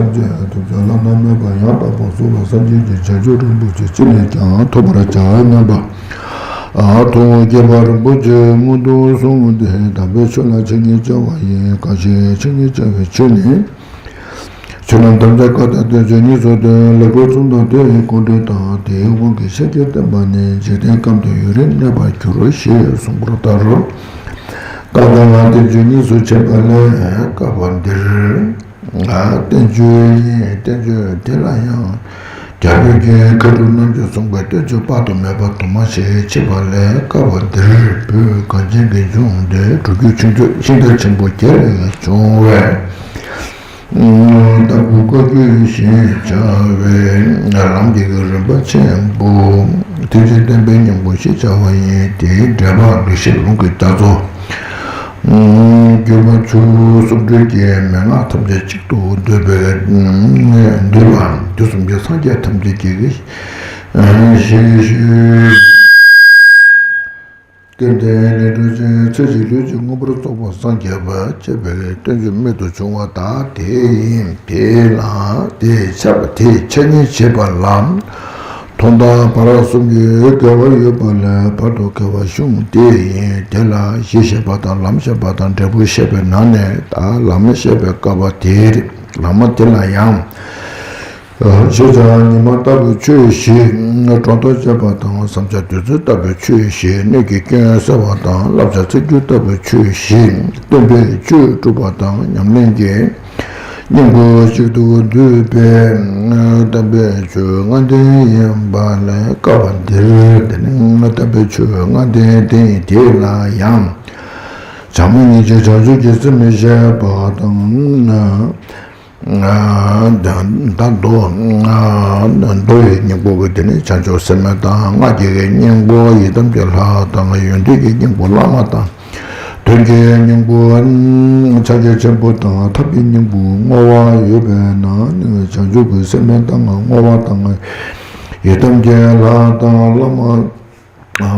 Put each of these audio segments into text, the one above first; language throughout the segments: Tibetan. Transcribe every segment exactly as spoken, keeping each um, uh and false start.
ཐམས་ཅད་ཐོབ་བྱ་བླ་ན་མེད་པ་ཡང་དག་པར་རྫོགས་པ་སངས་རྒྱས་ཀྱི་བྱང་ཆུབ་རིན་པོ་ཆེ་ཅི་ནས་ཀྱང་ཐོབ་པར་བྱ་སྙམ་པ། ཨ་ཐུགས་དགྱེས་པ་རིན་པོ་ཆེ་སྔོན་དུ་སོང་སྟེ་དམ་པའི་ཆོས་ལ་འཆད་ཉན་བྱ་བ་ཡིན། གང་ཞིག་འཆད་ཉན་བྱ་བའི་ཆོས་ནི། ཆོས་རྣམས་ཐམས་ཅད་བཀའ་དང་བསྟན་བཅོས་ཉིད་སོགས་དོན། ལེགས་པར་གསུངས་དང་དེ་ཡི་དགོངས་འགྲེལ་དང་། དེའི་དབང་གིས་ཤཱཀྱ་བསྟན་པ་ནི། འཇིག་རྟེན་ཁམས་དང་ཡུན་རིང་གནས་པར་འགྱུར། ཞེས་གསུངས་པ་ལྟར། བཀའ་དང་བསྟན་བཅོས་ཉིད་སུ་མཆིས་པ་ལས། བཀའ་པ་འདིར། བསྟན་བཅོས་ཡིན། བསྟན་བཅོས་དེ་ལ་ཡང་། རྒྱ་བོད་ཀྱི་མཁས་གྲུབ་རྣམས་ཀྱིས་གསུངས་པའི་བསྟན་བཅོས་དཔག་ཏུ་མེད་པ་དུ་མ་ཞིག་མཆིས་པ་ལས། བཀའ་པ་འདིར་བོད་གངས་ཅན་གྱི་ལྗོངས་འདིར་སྒྲུབ་བརྒྱུད་ཆོས་འབྱུང་ཤིང་རྟ་ཆེན་པོ་བརྒྱད་ལས་བྱུང་བའི་ལྟ་བུ་བཀའ་བརྒྱུད་ཞེས་བྱ་བའི་ལམ་གྱི་རིམ་པ་ཆེན་པོ། ཐེག་ཆེན་བསྟན་པའི་སྙིང་པོ་ཞེས་བྱ་བ་ཡིན། དེའི་འགྲེལ་པ་དགེ་བཤེས་ལུང་གི་རྒྱ་མཚོ། བརྒྱུད་པ་ཆོས་གསུང་སྤྲུལ་གྱི་མན་ངག་ཐམས་ཅད་གཅིག་ཏུ་བསྡུས་པའི་བསྡུས་པ། དུས་གསུམ་གྱི་སངས་རྒྱས་ཐམས་ཅད་ཀྱི་ཞེས་ཞུས། སྐལ་ལྡན་ལས་སྒྲོན་ཅན་ཚེ་གཅིག་ལུས་གཅིག་མངོན་པར་རྫོགས་པར་སངས་རྒྱས་པ་ཅེས་པའི་བསྟན་བཅོས་རྨད་དུ་བྱུང་བ་དག་དེ་ཡིན། དེ་ལ་དེས་འཆད་པ་དེས་འཆད་ཉན་བྱེད་པ་ལ། ཐོག་མཐའ་བར་གསུམ་གྱི་དགེ་བ་ཡོད་པ་ལས་བར་དུ་དགེ་བ་གཞུང་དེ་ཡིན། དེ་ལ་གཞི་བཤད་པ་དང་ལམ་བཤད་པ་དང་འབྲས་བུ་བཤད་པའི་ནང་ནས། ད་ལམ་བཤད་པའི་སྐབས་དེར་ལམ་དེ་ལ་ཡང་། ཤེས་བྱ་ཉི་མ་ལྟ་བུའི་ཆོས་བཞི། སྒྲོ་འདོགས་གཅོད་པ་དང་། བསམ་བྱ་བདུད་རྩི་ལྟ་བུའི་ཆོས་བཞི། སྣོད་ཀྱི་སྐྱོན་སེལ་བ་དང་། བསླབ་བྱ་ཚིག་སྦྱོར་ལྟ་བུའི་ཆོས་བཞི། སྟོན་པས་ཆོས་སྒྲུབ་པ་དང་། ཉམས་ལེན་གྱི་སྙིང་པོ་གཅིག་ཏུ་བསྡུས་པའི་དམ་པའི་ཆོས་ལྔ་ལྡན་ཡིན་པ་ལས། བཀའ་པ་འདིར་དེ་ནི་དམ་པའི་ཆོས་ལྔ་ལྡན་དེ་ཡིན། དེ་ལ་ཡང་། བྱམས་སྙིང་རྗེ་བྱང་ཆུབ་ཀྱི་སེམས་བཤད་པ་དང་། ད་མདོ། མདོ་ཡི་སྙིང་པོ་གི་དེ་ནི་བྱང་ཆུབ་སེམས་དཔའ་དང་། སྔགས་ཀྱི་སྙིང་པོ་ཡི་དམ་གྱི་ལྷ་དང་། ཡོན་ཏན་གྱི་སྙིང་པོ་བླ་མ་དང་། དོན་གྱི་སྙིང་པོ་ཕྱག་རྒྱ་ཆེན་པོ་དང་། ཐབས་ཀྱི་སྙིང་པོ་བསྔོ་བ་ཡོད་པས་ན་ནི། བྱང་ཆུབ་ཀྱི་སེམས་དཔའ་དང་བསྔོ་བ་དང་། ཡི་དམ་གྱི་ལྷ་དང་བླ་མ་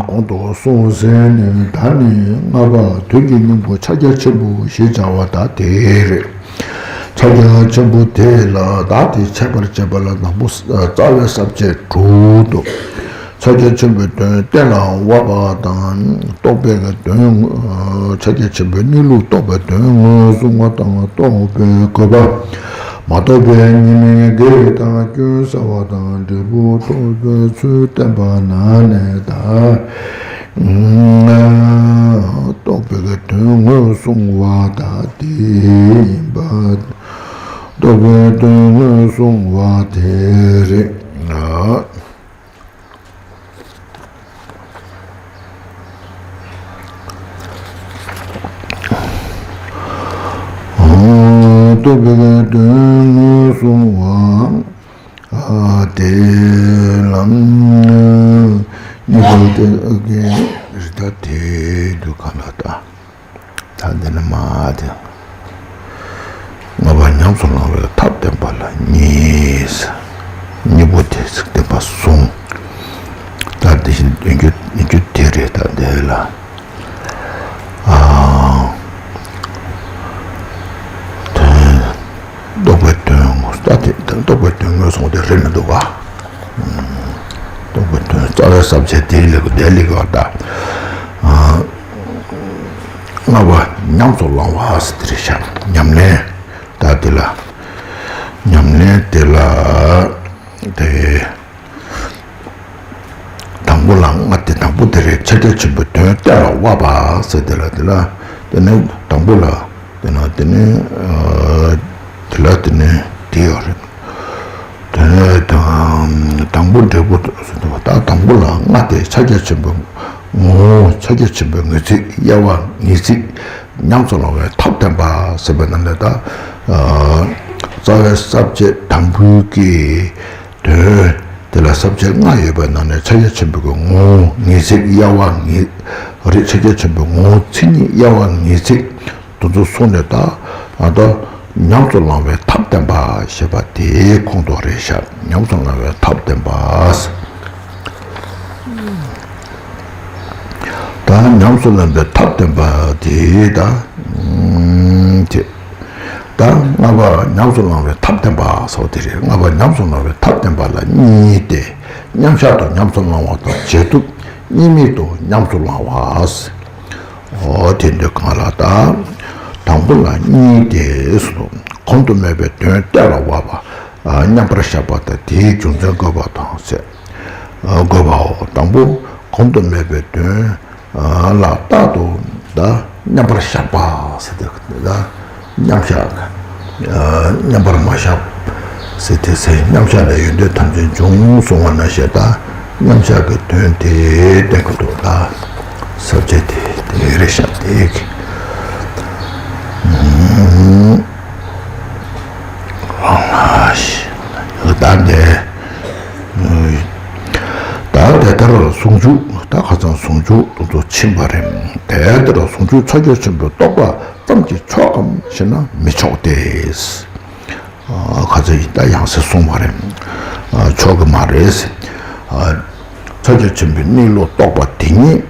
གོང་དུ་སོང་ཟིན་ནས། ད་ནི་ལྔ་པ་དོན་གྱི་སྙིང་པོ་ཕྱག་རྒྱ་ཆེན་པོ་ཞེས་བྱ་བ་དག་དེ་རེད། ཕྱག་རྒྱ་ཆེན་པོ་དེ་ལ་བདག་དེས་འཆད་པར་བྱེད་པ་ལ་དང་པོ་རྩ་བའི་ས་བཅད་དྲུག་ཏུ། ཕྱག་རྒྱ་ཆེན་པོའི་དོན་གཏན་ལ་དབབ་པ་དང་། རྟོགས་པའི་དོན་ཕྱག་རྒྱ་ཆེན་པོའི་གནས་ལུགས། རྟོགས་པའི་དོན་ངོས་བཟུང་བ་དང་། རྟོགས་པའི་དགོས་པ། མ་རྟོགས་པའི་ཉེས་དམིགས་དེ་དང་སྐྱོན་བསལ་བ་དང་། འབྲས་བུ་རྟོགས་པའི་ཚུལ་བསྟན་པ་ན་ནི། ད་རྟོགས་པའི་དོན་ངོས་བཟུང་བ་དག་དེ་ཡིན་པ། རྟོགས་པའི་དོན་ངོས་བཟུང་བ་དེ་རེད། རྟོགས་པའི་དོན་ངོས་བཟུང་བ་དེ་ལ། སྙིང་པོ་དེ་ཨ་ཀའི་རི་ད་དེ་འདུག་ག་ལ་ད། ད་འདི་ནི་མ་དེ། ལྔ་པ་ཉམས་སུ་བླང་བའི་ཐབས་བསྟན་པ་ལ་གཉིས། གཉིས་པོ་དེ་ཚིག་བསྟན་པ་གསུམ། ད་དེ་བཞིན་དོན་བརྒྱུད་བསྟན་བཅོས་དེ་རེད། ད་འདི་ལ། ཨ། དོན། རྟོགས་པའི་དོན་ངོས། ད་དེ་རྟོགས་པའི་དོན་ངོས་བཟུང་དེ་རེད་མི་འདུག་ག། རྟོགས་པའི་དོན་རྩ་བའི་ས་བཅད་དེ་ལེགས་དེ་ལེགས་པ་ད། ལྔ་པ་ཉམས་སུ་བླང་བ་ཟེར་དེ་རེད་ཤག། ཉམས་ལེན། ད་དེ་ལ་ཉམས་ལེན་དེ་ལ་དེ། དང་པོ་ལ་ལྔ་སྟེ། དང་པོ་དེ་རེད། ཕྱག་རྒྱ་ཆེན་པོའི་དོན་གཏན་ལ་དབབ་པ་ཟེར་དེ་ལ། དེ་ལ་དེ་ནི་དང་པོ་ལ་དེ་ན་དེ་ནི་དེ་ལ་དེ་ནི་དེ་ཡོད་རེད། དེ་ནས་དང་དང་པོ་འབྲས་བུ་ཟེར་དུས། ད་དང་པོ་ལ་ལྔ་སྟེ། ཕྱག་རྒྱ་ཆེན་པོའི་ངོ་བོ། ཕྱག་རྒྱ་ཆེན་པོའི་ངོས་ཚིག། དབྱེ་བ་ངེས་ཚིག། ཉམས་སུ་བླང་བའི་ཐབས་བསྟན་པ་ཟེར་བའི་ནང་ནས། ད་རྩ་བའི་ས་བཅད་དང་པོའི་གི་དོན་དེ་ལ་ས་བཅད་ལྔ་ཡོད་པའི་ནང་ནས། ཕྱག་རྒྱ་ཆེན་པོའི་གི་ངོ་བོ་ངེས་ཚིག། དབྱེ་བ་ངེས་རེད། ཕྱག་རྒྱ་ཆེན་པོའི་ངོ་བོ་མཚན་ཉིད། དབྱེ་བ་ངེས་ཚིག། དེ་ཚོ་གསུངས་ནས། ད་ཨ་ད་ཉམས་སུ་བླང་བའི་ཐབས་བསྟན་པ་ཞེས་པ་དེའི་ཁོངས་གཏོགས་རེད་ཤག། ཉམས་སུ་བླང་བའི་ཐབས་བསྟན་པ། ད་ཉམས་སུ་བླང་བའི་ཐབས་བསྟན་པ་དེ་ད་དེ། ད་ལྔ་པ་ཉམས་སུ་བླང་བའི་ཐབས་བསྟན་པ་ཟེར་བ་དེ་རེད། ལྔ་པ་ཉམས་སུ་བླང་བའི་ཐབས་བསྟན་པ་ལ་གཉིས་ཏེ། མཉམ་བཞག་ཏུ་ཉམས་སུ་བླང་བ་དང་བྱེད་ཐུབ་གཉིས་མེད་དུ་ཉམས་སུ་བླང་བ། འོ་དེ་འདོད་གང་ལ་ད། དང་པོ་ལ་གཉིས་ཏེ་སོ། གོང་དུ་སྨོས་པའི་དོན་གཏན་ལ་དབབ་པ། མཉམ་པར་བཞག་པ་དང་དེའི་རྒྱུ་མཚན་འགོད་པ་དང་ཟེར། འགོད་པའོ། དང་པོ་གོང་དུ་སྨོས་པའི་དོན་ལ་རྟག་ཏུ་ད་མཉམ་པར་བཞག་པ་ཟེར་ཏེ་ད་མཉམ་བཞག་མཉམ་པར་མ་བཞག་ཟེར་ཏེ་ཟེར། མཉམ་བཞག་ལས་ཡོན་ཏན་ཐམས་ཅད་འབྱུང་གསུང་བ་ནང་བཞིན་ད་མཉམ་བཞག་གི་དོན་དེ་བསྟན་གྱི་འདུག་ད་ས་བཅད་དེ་དེ་རེད་ཤག་དེ་གི་ད་འདི། ད་དེ་ལྟར་ཟུང་འཇུག་ད་ཁ་སང་ཟུང་འཇུག་དེ་ཚོ་ཕྱིན་པ་རེད། དེ་ལྟར་ཟུང་འཇུག་ཕྱོགས་ཆོས་ཆེན་པོའི་རྟོགས་པ་ཙམ་གྱིས་ཆོག་གམ་ཞེ་ན་མི་ཆོག་སྟེ། ཁ་སང་ཡིན་ད་ཡང་སེ་གསུངས་པ་རེད། ཆོག་གི་མ་རེད། ཕྱོགས་ཆོས་ཆེན་པོའི་གནས་ལུགས་རྟོགས་པ་དེ་ཉིད་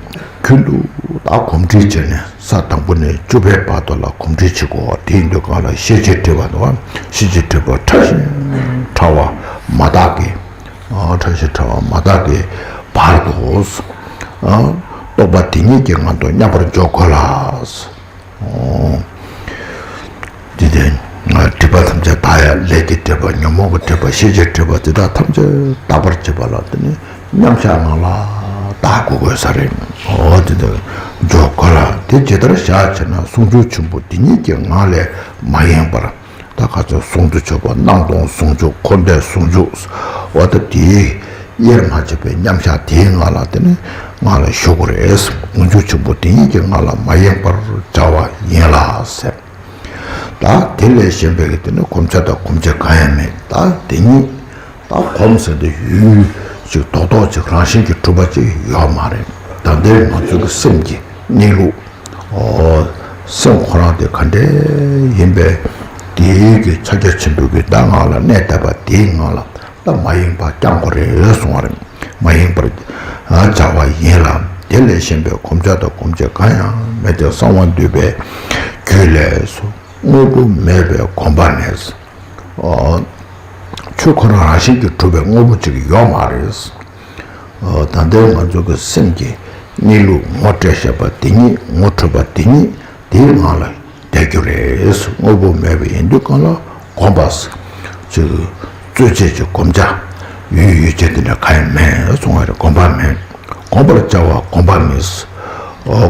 རྒྱུན་དུ་ད་གོམས་འདྲིས་བྱས་ནས་ས་དང་པོ་ནས་བཅུ་པའི་བར་དུ་ལ་གོམས་འདྲིས་བྱེད་དགོས་པ་དེ་ཡིན་དུས་གང་ལ་ཤེས་བྱའི་སྒྲིབ་པ་དང་ཤེས་བྱའི་སྒྲིབ་པ་ཕྲ་ཞིང་ཕྲ་བ་མ་དག་གི་ཕྲ་ཞིང་ཕྲ་བ་མ་དག་གི་བར་དུ་རྟོགས་པ་དེ་ཉིད་ཀྱི་ངང་དུ་མཉམ་པར་འཇོག་དགོས་ལ། འདི་དེ་སྒྲིབ་པ་ཐམས་ཅད་དག་ཡ། ལས་ཀྱི་སྒྲིབ་པ་ཉོན་མོངས་ཀྱི་སྒྲིབ་པ་ཤེས་བྱའི་སྒྲིབ་པ་དེ་དག་ཐམས་ཅད་དག་པར་བྱེད་པ་ལ་དེ་ནི་མཉམ་བཞག་ངང་ལ་དག་དགོས་དགོས་ས་རེད། འོ་དེ་དག་འཇོག་དགོས་ལ། དེ་ཇི་ལྟར་བཞག་ཅེ་ན་ཟུང་འཇུག་ཆེན་པོ་དེ་ཉིད་ཀྱི་ངང་ལས་མ་ཡེངས་པར། ད་ག་ཚོད་ཟུང་དུ་ཆུད་པ་སྣང་སྟོང་ཟུང་འཇུག་འཁོར་འདས་ཟུང་འཇུག་འོ་ད་དེའི་དབྱེར་མ་ཕྱེ་བའི་མཉམ་བཞག་དེའི་ངང་ལ་དེ་ནི་ངང་ལ་བཞུགས་དགོས་རེད། ཟུང་འཇུག་ཆེན་པོ་དེ་ཉིད་ཀྱི་ངང་ལ་མ་ཡེངས་པར་བྱ་བ་ཡིན་ལ་ཟེར། ད་དེ་ལས་གཞན་པའི་གི་དེ་ནི་གོམས་བྱ་དང་གོམས་བྱེད་གང་ཡང་མེད། ད་དེ་ཉིད་ད་གོམས་ཟེར་དེ་ཡུལ་ཅིག་རྡོག་རྡོག་ཅིག་རང་བཞིན་གྱིས་གྲུབ་པ་ཅིག་ཡོད་མ་རེད། ད་ལྟའི་ང་ཚོའི་གི་སེམས་ཀྱི་གནས་ལུགས། འོ། སེམས་ཁོ་རང་དེ་ག་འདྲས་ཡིན་པས། དེའི་གི་ཕྱག་རྒྱ་ཆེན་པོའི་གི་ད་ངང་ལ་གནས་བསྡད་པ་དེའི་ངང་ལ་ད་མ་ཡེངས་པ་བསྐྱང་དགོས་རེད་གསུང་བ་རེད། མ་ཡེངས་པར་བྱ་བ་ཡིན་ལ། དེ་ལས་གཞན་པའི་གོམས་བྱ་དང་གོམས་བྱེད་གང་ཡང་མེད་དེ་གསང་བ་འདུས་པའི་རྒྱུད་ལས་སུ་དངོས་པོ་མེད་པའི་གོམས་པ་མེད། ཆོས་ཁོ་རང་རང་བཞིན་གྱིས་གྲུབ་པའི་དངོས་པོ་ཅིག་ཡོད་མ་རེད། ད་ལྟའི་ང་ཚོ་གི་སེམས་ཀྱི་གནས་ལུགས་ངོ་སྤྲད་བཞག་པ་དེ་ཉིད་ངོ་འཕྲོད་པ་དེ་ཉིད་དེའི་ངང་ལ་བསྡད་རྒྱུ་རེད། དངོས་པོ་མེད་པ་ཡིན་དུས་གང་ལ་གོམས་པ། ཅིག་རྩོལ་བྱེད་ཀྱི་གོམས་བྱ། ཡུལ་ཡུལ་ཅན་དེ་འདྲ་གང་ཡང་མེད་གསུང་བ་རེད། གོམས་པ་མེད། གོམས་པར་བྱ་བ་གོམས་པ་མེད།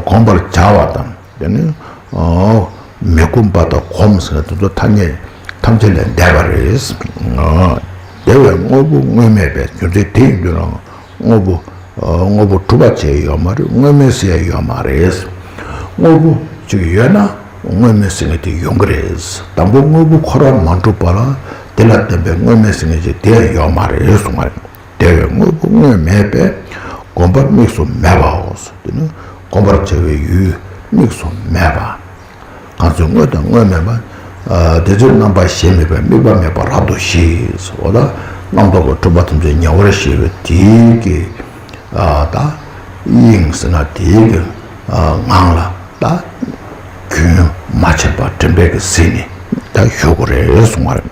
གོམས་པར་བྱ་བ་དང་། དེ་ནི་མི་གོམས་པ་དང་གོམས་ཟེར་དེ་ཚོ་ཐ་སྙད་ཐམས་ཅད་ལས་འདས་པ་རེད། དེ་བས་དངོས་པོ་དངོས་མེད་པའི་རྒྱུ་མཚན་དེ་ཡིན་དུས་རང་དངོས་པོ་དངོས་པོ་གྲུབ་པ་བྱས་ཡོད་མ་རེད། དངོས་མེད་ཟེར་ཡ་ཡོད་མ་རེད། དངོས་པོ་ཅིག་ཡོད་ན་དངོས་མེད་ཟེར་མཁན་དེ་ཡོང་གི་རེད། དང་པོ་དངོས་པོ་ཁོ་རང་མ་གྲུབ་པ་ལ་དེ་ལ་བརྟེན་པའི་དངོས་མེད་ཟེར་མཁན་ཅིག་དེ་ཡང་ཡོད་མ་རེད་གསུང་བ་རེད། དེ་བས་དངོས་པོ་དངོས་མེད་པས་གོམས་པ་དམིགས་སུ་མེད་པའོ། དེ་ནི་གོམས་པར་བྱ་བའི་ཡུལ་དམིགས་སུ་མེད་པ། གང་ཚོད་དངོས་དང་དངོས་མེད་པ། དེ་ཚོའི་རྣམ་པ་གཞན་མེད་པས་དམིགས་པ་མེད་པ་རབ་ཏུ་ཞི། འོ་ད་རྣམ་རྟོག་གི་སྤྲོས་པ་ཐམས་ཅད་ཉེ་བར་ཞི་བའི་དེའི་གི་ད་དབྱིངས་ཟེར་ན་དེའི་གི་ངང་ལ་ད་རྒྱུན་མ་ཆད་པ་དྲན་པས་གི་ཟིན་ནས་ད་བཞུགས་དགོས་རེད་གསུང་བ་རེད།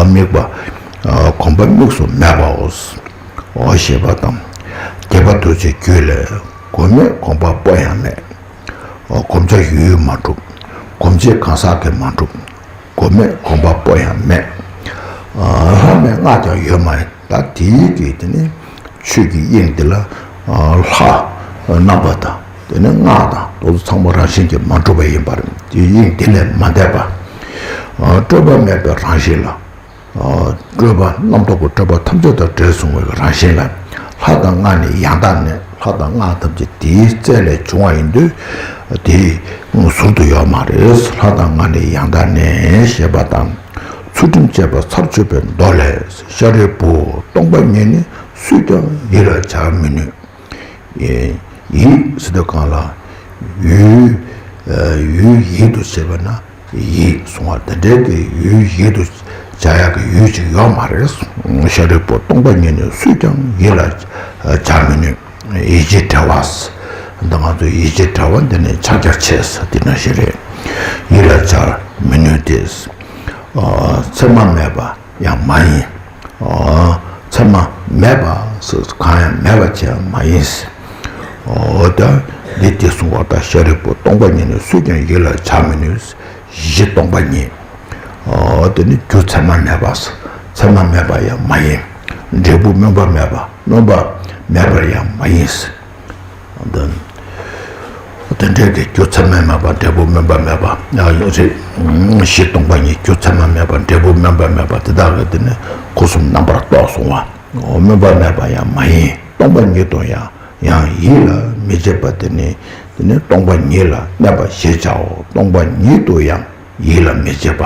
དམིགས་པ། གོམས་པ་དམིགས་སུ་མེད་པའོ། འོ་ཞེས་པ་དང་། རྒྱས་པ་ཐུགས་རྗེའི་རྒྱུད་ལས། གོམས་མེད་གོམས་པ་སྤོ་ཡང་མེད། གོམས་བྱ་ཡུལ་ཡུལ་མ་གྲུབ། གོམས་བྱེད་གང་ཟག་གིས་མ་གྲུབ། གོམས་མེད་གོམས་པ་སྤོ་ཡང་མེད། ལྷ་མེད་སྔགས་ཀྱང་ཡོད་མ་ཡིན། ད་དེའི་གི་དེ་ནི་ཆོས་ཀྱི་དབྱིངས་དེ་ལ་ལྷ་རྣམ་པ་དང་དེ་ནི་སྔགས་དང་དེ་ཚོ་ཚང་མ་རང་བཞིན་གྱིས་མ་གྲུབ་པ་ཡིན་པར་དེའི་དབྱིངས་དེ་ལས་མ་འདས་པ། སྤྲོས་པ་མེད་པའི་རང་བཞིན་ལ། སྤྲོས་པ་རྣམ་རྟོག་གི་སྤྲོས་པ་ཐམས་ཅད་དང་བྲལ་སོང་བའི་རང་བཞིན་ལ། ལྷ་དང་སྔགས་ནི་ཡང་དག་གནས། ལྷ་དང་སྔགས་ཐམས་ཅད་དེའི་རྩལ་ལས་བྱུང་བ་ཡིན་དུས་དེའི་ཟུར་དུ་ཡོད་མ་རེད། ལྷ་དང་སྔགས་ནི་ཡང་དག་གནས་ཞེས་པ་དང་། ཚུལ་ཁྲིམས་བཅས་པ་ཚར་གཅོད་པའི་མདོ་ལས། ཤཱ་རིའི་བུ་སྟོང་པ་ཉིད་ནི་སུས་ཀྱང་ཡིད་ལ་བྱར་མི་ནུས། ཡིད་ཟེར་དུས་གང་ལ་ཡུལ་ཡུལ་ཡིད་དུ་བྱེད་པ་ན། ཡིད་གསུང་བ་དེ་འདྲའི་གི་ཡུལ་ཡིད་དུ་བྱ་ཡག་གི་ཡུལ་ཅིག་ཡོད་མ་རེད། ཤཱ་རིའི་བུ་སྟོང་པ་ཉིད་ནི་སུས་ཀྱང་ཡིད་ལ་བྱར་མི་ནུས། ཡིད་ཀྱི་བྲལ་བ། འདི་ང་ཚོ་ཡིད་ཀྱི་བྲལ་བ་འདི་ནི་ཕྱག་རྒྱ་ཆེ་ས་འདི་ནང་བཞིན་རེད། ཡིད་ལ་བྱར་ མི་ནུས་ཏེ། ཨ། ཚད་མ་མེད་པ་ཡང་མ་ཡིན། ཨ། ཚད་མ་མེད་པ་ཟེར་གང་ཡང་མེད་པ་ཅིག་ཡང་མ་ཡིན། ཨོ་ད་འདི་དེ་གསུངས་པ་ལྟར། ཤཱ་རིའི་བུ། སྟོང་པ་ཉིད་ནི་སུས་ཀྱང་ཡིད་ལ་བྱ་མི་ནུས། གཞི་སྟོང་པ་ཉིད། ཨོ་དེ་ནི་རྒྱུ་ཚད་མ་མེད་པ། ཚད་མ་མེད་པ་ཡང་མ་ཡིན། འབྲས་བུ་སྨོན་པ་མེད་པ། སྨོན་པ་མེད་པར་ཡང་མ་ཡིན། དེ་འདྲའི་གི་རྒྱུ་ཚད་མས་མེད་པ། འབྲས་བུ་སྨོན་པ་མེད་པ་ཡང་རེད། གཞི་སྟོང་པ་ཉིད། རྒྱུ་ཚད་མ་མེད་པ། འབྲས་བུ་སྨོན་པ་མེད་པ། དེ་དག་གི་དེ་ནི་སྐུ་གསུམ་རྣམ་པར་རྟོག་གསུང་བ། སྨོན་པ་མེད་པ་ཡང་མ་ཡིན། སྟོང་པ་ཉིད་དུ་ཡང་ཡང་ཡིད་ལ་མི་བྱེད་པ་དེ་ནི། དེ་ནི་སྟོང་པ་ཉིད་ལ་གནས་པ་ཞེས་བྱའོ། སྟོང་པ་ཉིད་དུ་ཡང་ཡིད་ལ་མི་བྱེད་པ།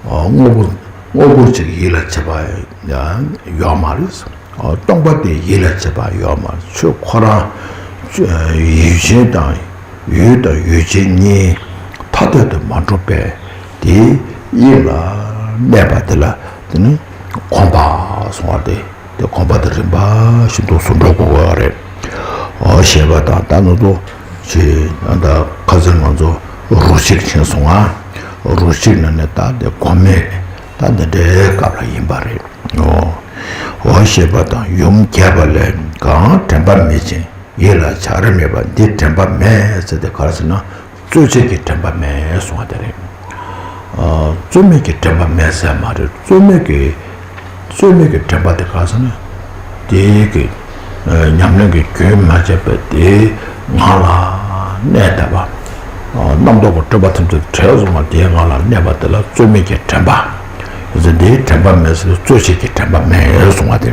དངོས་པོ་དངོས་པོ་ཅིག་ཡིད་ལ་བྱེད་པ་ཡང་ཡོད་མ་རེད། སྟོང་པ་དེ་ཡིད་ལ་བྱེད་པ་ཡོད་མ་རེད། ཆོས་ཁོ་རང་ཡུལ་ཅན་དང་། ཡུལ་དང་ཡུལ་ཅན་གཉིས་ཐ་དད་དུ་མ་གྲུབ་པས། དེའི་དབྱིངས་ལ་གནས་པ་དེ་ལ་དེ་ནི་གོམས་པ་གསུང་བ་སྟེ། དེ་གོམས་པ་དེ་རིམ་པ་བཞིན་དུ་ཟུང་འཇུག་གི་དགོས་པ་རེད། འོ་ཞེས་པ་དང་། ད་ནུ་ཚོ་ཆེ་ད་ཁ་སང་ང་ཚོ་རུ་ཤིག་ཕྱིན་སོང་ང་། རུ་ཤིག་ནང་ནས་ད་དེ་གོམས་མེད་ད་འདི་འདྲའི་སྐབས་ལ་ཡིན་པ་རེད། འོ་འོ་ཞེས་པ་དང་། ཡུམ་རྒྱས་པ་ལས། གང་དྲན་པ་མེད་ཅིང་ཡིད་ལ་བྱར་མེད་པ། འདི་དྲན་པ་མེད་ཟེར་དེ་ག་རེ་ཟེར་ན། རྩོལ་བྱེད་ཀྱི་དྲན་པ་མེད་གསུང་བ་དེ་རེད། ཨ། རྩོལ་མེད་ཀྱི་དྲན་པ་མེད་ཟེར་མ་རེད། རྩོལ་མེད་ཀྱི་རྩོལ་མེད་ཀྱི་དྲན་པ་དེ་ག་རེ་ཟེར་ན། དེའི་གི་ཨ། ཉམས་ལེན་གྱི་རྒྱུན་མ་ཆད་པར་དེའི་ངང་ལ་གནས་བསྡད་པ། ཨ། རྣམ་རྟོག་གི་སྤྲོས་པ་ཐམས་ཅད་བྲལ་སོང་བ་དེའི་ངང་ལ་གནས་པ་དེ་ལ་རྩོལ་མེད་ཀྱི་དྲན་པ། ཟེར་དེའི་དྲན་པ་མེད་ཟེར། རྩོལ་བྱེད་ཀྱི་དྲན་པ་མེད་གསུང་བ་དེ།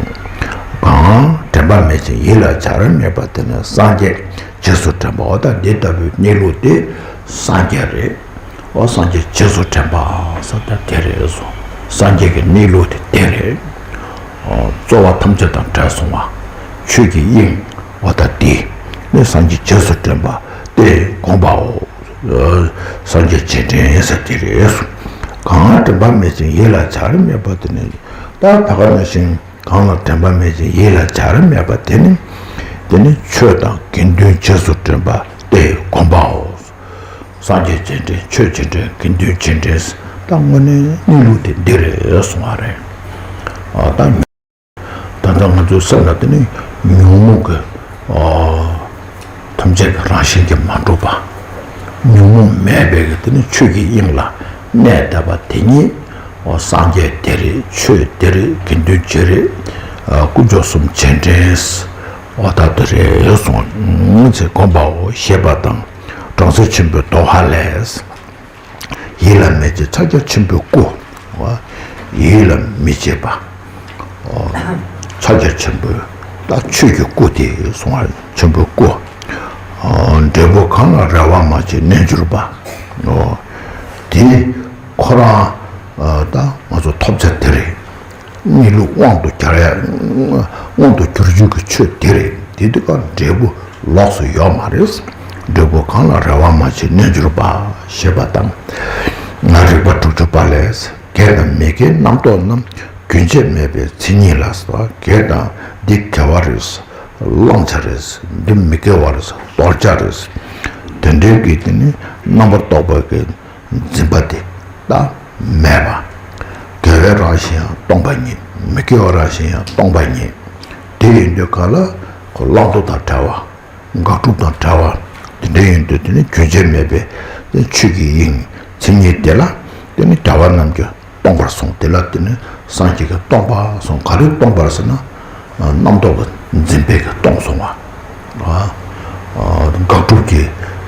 གང་དྲན་པ་མེད་ཅིང་ཡིད་ལ་བྱར་མེད་པ་དེ་ནི་སངས་རྒྱས་རྗེས་སུ་དྲན་པའོ། ད་འདི་ལྟ་བུའི་གནས་ལུགས་དེ་སངས་རྒྱས་རེད། འོ་སངས་རྒྱས་རྗེས་སུ་དྲན་པ་ཟེར་ད་དེ་རེད་གསུངས། སངས་རྒྱས་ཀྱི་གནས་ལུགས་དེ་དེ་རེད། འོ་རྩོལ་བ་ཐམས་ཅད་དང་བྲལ་སོང་བ། ཆོས་ཀྱི་དབྱིངས་འོ་ད་དེ་ནི་སངས་རྒྱས་རྗེས་སུ་དྲན་པ་སྟེ་གོམས་པའོ། སངས་རྒྱས་རྗེས་དྲན་ཟེར་དེ་རེད་གསུངས། གང་དྲན་པ་མེད་ཅིང་ཡིད་ལ་བྱར་མེད་པ་དེ་ནི། ད་ད་ག་ནང་བཞིན་གང་ལ་དྲན་པ་མེད་ཅིང་ཡིད་ལ་བྱར་མེད་པ་དེ་ནི། དེ་ནི་ཆོས་དང་དགེ་འདུན་རྗེས་སུ་དྲན་པ་སྟེ་གོམས་པའོ། སངས་རྒྱས་རྗེས་དྲན། ཆོས་རྗེས་དྲན། དགེ་འདུན་རྗེས་དྲན། ད་དངོས་གནས་གནས་ལུགས་དེ་འདི་རེད་གསུང་བ་རེད། ཨ། ད་ད་ལྟ་ང་ཚོའི་སེམས་ལ་དེ་ནི་ཉོན་མོངས་ཀྱི་ཨ། ཐམས་ཅད་ཀྱི་རང་བཞིན་གྱིས་མ་གྲུབ་པ། ཉོན་མོངས་མེད་པའི་གི་དེ་ནི་ཆོས་ཀྱི་དབྱིངས་ལ་གནས་བསྡད་པ་དེ་ཉིད། འོ་སངས་རྒྱས་དེ་རེད། ཆོས་དེ་རེད། དགེ་འདུན་དེ་རེད། ཨ། དཀོན་མཆོག་གསུམ་རྗེས་དྲན། འོ་ད་དེ་རེད་གསུངས་ཚེ་གོམས་པའོ་ཞེས་པ་དང་། སྦྲང་རྩི་ཆེན་པོའི་དོ་ཧ་ལས། ཡིད་ལ་མི་བྱེད་ཕྱག་རྒྱ་ཆེན་པོའི་སྐུ། ཡིད་ལ་མི་བྱེད་པ། ཕྱག་རྒྱ་ཆེན་པོའི་ད་ཆོས་ཀྱི་སྐུ་དེ་གསུང་བ། ཆེན་པོའི་སྐུ། འབྲས་བུ་གང་ལ་རེ་བ་མ་བྱས་རྣལ་འབྱོར་པ། དེ་ཁོ་རང་ད་ང་ཚོ་ཐོབ་བྱ་དེ་རེད། གནས་ལུགས་དབང་དུ་གྱུར་ཡ། དབང་དུ་གྱུར་རྒྱུ་གི་ཆོས་དེ་རེད། དེ་དུས་ཀ་འབྲས་བུ་ལོགས་སུ་ཡོད་མ་རེད། འབྲས་བུ་གང་ལ་རེ་བ་མ་བྱས་རྣལ་འབྱོར་པ་ཞེས་པ་དང་། ང་རིག་པ་དྲུག་ཅུ་པ་ལས། དགེ་དང་མི་དགེའི་རྣམ་རྟོག་རྣམས། རྒྱུན་ཆད་མེད་པའི་མཚན་ཉིད་ལ། དགེ་དང་འདི་དགེ་བ་རེད། བླང་བྱ་རེད། འདི་མི་དགེ་བ་རེད། གཏོར་བྱ་རེད། དེ་འདྲའི་གི་དེ་ནི་རྣམ་པར་རྟོག་པ་གི་འཛིན་པ་དེ་ད་མེད་པ། དགེ་བའི་རང་བཞིན་ཡང་སྟོང་པ་ཉིད། མི་དགེ་བའི་རང་བཞིན་ཡང་སྟོང་པ་ཉིད། དེ་ཡིན་དུས་ག་ལ་ཁོ་བླང་དོར་དང་བྲལ་བ། དགག་སྒྲུབ་དང་བྲལ་བ། དེ་འདྲ་ཡིན་དུས་དེ་ནི་རྒྱུན་ཆད་མེད་པའི་ཆོས་ཀྱི་དབྱིངས་མཚན་ཉིད་དེ་ལ་དེ་ནི་བྱ་བ་རྣམས་ཀྱང་སྟོང་པར་གསུངས། དེ་ལ་དེ་ནི་སངས་རྒྱས་ཀྱིས་སྟོང་པར་གསུངས། ག་རེ་སྟོང་པར་ཟེར་ན། རྣམ་རྟོག་གི་འཛིན་པས་ཀྱིས་སྟོང་གསུང་བ། དགག་སྒྲུབ་ཀྱི་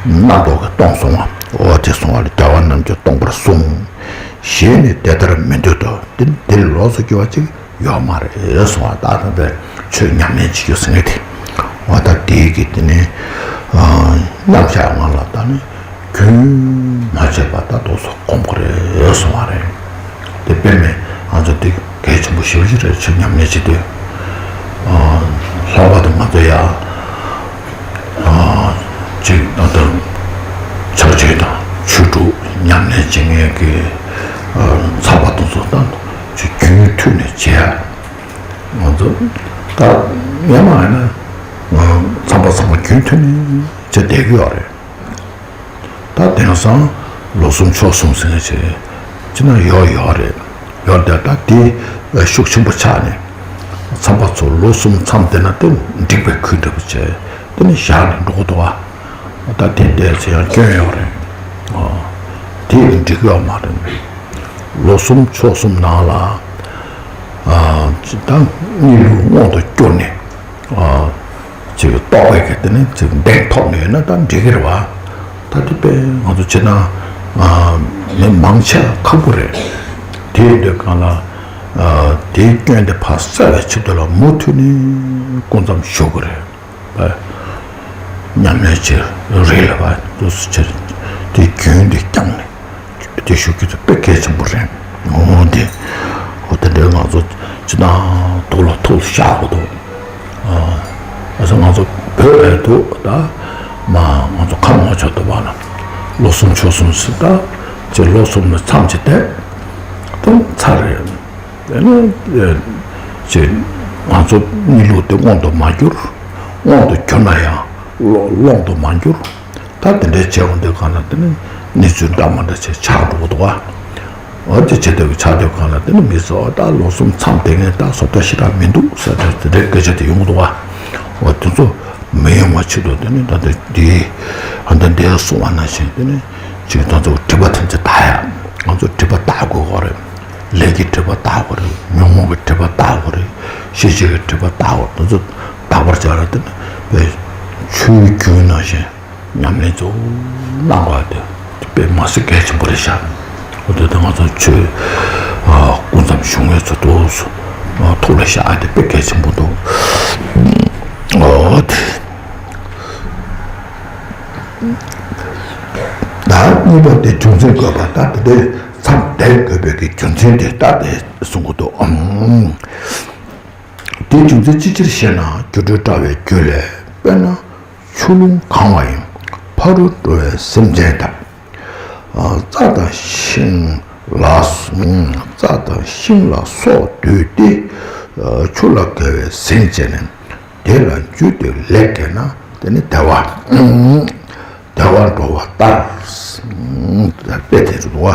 རྣམ་རྟོག་གིས་སྟོང་གསུང་བ། འོ་དེ་གསུང་བ་ལ་བྱ་བ་རྣམས་ཀྱང་སྟོང་པར་གསུངས། གཞན་ནི་དེ་ལྟར་མི་འདོད་དོ། དེ་དེ་ལོགས་སུ་གྱུར་པ་ཅིག་ཡོད་མ་རེད་གསུང་བ། ད་ད་ལྟ་ཆོས་ཉམས་ལེན་བྱེད་རྒྱུ་ཟེར་མཁན་དེ། འོ་ད་དེའི་གི་དེ་ནི་མཉམ་བཞག་ངང་ལ་ད་ནི། རྒྱུན་མ་ཆད་པར་ད་དུས་སུ་སྒོམ་དགོས་རེད་གསུང་བ་རེད། དེ་དཔེ་མེད་ང་ཚོ་དེ་གལ་ཆེན་པོ་ཞེ་པོ་ཞིག་རེད། ཆོས་ཉམས་ལེན་བྱེད་དུས། ལྷག་པར་དུ་ང་ཚོ་ཡ་ཅིག་ད་ལྟ་ཕྱག་རྒྱ་དང་ཆོས་དྲུག་ཉམས་ལེན་བྱེད་མཁན་གྱི་ཚངས་པ་དེ་ཚོ་ད་ཅིག་རྒྱུན་མཐུད་ནས་བྱེད་ཡ། ང་ཚོ་ད་ཡང་མ་ཡིན་ན་ཚངས་པ་ཚང་མ་རྒྱུན་མཐུད་ནས་བྱེད་བསྡད་ཀྱི་ཡོད་རེད། ད་དེང་སང་ ལོ་གསུམ་ཕྱོགས་གསུམ་ཟེར་མཁན་ཅིག་ཅི་ན་ཡོད་ཡོད་རེད། ཡོད་དེ་ད་དེ་ཤུགས་ཆེན་པོ་ཆགས་ནས་མཚམས་པ་ཚོ་ལོ་གསུམ་མཚམས་བསྡད་ན་དེ་འགྲིག་པའི་ཁུལ་འདྲ་པོ་བྱས་དེ་ནས་བཞག་ནས་འགྲོ་གི་འདུག་བ། ད་དེ་བལྟས་ཚེ་ཡང་སྐྱོན་ཡོད་རེད། ཨ། དེ་ཡང་འགྲིག་ཡོད་མ་རེད། ལོ་གསུམ་ཕྱོགས་གསུམ་ནང་ལ་ཨ་ད་གཉིས་ལུགས་མངོན་དུ་གྱུར་ནས། ཨ། ཅིག་རྟོགས་པའི་གི་དེ་ནི་ཅིག་གདེང་ཐོབ་ནས་ཡོད་ན་ད་འགྲིག་གི་རེད་བ། ད་དེ་དཔེ་ང་ཚོ་ཅི་ན་ཨ་མི་མང་ཆེ་བ་ཁག་པོ་རེད། དེ་ཡིན་དུས་གང་ལ་ཨ་དེའི་སྐྱོན་དེ་ཕར་བསལ་བའི་ཆེད་དུ་ལ་མུ་མཐུད་ནས་སྐུ་མཚམས་བཞུགས་དགོས་རེད། ཨ། ཉམས་ལེན་བྱེད་རེས་ལ་བ་དུ་སུ་བྱེད་དེ་རྒྱུན་དུ་བསྐྱངས་ནས། དེ་ཞུ་རྒྱུ་དེ་དཔེ་གལ་ཆེན་པོ་རེད། འོ་དེ། འོ་དེ་འདྲའི་ང་ཚོ་ཅི་ན་དུག་ལ་ཐུག་བཞག་གི་འདུག་ཨ་ས་ང་ཚོ་བོད་ལ་འདུག་ད་མ་ང་ཚོ་ཁམས་ངོ་ཆོག་ཏུ་བ་ལ་ལོ་གསུམ་ཕྱོགས་གསུམ་ཟེར་ད་ཅི་ལོ་གསུམ་ལ་མཚམས་ཅི་བསྡད་དུ་ཚར་རེད། དེ་ནས་ཅི་ང་ཚོ་གཉིས་ལུགས་དེ་མངོན་དུ་མ་གྱུར། མངོན་དུ་གྱུར་ན་ཡང་ཀློང་དུ་མ་གྱུར། ད་དེ་འདྲའི་བྱས་འོང་དུས་གང་ལ་དེ་ནི་གནས་ཚུལ་འདྲ་མ་འདྲ་ཆེ་ཆགས་འགྲོ་གི་འདུག་བ། འོ་དེ་བྱེད་དུས་ཆགས་དུས་གང་ལ་དེ་ནི་མི་ཚོ་ད་ལོ་གསུམ་མཚམས་བསྡད་མཁན་ད་བཟོ་ལྟ་ཞེ་དྲག་མི་འདུག་ཟེར་ཏེ་དེ་འདྲའི་སྐད་ཆ་དེ་ཡོང་གི་འདུག་བ། འོ་དེ་ཚོ་མི་ཡོང་བ་ཆེད་དུ་དེ་ནི་ད་ལྟ་འདི་ཨ་ད་འདི་གསུང་བ་ནང་བཞིན་དེ་ནི་ཅིག་ད་ཚོ་སྒྲིབ་པ་ཐམས་ཅད་དག་ཡ། ང་ཚོ་སྒྲིབ་པ་དག་དགོས་བ་རེད། ལས་ཀྱི་སྒྲིབ་པ་དག་དགོས་རེད། ཉོན་མོངས་ཀྱི་སྒྲིབ་པ་དག་དགོས་རེད། ཤེས་བྱའི་སྒྲིབ་པ་དག་དགོས་རེད། དེ་ཚོ་དག་པར་བྱ་ར་དེ་ནི་དཔེ་ཆོས་རྒྱུན་ནང་བཞིན་ཉམས་ལེན་གཙོ་བོ་གནང་བ་དེ་དཔེ་མ་སྲིད་གལ་ཆེན་པོ་རེད་ཤག་འོ་དེ་ད་ང་ཚོ་ཆོས་ཨ་སྐུ་མཚམས་བཞུགས་མཁན་ཚོ་དུ་ཨ་ཐུགས་ལ་བཞག་ཨ་དེ་དཔེ་གལ་ཆེན་པོ་འདུག་འོ་དེ། ད་གཉིས་པ་དེ་རྒྱུ་མཚན་དགོས་པ་ད་དེ་འདྲའི་མཚམས་བསྡད་དགོས་པའི་གི་རྒྱུ་མཚན་དེ་ལྟ་སྟེ་གསུང་གི་འདུག་ཨང་། དེའི་རྒྱུ་མཚན་ཅི་ཕྱིར་ཞེ་ན། སྒྱུ་འཕྲུལ་དྲ་བའི་རྒྱུད་ལས། དཔེར་ན་ཆུ་ཀླུང་གང་བ་ཡི། ཕ་རོལ་འགྲོ་བའི་སེམས་ཅན་དག་རྩྭ་དང་ཤིང་ལ། རྩྭ་དང་ཤིང་ལ་སོགས་འདུས་ཏེ། ཆུ་ལ་དགའ་བའི་ཟན་བཅད་ནས། དེ་ལ་འཇུས་ཏེ་ལེགས་བགོས་ན་དེ་ནི་བདེ་བ། བདེ་བར་འགྲོ་བ་ལྟར། དཔེ་དེ་རུ་བ།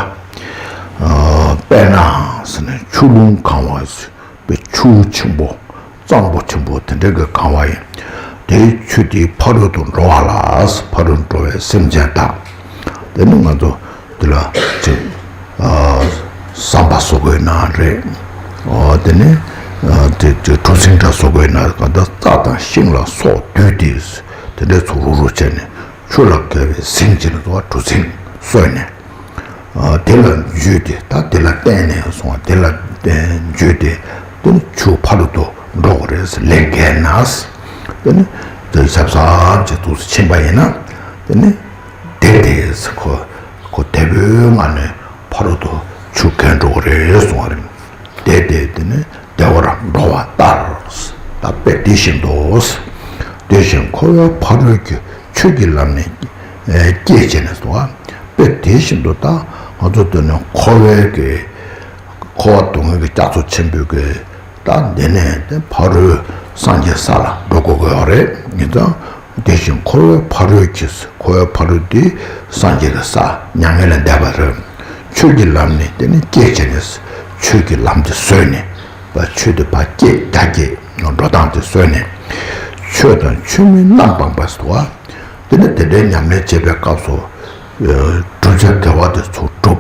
དཔེར་ན་ཟེར་ནས་ཆུ་ཀླུང་གང་བ། དཔེ་ཆུ་ཆེན་པོ། གཙང་པོ་ཆེན་པོ་དེ་འདྲ་གི་གང་བ་ཡིན། དེའི་ཆུ་དེའི་ཕ་རོལ་ཏུ་འགྲོ་བ་ལ། ཕ་རོལ་འགྲོ་བའི་སེམས་ཅན་དག་དེ་ནི་ང་ཚོ་འདི་ལ་ཅིག་ཨ་བསམ་པ་བཟོ་དགོས་ན་རེད། ཨོ་དེ་ནི་ཨ་དེ་དེ་གྲུ་གཟིངས་འདྲ་བཟོ་དགོས་ན་ག་ད་རྩྭ་དང་ཤིང་ལ་སོགས་འདུས་ཏེ། དེ་འདྲའི་ཚོགས་རུག་རུག་བྱས་ནས་ཆུ་ལ་དགའ་བའི་ཟན་བཅད་ནས་འདུག་ག་གྲུ་གཟིངས་བཟོས་ནས། ཨ་དེ་ལ་འཇུས་ཏེ་ད་དེ་ལ་བརྟེན་ནས་སོང་བ་དེ་ལ་བརྟེན་འཇུས་ཏེ་དེ་ནི་ཆུ་ཕ་རོལ་ཏུ་འགྲོ་དགོས་རེད་ལེགས་བགོས་ན། དེ་ནི་དེ་ཞབས་སར་ཅིག་ཏུ་ཕྱིན་པ་ཡིན་ན་དེ་ནི་བདེ་བདེ་ཁོ་ཁོ་བདེ་པོའི་ངང་ནས་ཕ་རོལ་ཏུ་ཆུ་བགོས་འགྲོ་གི་རེད་གསུང་བ་རེད། བདེ་བདེ་དེ་ནི་བདེ་བར་འགྲོ་བ་ལྟར། ད་དཔེ་དེ་བཞིན་དུ། དེ་བཞིན་འཁོར་བའི་ཕ་རོལ་གྱི་ཆོས་ཀྱི་ལམ་ནི་སྐྱེད་བྱས་ནས་སོ། དཔེ་དེ་བཞིན་དུ་ད་ང་ཚོ་དེ་ནི་འཁོར་བའི་གི་འཁོར་བ་སྡུག་བསྔལ་གྱི་རྒྱ་མཚོ་ཆེན་པོའི་གི་ད་འདི་ནས་དེ་ཕ་རོལ་སངས་རྒྱས་ས་ལ་འགྲོ་དགོས་ཀྱི་ཡོད་རེད། ཡིན་ཙང་དེ་བཞིན་འཁོར་བའི་ཕ་རོལ་གྱི་འཁོར་བའི་ཕ་རོལ་དེ་སངས་རྒྱས་ཀྱི་ས་མྱ་ངན་ལས་འདས་པ་རེད། ཆོས་ཀྱི་ལམ་ནི་དེ་ནི་སྐྱེད་བྱས་ནས་ཆོས་ཀྱི་ལམ་དེ་བཟོས་ནས་ཆོས་དེ་ཕར་སྐྱེད་རྒྱ་སྐྱེད་འགྲོ་སྟངས་དེ་བཟོས་ནས་ཆོས་དང་ཆོས་མིན་རྣམ་སྤངས་པ་ཟེར་བ། དེ་ནི་དེ་འདྲའི་ཉམས་ལེན་བྱེད་པའི་སྐབས་སུ། བསྒྲུབ་བྱ་དགེ་བ་དེ་ཚུར་སྒྲུབ།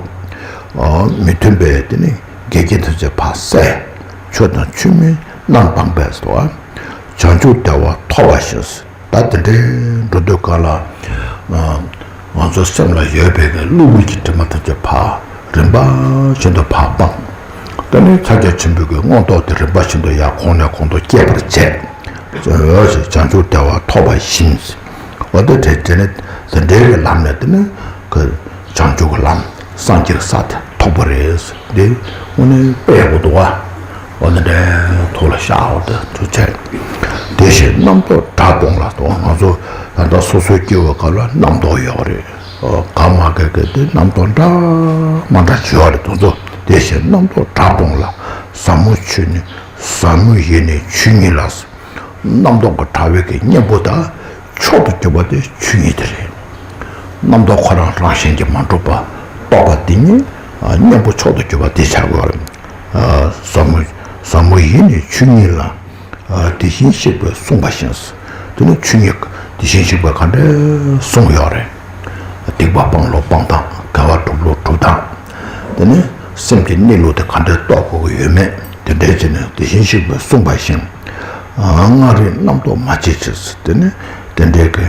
མི་མཐུན་པའི་དེ་ནི་འགལ་རྐྱེན་ཐམས་ཅད་ཕར་བསལ། ཆོས་དང་ཆོས་མིན་རྣམ་སྤངས་པས་སོ། བྱང་ཆུབ་བདེ་བ་ཐོབ་པ་བཞིན། ད་དེ་འདྲའི་འགྲོ་དུས་ག་ལ། ང་ཚོ་སེམས་ལ་ཡོད་པའི་གི་གློ་བུར་གྱི་དྲི་མ་ཐམས་ཅད་ཕར་རིམ་པ་བཞིན་དུ་ཕར་སྤངས། དེ་ནས་ཕྱག་རྒྱ་ཆེན་པོའི་གི་མངོན་རྟོགས་དེ་རིམ་པ་བཞིན་དུ་ཡར་གོང་ནས་གོང་དུ་སྐྱེད་པར་བྱས། བྱང་ཆུབ་བདེ་བ་ཐོབ་པ་བཞིན། འོ་དེ་དེ་དེ་ནས་དེ་འདྲའི་གི་ལམ་ནས་དེ་ནས་གི་བྱང་ཆུབ་ཀྱི་ལམ་སངས་རྒྱས་ས་དེ་ཐོབ་པ་རེད། འདི་དངོས་གནས་དཔེ་ཡག་པོ་འདུག་བ། འོ་དེ་འདྲའི་ཐོག་ལ་བཞག་འོ་དེ་ཐུགས་ཆེ། དེ་བཞིན་རྣམ་རྟོག་དགྲ་སྤོང་ལ་དང་ང་ཚོ་ད་ལྟ་སོ་སོའི་སྐྱེ་བའི་སྐབས་ལ་རྣམ་རྟོག་ཡོད་རེད། གང་མ་གས་གས་དེ་རྣམ་རྟོག་འདྲ་མ་འདྲ་ཅིག་ཡོད་རེད་དེ་ཚོ། དེ་བཞིན་རྣམ་རྟོག་དགྲ་སྤོང་ལ། ཟབ་མོ་ཆོས་ནི་ཟབ་མོ་ཡེ་ནས་ཆོས་ཉིད་ལ། རྣམ་རྟོག་གི་དྲ་བའི་གི་གཉེན་པོ་དང་མཆོག་ཏུ་གྱུར་པ་དེ་ཆོས་ཉིད་དེ་རེད། རྣམ་རྟོག་ཁོ་རང་རང་བཞིན་གྱིས་མ་གྲུབ་པ། རྟོགས་པ་དེ་ཉིད་གཉེན་པོ་མཆོག་ཏུ་གྱུར་པ་དེ་བྱ་དགོས་རེད། ཟབ་མོ་ཟབ་མོ་ཡིས་ནི་ཆོས་ཉིད་ལ། དེ་བཞིན་གཤེགས་པས་གསུངས་པ་བཞིན། དེ་ནི་ཆོས་ཉིད་དེ་བཞིན་གཤེགས་པས་ག་འདྲ་གསུངས་ཡོད་རེད། སྡིག་པ་སྤང་ལུགས་སྤང་སྟངས། དགེ་བ་སྒྲུབ་ལུགས་སྒྲུབ་སྟངས། དེ་ནི་སེམས་ཀྱི་གནས་ལུགས་དེ་ག་འདྲ་རྟོགས་དགོས་ཀྱི་ཡོད་མེད། དེ་འདྲའི་ཆེད་ནས་དེ་བཞིན་གཤེགས་པས་གསུངས་པ་བཞིན། སྔར་རིག་རྣམ་རྟོག་མ་བྱེད་ཅིག་དེ་ནི་དེ་འདྲའི་གི་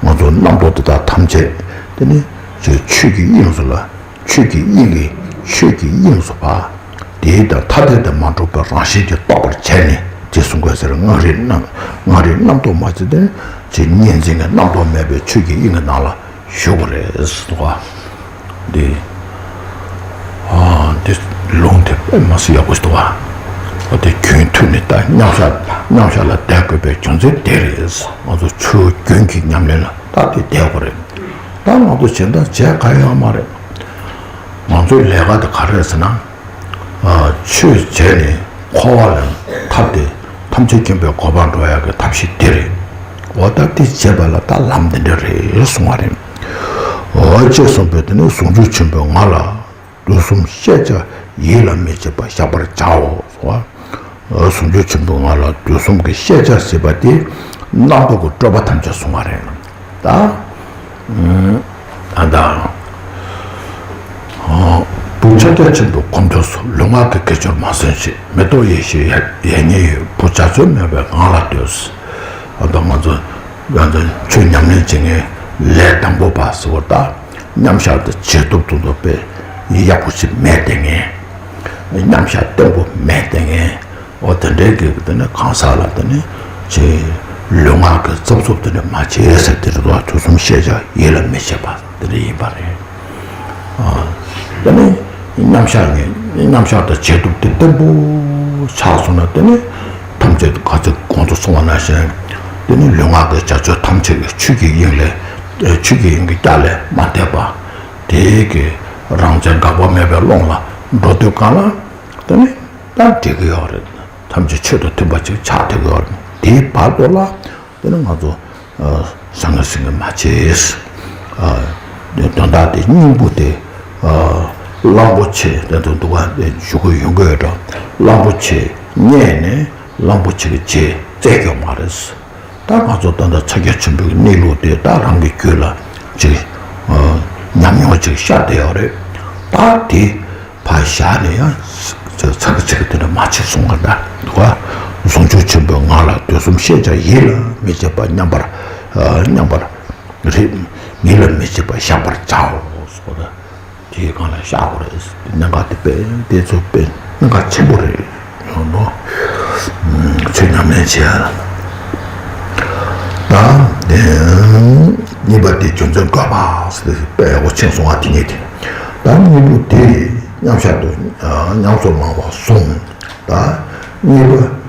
ང་ཚོ་རྣམ་རྟོག་དེ་དག་ཐམས་ཅད་དེ་ནི་ཆོས་ཀྱི་དབྱིངས་སུ་ལ། ཆོས་ཀྱི་དབྱིངས་ཀྱི་ཆོས་ཀྱི་དབྱིངས་སུ་བ། དེའི་དང་ཐ་དད་དུ་མ་གྲུབ་པའི་རང་བཞིན་གྱིས་རྟོགས་པར་བྱས་ནས་ཅེས་གསུང་དགོས་ཟེར། སྔར་རིག་རྣམ་སྔར་རིག་རྣམ་རྟོག་མ་བྱེད་དེ་ཅེས་གཉིས་འཛིན་གྱི་རྣམ་རྟོག་མེད་པའི་ཆོས་ཀྱི་དབྱིངས་ཀྱི་ནང་ལ་བཞུགས་པ་རེད་ཟེར་བ། འདི་ཨ་འདི་ལུང་དེ་དཔེ་མ་སྲིད་ཡག་པོ་ཞིག་འདུག་བ། འོ་དེ་རྒྱུན་མཐུད་ནས་ད་མཉམ་བཞག་མཉམ་བཞག་ལ་བསྡད་དགོས་པའི་རྒྱུ་མཚན་དེ་རེད། ང་ཚོ་ཆོས་རྒྱུན་གྱི་ཉམས་ལེན་ལ་ད་དེ་བསྡད་དགོས་རེད། ད་ང་ཚོ་བྱེད་སྟངས་བྱེད་ག་ཡོད་མ་རེད། ང་ཚོའི་ལས་ཀ་དེ་ག་རེ་རེད་ཟེར་ན། ཆོས་བྱས་ནས་འཁོར་བ་ལས་ཐར་ཏེ་ཐམས་ཅད་མཁྱེན་པའི་གོ་འཕང་འགྲོ་ཡག་གི་ཐབས་ཤེས་དེ་རེད། འོ་ད་དེ་བྱེད་པ་ལ་ད་ལམ་འདི་འདྲ་རེད་གསུང་བ་རེད། འོ་ཅེས་གསུངས་པས་དེ་ནས་ཟུང་འཇུག་ཆེན་པོས་ང་ལ། དུས་གསུམ་ཤེས་བྱ་ཡིད་ལ་མི་བྱེད་པ་བཤགས་པར་བྱའོ། ཟུང་འཇུག་ཆེན་པོས་ང་ལ་དུས་གསུམ་གྱི་ཤེས་བྱ་ཟེར་བ་དེ་རྣམ་རྟོག་གི་སྤྲོས་པ་ཐམས་ཅད་གསུང་བ་རེད། ད་ཨ་ད་བུ་ཕྱག་རྒྱ་ཆེན་པོའི་གོམ་ཐོས་སུ། ལུས་ངག་གི་དགེ་སྦྱོར་མ་ཟིན་ཞིག་མེ་ཏོག་ཡེ་ཤེས་ཡལ་ཡལ་ཉེ་ཡོད། བུ་བྱ་རྩོལ་མེད་པའི་ངང་ལ་སྡོད། ཨ་ད་ང་ཚོ་ང་ཚོ་ཆོས་ཉམས་ལེན་བྱེད་མཁན་ལས་དང་པོ་པ་ཟེར་བ་ད། མཉམ་བཞག་དེ་བྱེད་ཐུབ་ཐུབ་ཐུབ་པའི་ཡག་པོ་ཞིག་མེད་དེ་ངས། མཉམ་བཞག་བརྟན་པོ་མེད་དེ་ངས། འོ་དེ་འདྲའི་གི་དེ་ནི་གང་ཟག་ལ་དེ་ནི་ཅི་ལུས་ངག་གི་རྩབ་རྩུབ་དེ་འདྲ་མ་བྱེད་ཟེར་དེ་རེད་དོ། དུས་གསུམ་ཤེས་བྱ་ཡིད་ལ་མི་བྱེད་པ་དེ་འདྲ་ཡིན་པ་རེད། ཨ་དེ་ནི་མཉམ་བཞག་ནི་མཉམ་བཞག་དང་བྱེད་ཐུབ་དེ་བརྟན་པོ་ཆགས་སོང་ན་དེ་ནི་ཐམས་ཅད་ག་ཚོད་གོང་དུ་སོང་བ་ནང་བཞིན་དེ་ནི་ལུས་ངག་གི་བྱ་སྤྱོད་ཐམས་ཅད་ཀྱི་ཆོས་ཀྱི་དབྱིངས་ལས་ཆོས་ཀྱི་དབྱིངས་ཀྱི་རྒྱ་ལས་མ་འདས་པ། དེའི་གི་རང་རྩལ་འགག་པ་མེད་པའི་ཀློང་ལ་འགྲོ་དུས་གང་ལ་དེ་ནི་ད་འགྲིག་གི་ཡོད་རེད། ཐམས་ཅད་ཆོས་དང་མཐུན་པ་ཅིག་ཆགས་ཐུབ་ཀྱི་ཡོད་རེད། དེའི་བར་དུ་ལ་དེ་ནི་ང་ཚོ་ཨ་ཟང་ངེ་ཟིང་ངེ་མ་བྱེད། ཨ་དོན་དག་དེ་སྙིང་པོ་དེ་ཨ་གླང་པོ་ཆེ་དེ་ཚོ་འདུག་ག་དེ་ཞུ་གི་ཡོང་གི་ཡོད་འགྲོ། གླང་པོ་ཆེ་རྙེད་ནས་གླང་པོ་ཆེ་གི་རྗེས་བཙལ་གྱི་ཡོད་མ་རེད། ད་ང་ཚོ་ད་ལྟ་ཕྱག་རྒྱ་ཆེན་པོའི་གནས་ལུགས་དེ་ད་རང་གི་རྒྱུད་ལ་ཅིག་ཨ་ཉམས་མྱོང་ཅིག་ཤར་བསྡད་ཡོད་རེད། ད་དེ་ཕར་བཞག་ནས་ཡང་ཚ་གི་ཚིག་གི་དེ་འདྲ་མ་བྱེད་གསུང་གི་འདྲ་འདུག་ག་ཟུང་འཇུག་ཆེན་པོས་ང་ལ་དུས་གསུམ་ཤེས་བྱ་ཡིད་ལ་མི་བྱེད་པ་མཉམ་པར་མཉམ་པར་རིག་ཡིད་ལ་མི་བྱེད་པ་བཤགས་པར་བྱའོ་ཟེར་བ་དང་། དེའི་སྒང་ལ་བཤགས་དགོས་རེད། གནད་འགག་དེ་དཔེ་དེ་ཚོ་དཔེ་གནད་འགག་ཆེན་པོ་རེད། ཡོང་ནོ། ཆོས་ཉམས་ལེན་བྱེད་ཡ་ལ། ད་དེ་གཉིས་པ་དེ་རྒྱུ་མཚན་དགོས་པ་ཟེར་དཔེ་ཡག་པོ་ཕྱིན་སོང་བ་དེ་ཉིད་དེ། ད་གཉིས་པོ་དེ་ཉམས་བཞག་ཏུ་ཉམས་སུ་བླང་བ་གསུམ། ད་གཉིས་པ།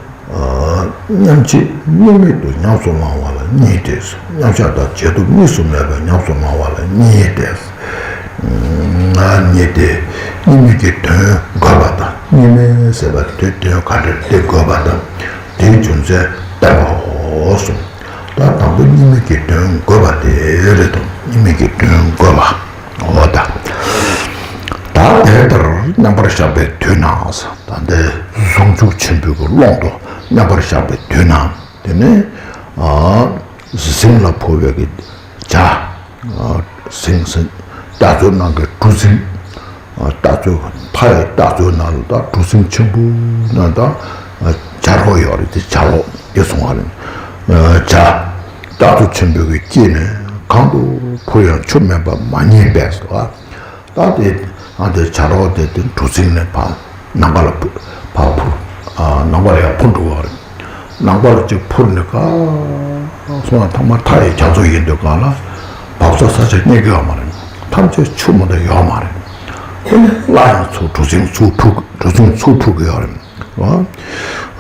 མཉམ་རྗེས་གཉིས་མེད་དུ་ཉམས་སུ་བླང་བ་ལ་གཉིས་ཏེ། མཉམ་བཞག་དང་བྱེད་ཐབས་གཉིས་སུ་མེད་པར་ཉམས་སུ་བླང་བ་ལ་གཉིས་ཏེ། གཉིས་ཏེ། གཉིས་མེད་ཀྱི་དོན་འགོད་པ་དང་གཉིས་མེད་ཟེར་བ་དེ་དོན་ག་འདྲ་དེ་འགོད་པ་དང་དེའི་རྒྱུ་མཚན་བསྟན་པའོ་གསུངས། ད་དང་པོ་གཉིས་མེད་ཀྱི་དོན་འགོད་པ་དེ་རེད་དོ། གཉིས་མེད་ཀྱི་དོན་འགོད་པ། འོ་ད། ད་དེ་ལྟར་མཉམ་པར་བཞག་པའི་དུས་ན། ད་ལྟའི་ཟུང་འཇུག་ཆེན་པོའི་གི་ཀློང་དུ་མཉམ་པར་བཞག་པའི་དུས་ན། དེ་ནས་ཨ་གཟིམ་ལ་ཕོག་པའི་གི་བྱ། ཨ་གཟིམ་གཟིམ་རྟ་མཚོའི་ནང་གི་གྲུ་གཟིངས། ཨ་རྟ་མཚོའི་མཐའ་ཡི་རྟ་མཚོའི་ནང་ལ་ད་གྲུ་གཟིངས་ཆེན་པོའི་ནང་ད་ཨ་བྱ་རོག་ཡོད་རེད། དེ་བྱ་རོག་དེ་སོང་བ་རེད། ཨ་བྱ། རྟ་མཚོ་ཆེན་པོའི་གི་དཀྱིལ་ནས་གང་དུ་འཕུར་ཡང་ཆུ་མེད་པར་མ་རྙེད་པས་སོ། ད་དེ་ཨ་དེ་བྱ་རོག་དེ་དེ་གྲུ་གཟིངས་ནས་ཕར་ནམ་མཁའ་ལ་འཕུར་ཕར་འཕུར་ཨ་ནམ་མཁའ་ལ་ཡར་འཕུར་འགྲོ་བ་རེད། ནམ་མཁའ་ལ་ཅིག་འཕུར་ནས་ག་སོང་ན་ཐ་མ་མཐའ་ཡི་རྒྱ་མཚོ་ཡིན་དུས་གང་ལ་བབས་ས་ས་ཆ་རྙེད་ཀྱི་ཡོད་མ་རེད། ཐམས་ཅད་ཆུ་མ་གཏོགས་ཡོད་མ་རེད། དེ་ནས་སླར་ཡང་ཚུར་གྲུ་གཟིངས་ཚུར་འཕུར་གྲུ་གཟིངས་ཚུར་འཕུར་གྱི་ཡོད་རེད།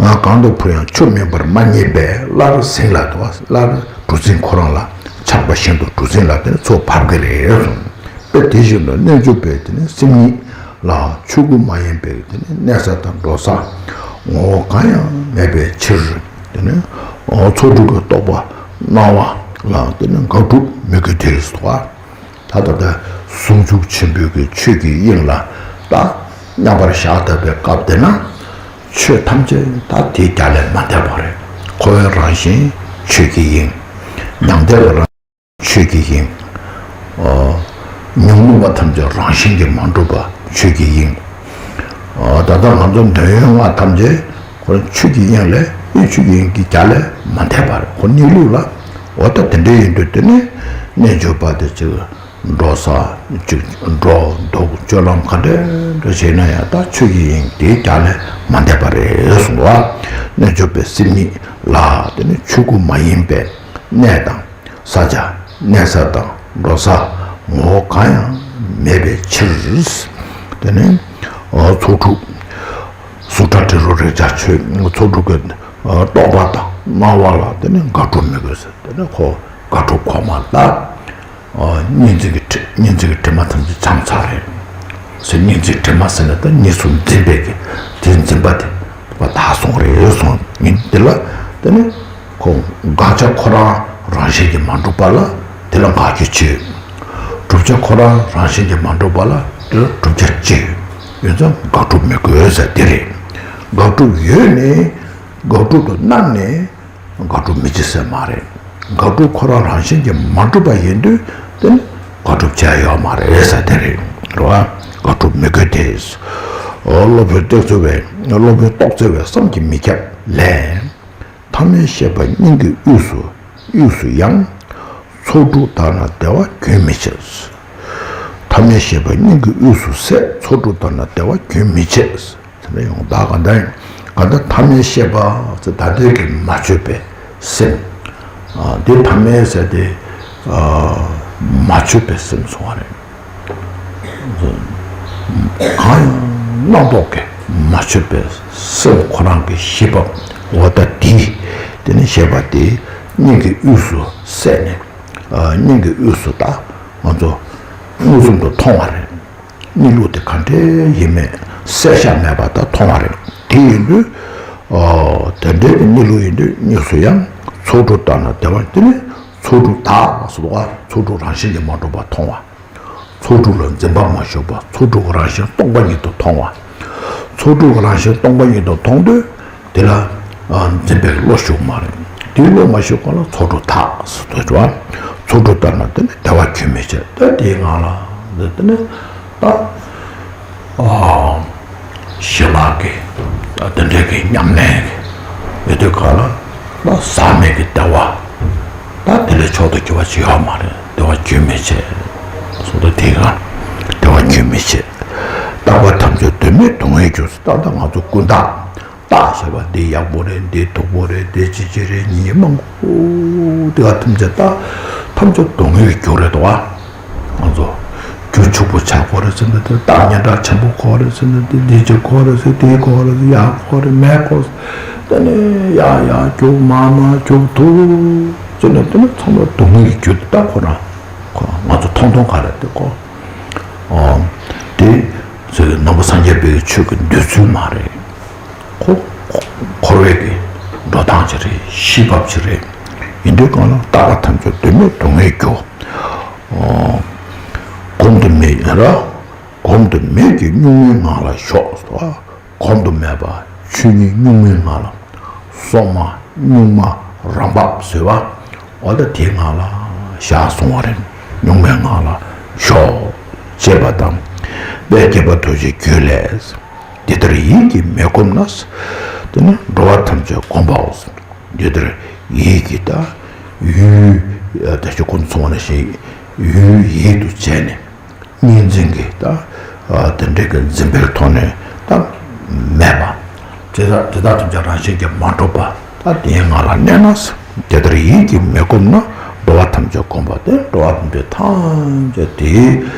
ཨ་གང་དུ་འཕུར་ཡང་ཆུ་མེད་པར་མ་རྙེད་པས་སླར་གཟིངས་ལ་དུ་བ་སླར་གྲུ་གཟིངས་ཁོ་རང་ལ་ཆགས་པ་བཞིན་དུ་གྲུ་གཟིངས་ལ་དེ་ནས་ཚུར་བབས་ཀྱི་རེད་གསུངས། དཔེ་དེ་བཞིན་དུ་རྣལ་འབྱོར་པས་དེ་ནི་སེམས་ཉིད་ལ་ཆོས་སྐུ་མ་ཡིན་པའི་དེ་ནི་གནས་ས་དང་འགྲོ་ས་ངོ་བོ་གང་ཡང་མེད་པའི་ཕྱིར། དེ་ནི་ཚོགས་དྲུག་གི་རྟོག་པ་སྣང་བ་ལ་དེ་ནི་དགག་སྒྲུབ་མི་དགོས་དེ་སོ། ད་ལྟ་དེ་ ཟུང་འཇུག་ཆེན་པོའི་གི་ཆོས་ཀྱི་དབྱིངས་ལ་ད་མཉམ་པར་བཞག་བསྡད་པའི་སྐབས་དེ་ན། ཆོས་ཐམས་ཅད་ད་དེའི་རྒྱ་ལས་མ་འདས་པ་རེད། འཁོར་བའི་རང་བཞིན་ཆོས་ཀྱི་དབྱིངས། མྱང་འདས་པ་རང་ཆོས་ཀྱི་དབྱིངས། ཨོ། ཉོན་མོངས་པ་ཐམས་ཅད་རང་བཞིན་གྱིས་མ་གྲུབ་པ་ཆོས་ཀྱི་དབྱིངས། ཨོ། ད་ལྟ་ང་ཚོ་འདོད་ཡོན་ལྔ་ཐམས་ཅད་ཁོ་ཆོས་ཀྱི་དབྱིངས་ལས་ཨེ་ཆོས་ཀྱི་དབྱིངས་ཀྱི་རྒྱ་ལས་མ་འདས་པ་རེད། ཁོ་གནས་ལུགས་ལ། འོ་ད་དེ་འདྲ་ཡིན་དུས་དེ་ནི་རྣལ་འབྱོར་པ་དེ་ཅིག་འགྲོ་ས་ཅིག་འགྲོ་འདུག་སྤྱོད་ལམ་ག་འདྲ་འདྲ་བྱས་ན་ཡང་ད་ཆོས་ཀྱི་དབྱིངས་དེའི་རྒྱ་ལས་མ་འདས་པ་རེད་གསུངས་པ། རྣལ་འབྱོར་པའི་སེམས་ཉིད་ལ་དེ་ནི་ཆོས་སྐུ་མ་ཡིན་པའི་གནས་དང་། ས་ཆ་གནས་ས་དང་འགྲོ་ས་ངོ་བོ་གང་ཡང་མེད་པའི་ཕྱིར། དེ་ནི་ཚོགས་དྲུག་གཟུགས་སྒྲ་དྲི་རོ་རེག་བྱ་ཆོས་ཚོགས་དྲུག་གི་རྟོག་པ་དང་སྣང་བ་ལ་དེ་ནི་དགག་སྒྲུབ་མི་དགོས་ཟེར། དེ་ནི་ཁོ་དགག་སྒྲུབ་གོང་མ་ལ། གཉིས་འཛིན་གྱི་དྲི་གཉིས་འཛིན་གྱི་དྲི་མ་ཐམས་ཅད་བྱང་ཚར་རེད་ཟེར། གཉིས་འཛིན་དྲི་མ་ཟེར་ན་ད་གཉིས་སུ་འཛིན་པའི་གི་དེ་འཛིན་པ་དེ་དག་སོང་རེད་གསུངས་ཡིན། དེ་ལ་དེ་ནི་ཁོ་དགག་བྱ་ཁོ་རང་རང་བཞིན་གྱིས་མ་གྲུབ་པ་ལ་དེ་ལ་དགག་རྒྱུ་གཅིག་བསྒྲུབ་བྱ་ཁོ་རང་རང་བཞིན་གྱིས་མ་གྲུབ་པ་ལ་དེ་ལ་བསྒྲུབ་བྱ་གཅིག་ཡོད་ཙང་དགག་སྒྲུབ་མི་དགོས་ཟེར་དེ་རེད། དགག་སྒྲུབ་ཡོད་ནས་དགག་སྒྲུབ་ཏུ་སྣང་ནས། དགག་སྒྲུབ་མི་བྱེད་ཟེར་མ་རེད། དགག་སྒྲུབ་ཁོ་རང་རང་བཞིན་གྱིས་མ་གྲུབ་པ་ཡིན་དུས་དེ་ནི་དགག་སྒྲུབ་བྱས་ཡོད་མ་རེད་ཟེར་དེ་རེད། རེད་བ། དགག་སྒྲུབ་མི་དགོས་ཏེ། སློབ་དཔོན་རྟོགས་འཚོལ་བས་སློབ་དཔོན་རྟོགས་འཚོལ་བས་བསམ་གྱིས་མི་ཁྱབ་ལས། ཐ་མལ་ཤེས་པ་སྙིང་གི་དབུས་སུ་དབུས་སུ་ཡང་། ཚོགས་དྲུག་དག་ན་བདེ་བ་རྒྱུན་མི་འཆད། ཐ་མལ་ཤེས་པ་སྙིང་གི་དབུས་སུ་ཟད། ཚོགས་དྲུག་དག་ན་བདེ་བ་རྒྱུན་མི་འཆད། དེ་ནས་ཡང་བདག་ག་འདྲ་ཡིན། ག་འདྲ་ཐ་མལ་ཤེས་པ་ཟེར་ད་ལྟའི་གི་མ་བཅོས་པའི་སེམས། ཨ། འདི་ཐ་མལ་ཟེར་ཏེ། ཨ། མ་བཅོས་པའི་སེམས་སོང་བ་རེད། གང་ཡང་རྣམ་རྟོག་གི་མ་བཅོས་པའི་སེམས་ཁོ་རང་གི་ཤེས་པ་འོ་ད་འདི། དེ་ནི་ཤེས་པ་དེ་སྙིང་གི་དབུས་སུ་ཟད་ནས། ཨ། སྙིང་གི་དབུས་སུ་ད་ང་ཚོ་མངོན་སུམ་དུ་མཐོང་བ་རེད། གནས་ལུགས་དེ་ག་འདྲའི་ཡིན་མིན་བསལ་བཞག་མེད་པ་ད་མཐོང་བ་རེད། དེ་ཡིན་དུས། ཨོ། དེ་འདྲའི་གནས་ལུགས་ཡིན་དུས་དངོས་སུ་ཡང་ཚོགས་དྲུག་དག་ན་བདེ་བ། དེ་ནི་ཚོགས་དྲུག་དག་ཟེར་བ་ཚོགས་དྲུག་རང་བཞིན་གྱིས་མ་གྲུབ་པ་མཐོང་བ། ཚོགས་དྲུག་ལ་འཛིན་པ་མ་ཞུགས་པ་ཚོགས་དྲུག་རང་བཞིན་སྟོང་པ་ཉིད་དུ་མཐོང་བ། ཚོགས་དྲུག་རང་བཞིན་སྟོང་པ་ཉིད་དུ་མཐོང་དུས། དེ་ལ་འཛིན་པའི་བློ་ཞུགས་མ་རེད། དེའི་བློ་མ་ཞུགས་གོང་ལ་ཚོགས་དྲུག་དག་ཟེར་དུས་བ། ཚོགས་དྲུག་དག་ན་དེ་ནི་བདེ་བ་རྒྱུན་མི་འཆད། ད་དེའི་ངང་ལ་དེ་ནི་ད་ཞི་ལྷག་གི་དེ་འདྲའི་གི་ཉམས་ལེན་གི་ཡོད་དུས་གང་ལ་ད་ཟག་མེད་ཀྱི་བདེ་བ། ད་དེ་ལས་མཆོག་ཏུ་གྱུར་པ་ཅིག་ཡོད་མ་རེད། བདེ་བ་རྒྱུན་མི་འཆད་གསུངས་ཏེ་དེའི་ངང་བདེ་བ་རྒྱུན་མི་འཆད། རྟག་པ་ཐམས་ཅད་དོན་མེད་སྡུག་བསྔལ་འགྱུར། ད་ལྟ་ང་ཚོ་ཀུན་བརྟགས། བརྟག་བྱས་པ་འདི་ཡག་པོ་རེད། འདི་སྡུག་པོ་རེད། འདི་ཅི་ཅི་རེད། ཉིན་མང་པོ་འདི་ག་ཐམས་ཅད་ད་ཐམས་ཅད་སྡུག་བསྔལ་གྱི་རྒྱུ་རེད་དོ། ང་ཚོ་རྒྱུ་ཕྱུག་པོ་ཆགས་དགོས་རེད་ཟེར་ན་འདི། རྟགས་སྙན་གྲགས་ཆེན་པོ་དགོས་རེད་ཟེར་ན་འདི། འདི་ཅི་དགོས་རེད་ཟེར། དེ་དགོས་རེད་ཟེར། ཡག་དགོས་རེད། མེད་དགོས་ཟེར། དེ་ནས་ཡག་ཡག་རྒྱུག་མ་མ་རྒྱུག་ཐུག་ཟེར་ན་དེ་ནི་ཚང་མ་སྡུག་བསྔལ་གྱི་རྒྱུ་དེ་ད་ཁོ་རང་ཁོ་ང་ཚོ་མཐོང་མཐོང་ག་རེད་དེ་ཁོ། ཨོ། དེ་ཚོའི་ནང་པ་སངས་རྒྱས་པའི་ཆོས་ཀྱི་འདོད་ཚུལ་མ་རེད། ཁོ་འཁོར་བའི་གི་འགྲོ་སྟངས་ཅིག་རེད། གཞི་བབ་ཅིག་རེད། ཡིན་དུས་གང་ལ་རྟག་པ་ཐམས་ཅད་དོན་མེད་སྡུག་བསྔལ་རྒྱུ། ཨོ། གོམས་དུ་མེད་ཡ་ར། གོམས་དུ་མེད་ཀྱི་གཉུག་མའི་ངང་ལ་ཞོག་ཟེར་བ། གོམས་དུ་མེད་པ་ཆོས་ཉིད་གཉུག་མའི་ངང་ལ། སོ་མ་གཉུག་མ་རང་བབས་ཟེར་བ། འོ་ད་དེའི་ངང་ལ་བཞག་སོང་བ་རེད། གཉུག་མའི་ངང་ལ་ཞོག་ཅེས་པ་དང་། དཔལ་དགྱེས་པ་རྡོ་རྗེའི་རྒྱུད་ལས། འདི་ལྟར་ཡིད་ཀྱིས་མི་བསྒོམས་ན། དེ་ནི་འགྲོ་བ་ཐམས་ཅད་བསྒོམ་པའོ། འདི་ལྟར་ཡིད་ཀྱིས་ད་ཡུལ་ད་ཅི་ཁོང་ཚོ་ནང་བཞིན་ཡུལ་ཡིད་དུ་བྱས་ནས། གཉིས་འཛིན་གྱི་ད་དེ་འདྲའི་གི་འཛིན་པའི་ཐོག་ནས་ད་མེད་པ། དེ་དག་དེ་དག་ཐམས་ཅད་རང་བཞིན་གྱིས་མ་གྲུབ་པ། ད་དེའི་ངང་ལ་གནས་ན། དེ་ལྟར་ཡིད་ཀྱིས་མི་བསྒོམས་ན། འགྲོ་བ་ཐམས་ཅད་བསྒོམ་པ་སྟེ། འགྲོ་བ་ཐམས་ཅད་ཐམས་ཅད་དེའི་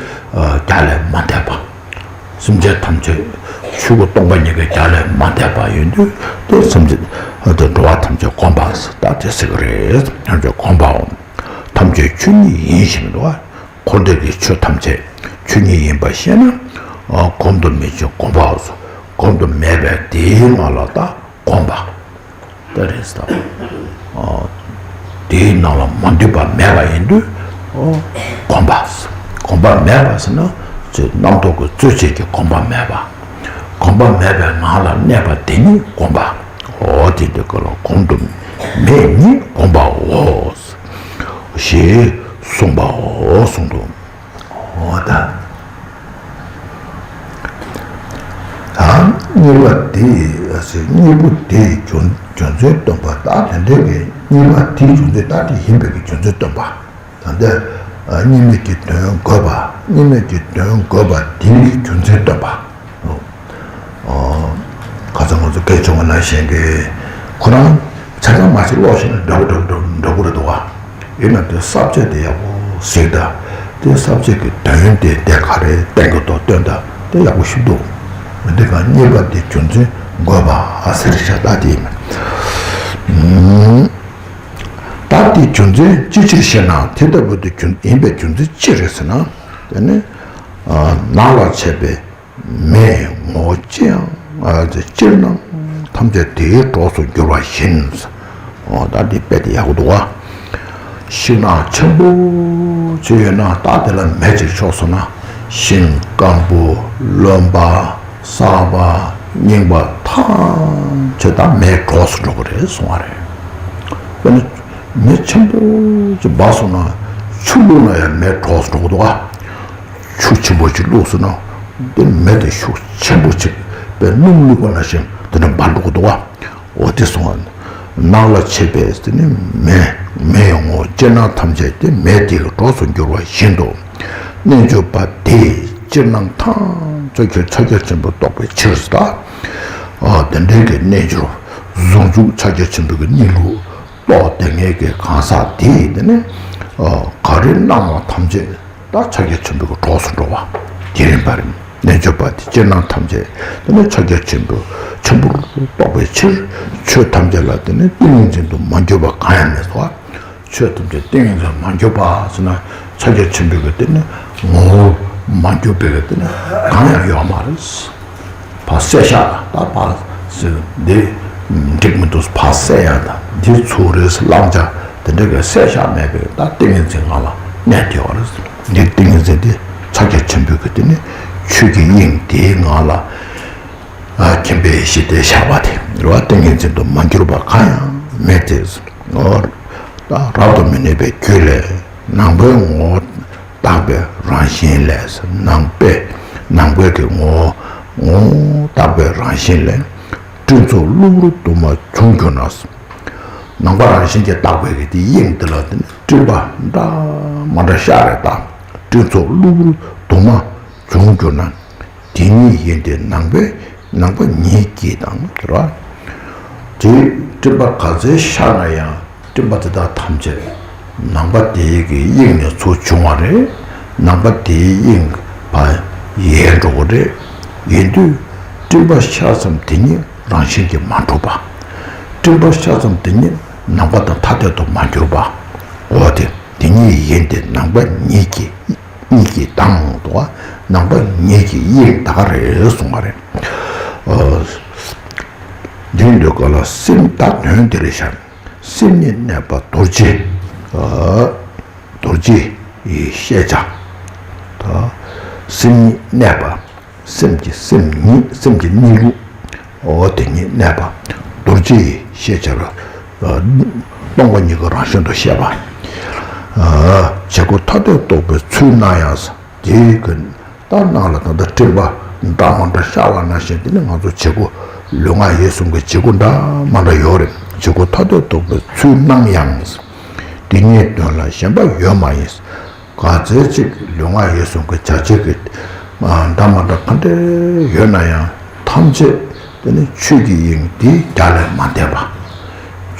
རྒྱ་ལས་མ་འདས་པ། སེམས་ཅན་ཐམས་ཅད་ཆོས་སྐུ་སྟོང་པ་ཉིད་ཀྱི་རྒྱ་ལས་མ་འདས་པ་ཡིན་དུས་དེ་སེམས་ཅན་དེ་འགྲོ་བ་ཐམས་ཅད་བསྒོམ་པ་ད་དེ་ཟེར་གི་རེད། ཐམས་ཅད་བསྒོམ་པའོ། ཐམས་ཅད་ཆོས་ཉིད་ཡིན་ཞེས་མི་འདུག་བ། འཁོར་འདས་ཀྱི་ཆོས་ཐམས་ཅད་ཆོས་ཉིད་ཡིན་པ་ཤེས་ན། ཨ། གོམས་དུ་མེད་ཅིང་བསྒོམ་པའོ། གོམས་དུ་མེད་པའི་དེའི་ངང་ལ་ད་བསྒོམ་པ་ད་རེད་ཟེར། ཨ། དེའི་ནང་ལ་མ་འདུས་པ་མེད་པ་ཡིན་དུས། ཨ། བསྒོམ་པ། གོམས་པ་མེད་པ་ཟེར་ན་ཅེས་རྣམ་རྟོག་གི་རྩོལ་བྱེད་ཀྱི་གོམས་པ་མེད་པ། གོམས་པ་མེད་པའི་ངང་ལ་གནས་པ་དེ་ཉིད་གོམས་པ། འོ་དེ་འདི་ཀ་ལ་གོམས་དུ་མེད་ཉིད་གོམས་པའོ། ཞེས་གསུངས་པའོ་གསུངས་འདུག་འོ་ད། ད་གཉིས་པ་དེ་གཉིས་པོ་དེའི་རྒྱུ་རྒྱུ་མཚན་སྟོན་པ། ད་དེ་འདྲའི་གི་གཉིས་པ་དེའི་རྒྱུ་མཚན་ད་དེ་ཡིན་པའི་གི་རྒྱུ་མཚན་སྟོན་པ། ད་ལྟ་གཉིས་མེད་ཀྱི་དོན་འགོད་པ། གཉིས་མེད་ཀྱི་དོན་འགོད་པ་དེའི་རྒྱུ་མཚན་སྟོན་པ། ཁ་སང་ང་ཚོ་སྐད་བྱུང་བ་ནང་བཞིན་གྱི་ཁོ་རང་ཆ་ཚང་མ་ཞིག་ཀློག་ཤེས་ན་འདྲ་པོ་འདྲ་པོ་འདྲ་པོ་འདྲ་པོ་རེད་འདུག་བ། ཡིན་ན་དེ་ས་བཅད་དེ་ཡག་པོ་གཟིགས་དང་། དེ་ས་བཅད་ཀྱི་དོན་དེ་དེ་ག་རེ་བསྟན་གྱི་འདུག་སྟོན་དང་དེ་ཡག་པོ་ཞིག་འདུག་འདི་ག་གཉིས་པ་དེ་རྒྱུ་མཚན་འགོད་པ་ཟེར་བྱ་ད་དེ་ཡིན། ད་དེའི་རྒྱུ་མཚན་ཅི་ཕྱིར་ཞེ་ན། དེ་ལྟ་བུ་དེ་རྒྱུ་ཡིན་པའི་རྒྱུ་མཚན་ཅི་རེད་ཟེར་ན། དེ་ནི་ནགས་ལ་ཆས་པའི་མེའི་ངོ་བོ་ཅི་ཡང་ཅིར་སྣང་ཐམས་ཅད་དེའི་གྲོགས་སུ་འགྱུར་བ་བཞིན། འོ་ད་འདི་དཔེ་དེ་ཡག་པོ་འདུག་བ། ཤིང་ནགས་ཆེན་པོ་ཅིག་ཡོད་ན་ད་དེ་ལ་མེ་ཅིག་ཤོར་སོང་ན་ཤིང་སྐམ་པོ་རློན་པ། སྲ་བ། རྙིང་པ་ཐམས་ཅད་ད་མེའི་གྲོགས་སུ་འགྲོ་གི་རེད་གསུང་བ་རེད། དཔེར་ན་མེ་ཆེན་པོ་ཅིག་འབར་སོང་ན་ཆུ་བླུགས་ན་ཡང་མེའི་གྲོགས་སུ་འགྲོ་གི་འདུག་ག་ཆུ་ཆེན་པོ་ཅིག་བླུགས་སོང་ན་དེ་མེ་དེ་ཤུགས་ཆེན་པོ་ཅིག་དཔེ་སྣུམ་བླུགས་པ་ནང་བཞིན་དེ་འདྲ་འབར་འགྲོ་གི་འདུག་ག་འོ་དེ་སོང་བ། ནགས་ལ་ཆས་པས་དེ་ནི་མེ། མེའི་ངོ་བོ་ཅིར་སྣང་ཐམས་ཅད་དེ་མེ་དེ་གི་གྲོགས་སུ་འགྱུར་བ་བཞིན་དུ། རྣལ་འབྱོར་པ་དེས་ཅིར་སྣང་ཐམས་ཅད་ཁྱོད་ཕྱག་རྒྱ་ཆེན་པོ་རྟོགས་པའི་ཕྱིར་ད། ཨ་དེ་འདྲའི་གི་རྣལ་འབྱོར་ཟུང་འཇུག་ཕྱག་རྒྱ་ཆེན་པོའི་གི་གནས་ལུགས་རྟོགས་བསྡད་མཁན་གྱི་གང་ཟག་དེས་དེ་ནི་ཨ་ག་རེ་སྣང་བ་ཐམས་ཅད་ད་ཕྱག་རྒྱ་ཆེན་པོའི་གི་གྲོགས་སུ་འགྲོ་བ་དེ་ཡིན་པ་རེད། རྣལ་འབྱོར་པ་དེ་ཅིར་སྣང་ཐམས་ཅད་དེ་ནི་ཕྱག་རྒྱ་ཆེན་པོ་ཆེན་པོར་རྟོགས་པའི་ཕྱིར་ཆོས་ཐམས་ཅད་ལ་དེ་ནི་ཏིང་ངེ་འཛིན་དུ་མ་གྱུར་པ་གང་ཡང་མེད་སོ། ཆོས་ཐམས་ཅད་ཏིང་ངེ་འཛིན་མ་གྱུར་པ་ཟེར་ན་ཕྱག་རྒྱ་ཆེན་པོའི་གི་དེ་ནི་ངོ་བོ་མ་གྱུར་པའི་གི་དེ་ནི་གང་ཡང་ཡོད་མ་རེད། ཕར་བསལ་བཞག་ད་ཕར་ཟེར་འདི་འགྲིག་མི་འདུག་ཕར་བསལ་ཡག་ད་འདི་ཚུར་རེད་བླང་བྱ་དེ་འདྲ་གི་བསལ་བཞག་མེད་པའི་ད་ཏིང་ངེ་འཛིན་ངང་ལ་གནས་བསྡད་པ་རེད། འདི་ཏིང་ངེ་འཛིན་འདི་ཕྱག་རྒྱ་ཆེན་པོའི་གི་དེ་ནི་ཆོས་ཀྱི་དབྱིངས་དེའི་ངང་ལ་མཁྱེན་པའི་གཞི་དེ་བཞག་པ་དེ་རེད་བ། ཏིང་ངེ་འཛིན་དུ་མ་གྱུར་པ་གང་ཡང་མེད་དེ། ད་རབ་ཏུ་མི་གནས་པའི་རྒྱུད་ལས་ནང་པའི་ངོ་བོ་བརྟག་པའི་རང་བཞིན་ལས། ནང་པའི་ནང་པའི་གི་ངོ་བོ་ངོ་བོ་བརྟག་པའི་རང་བཞིན་ལས། སྤྲིན་ཚོགས་གློ་བུར་དུ་མ་བྱུང་གྱུར་ན། ནང་པ་རང་བཞིན་གྱིས་བརྟག་པའི་གི་དེ་དབྱིངས་དེ་ལ་དེ་ནི་སྤྲིན་པ་འདྲ་མ་འདྲ་ཤར་རེ་དང་སྤྲིན་ཚོགས་གློ་བུར་དུ་མ་བྱུང་གྱུར་ན། དེ་ཉིད་ཡིན་ཏེ་ནང་པའི་ནང་པ་ཉིད་ཀྱིས་དང་། རེད་བ། དེ་སྤྲིན་པ་ག་ཚད་ཤར་ན་ཡང་སྤྲིན་པ་དེ་དག་ཐམས་ཅད་ནང་པ་དེའི་གི་དབྱིངས་ནས་ཚུར་བྱུང་བ་རེད། ནང་པ་དེའི་དབྱིངས་ཕར་ཡལ་འགྲོ་གི་རེད། ཡིན་དུས་སྤྲིན་པ་ཤར་ཙམ་དེ་ཉིད་རང་བཞིན་གྱིས་མ་གྲུབ་པ། སྤྲིན་པ་ཤར་ཙམ་དེ་ཉིད་ནང་པ་དང་ཐ་དད་དུ་མ་གྱུར་པ། འོ་དེ་དེ་ཉིད་ཡིན་ཏེ་ནང་པ་ཉིད་ཀྱིས་གཉིས་ཀྱི་དང་དུ་བ་ནང་པ་ཉིད་ཀྱི་དབྱིངས་ད་ག་རེ་གསུངས་པ་རེད། འདིའི་འདོད་སྐབས་ལ་སེམས་ད་དོན་འདི་རེད་ཤག་སེམས་ཉིད་གནས་པ་རྡོ་རྗེ། རྡོ་རྗེ་ཡི་ཤེས་བྱ། སེམས་ཉིད་གནས་པ། སེམས་ཀྱི་སེམས་ཉིད་སེམས་ཀྱི་གནས་ལུགས། འོ་དེ་ཉིད་གནས་པ། རྡོ་རྗེ་ཡི་ཤེས་བྱ་ལ། སྟོང་པ་ཉིད་ཀྱི་རང་བཞིན་དུ་ཤེས་པ། བྱེད་སྒོ་ཐ་དད་རྟོགས་པའི་ཚུལ་སྣང་ཡང་དེའི་གི་ད་སྣང་ལ་ད་ལྟ་སྤྲིན་པ་འདྲ་མ་འདྲ་ཤར་བ་ནང་བཞིན་དེ་ནི་ང་ཚོ་བྱེད་སྒོ་ལུས་ངག་ཡིད་གསུམ་གྱི་བྱེད་སྒོ་འདྲ་མ་འདྲ་ཡོད་རེད། བྱེད་སྒོ་ཐ་དད་རྟོགས་པའི་ཚུལ་སྣང་ཡང་། དེ་ཉིད་དོན་ལ་ཞེན་པ་ཡོད་མ་ཡིན། ག་ཚད་ཅིག་ལུས་ངག་ཡིད་གསུམ་གྱི་བྱ་བྱེད་ཀྱི་འདྲ་མ་འདྲ་ག་འདྲ་ཡོད་ན་ཡང་ཐམས་ཅད་དེ་ནི་ཆོས་ཀྱི་དབྱིངས་དེའི་རྒྱ་ལས་མ་འདས་པ།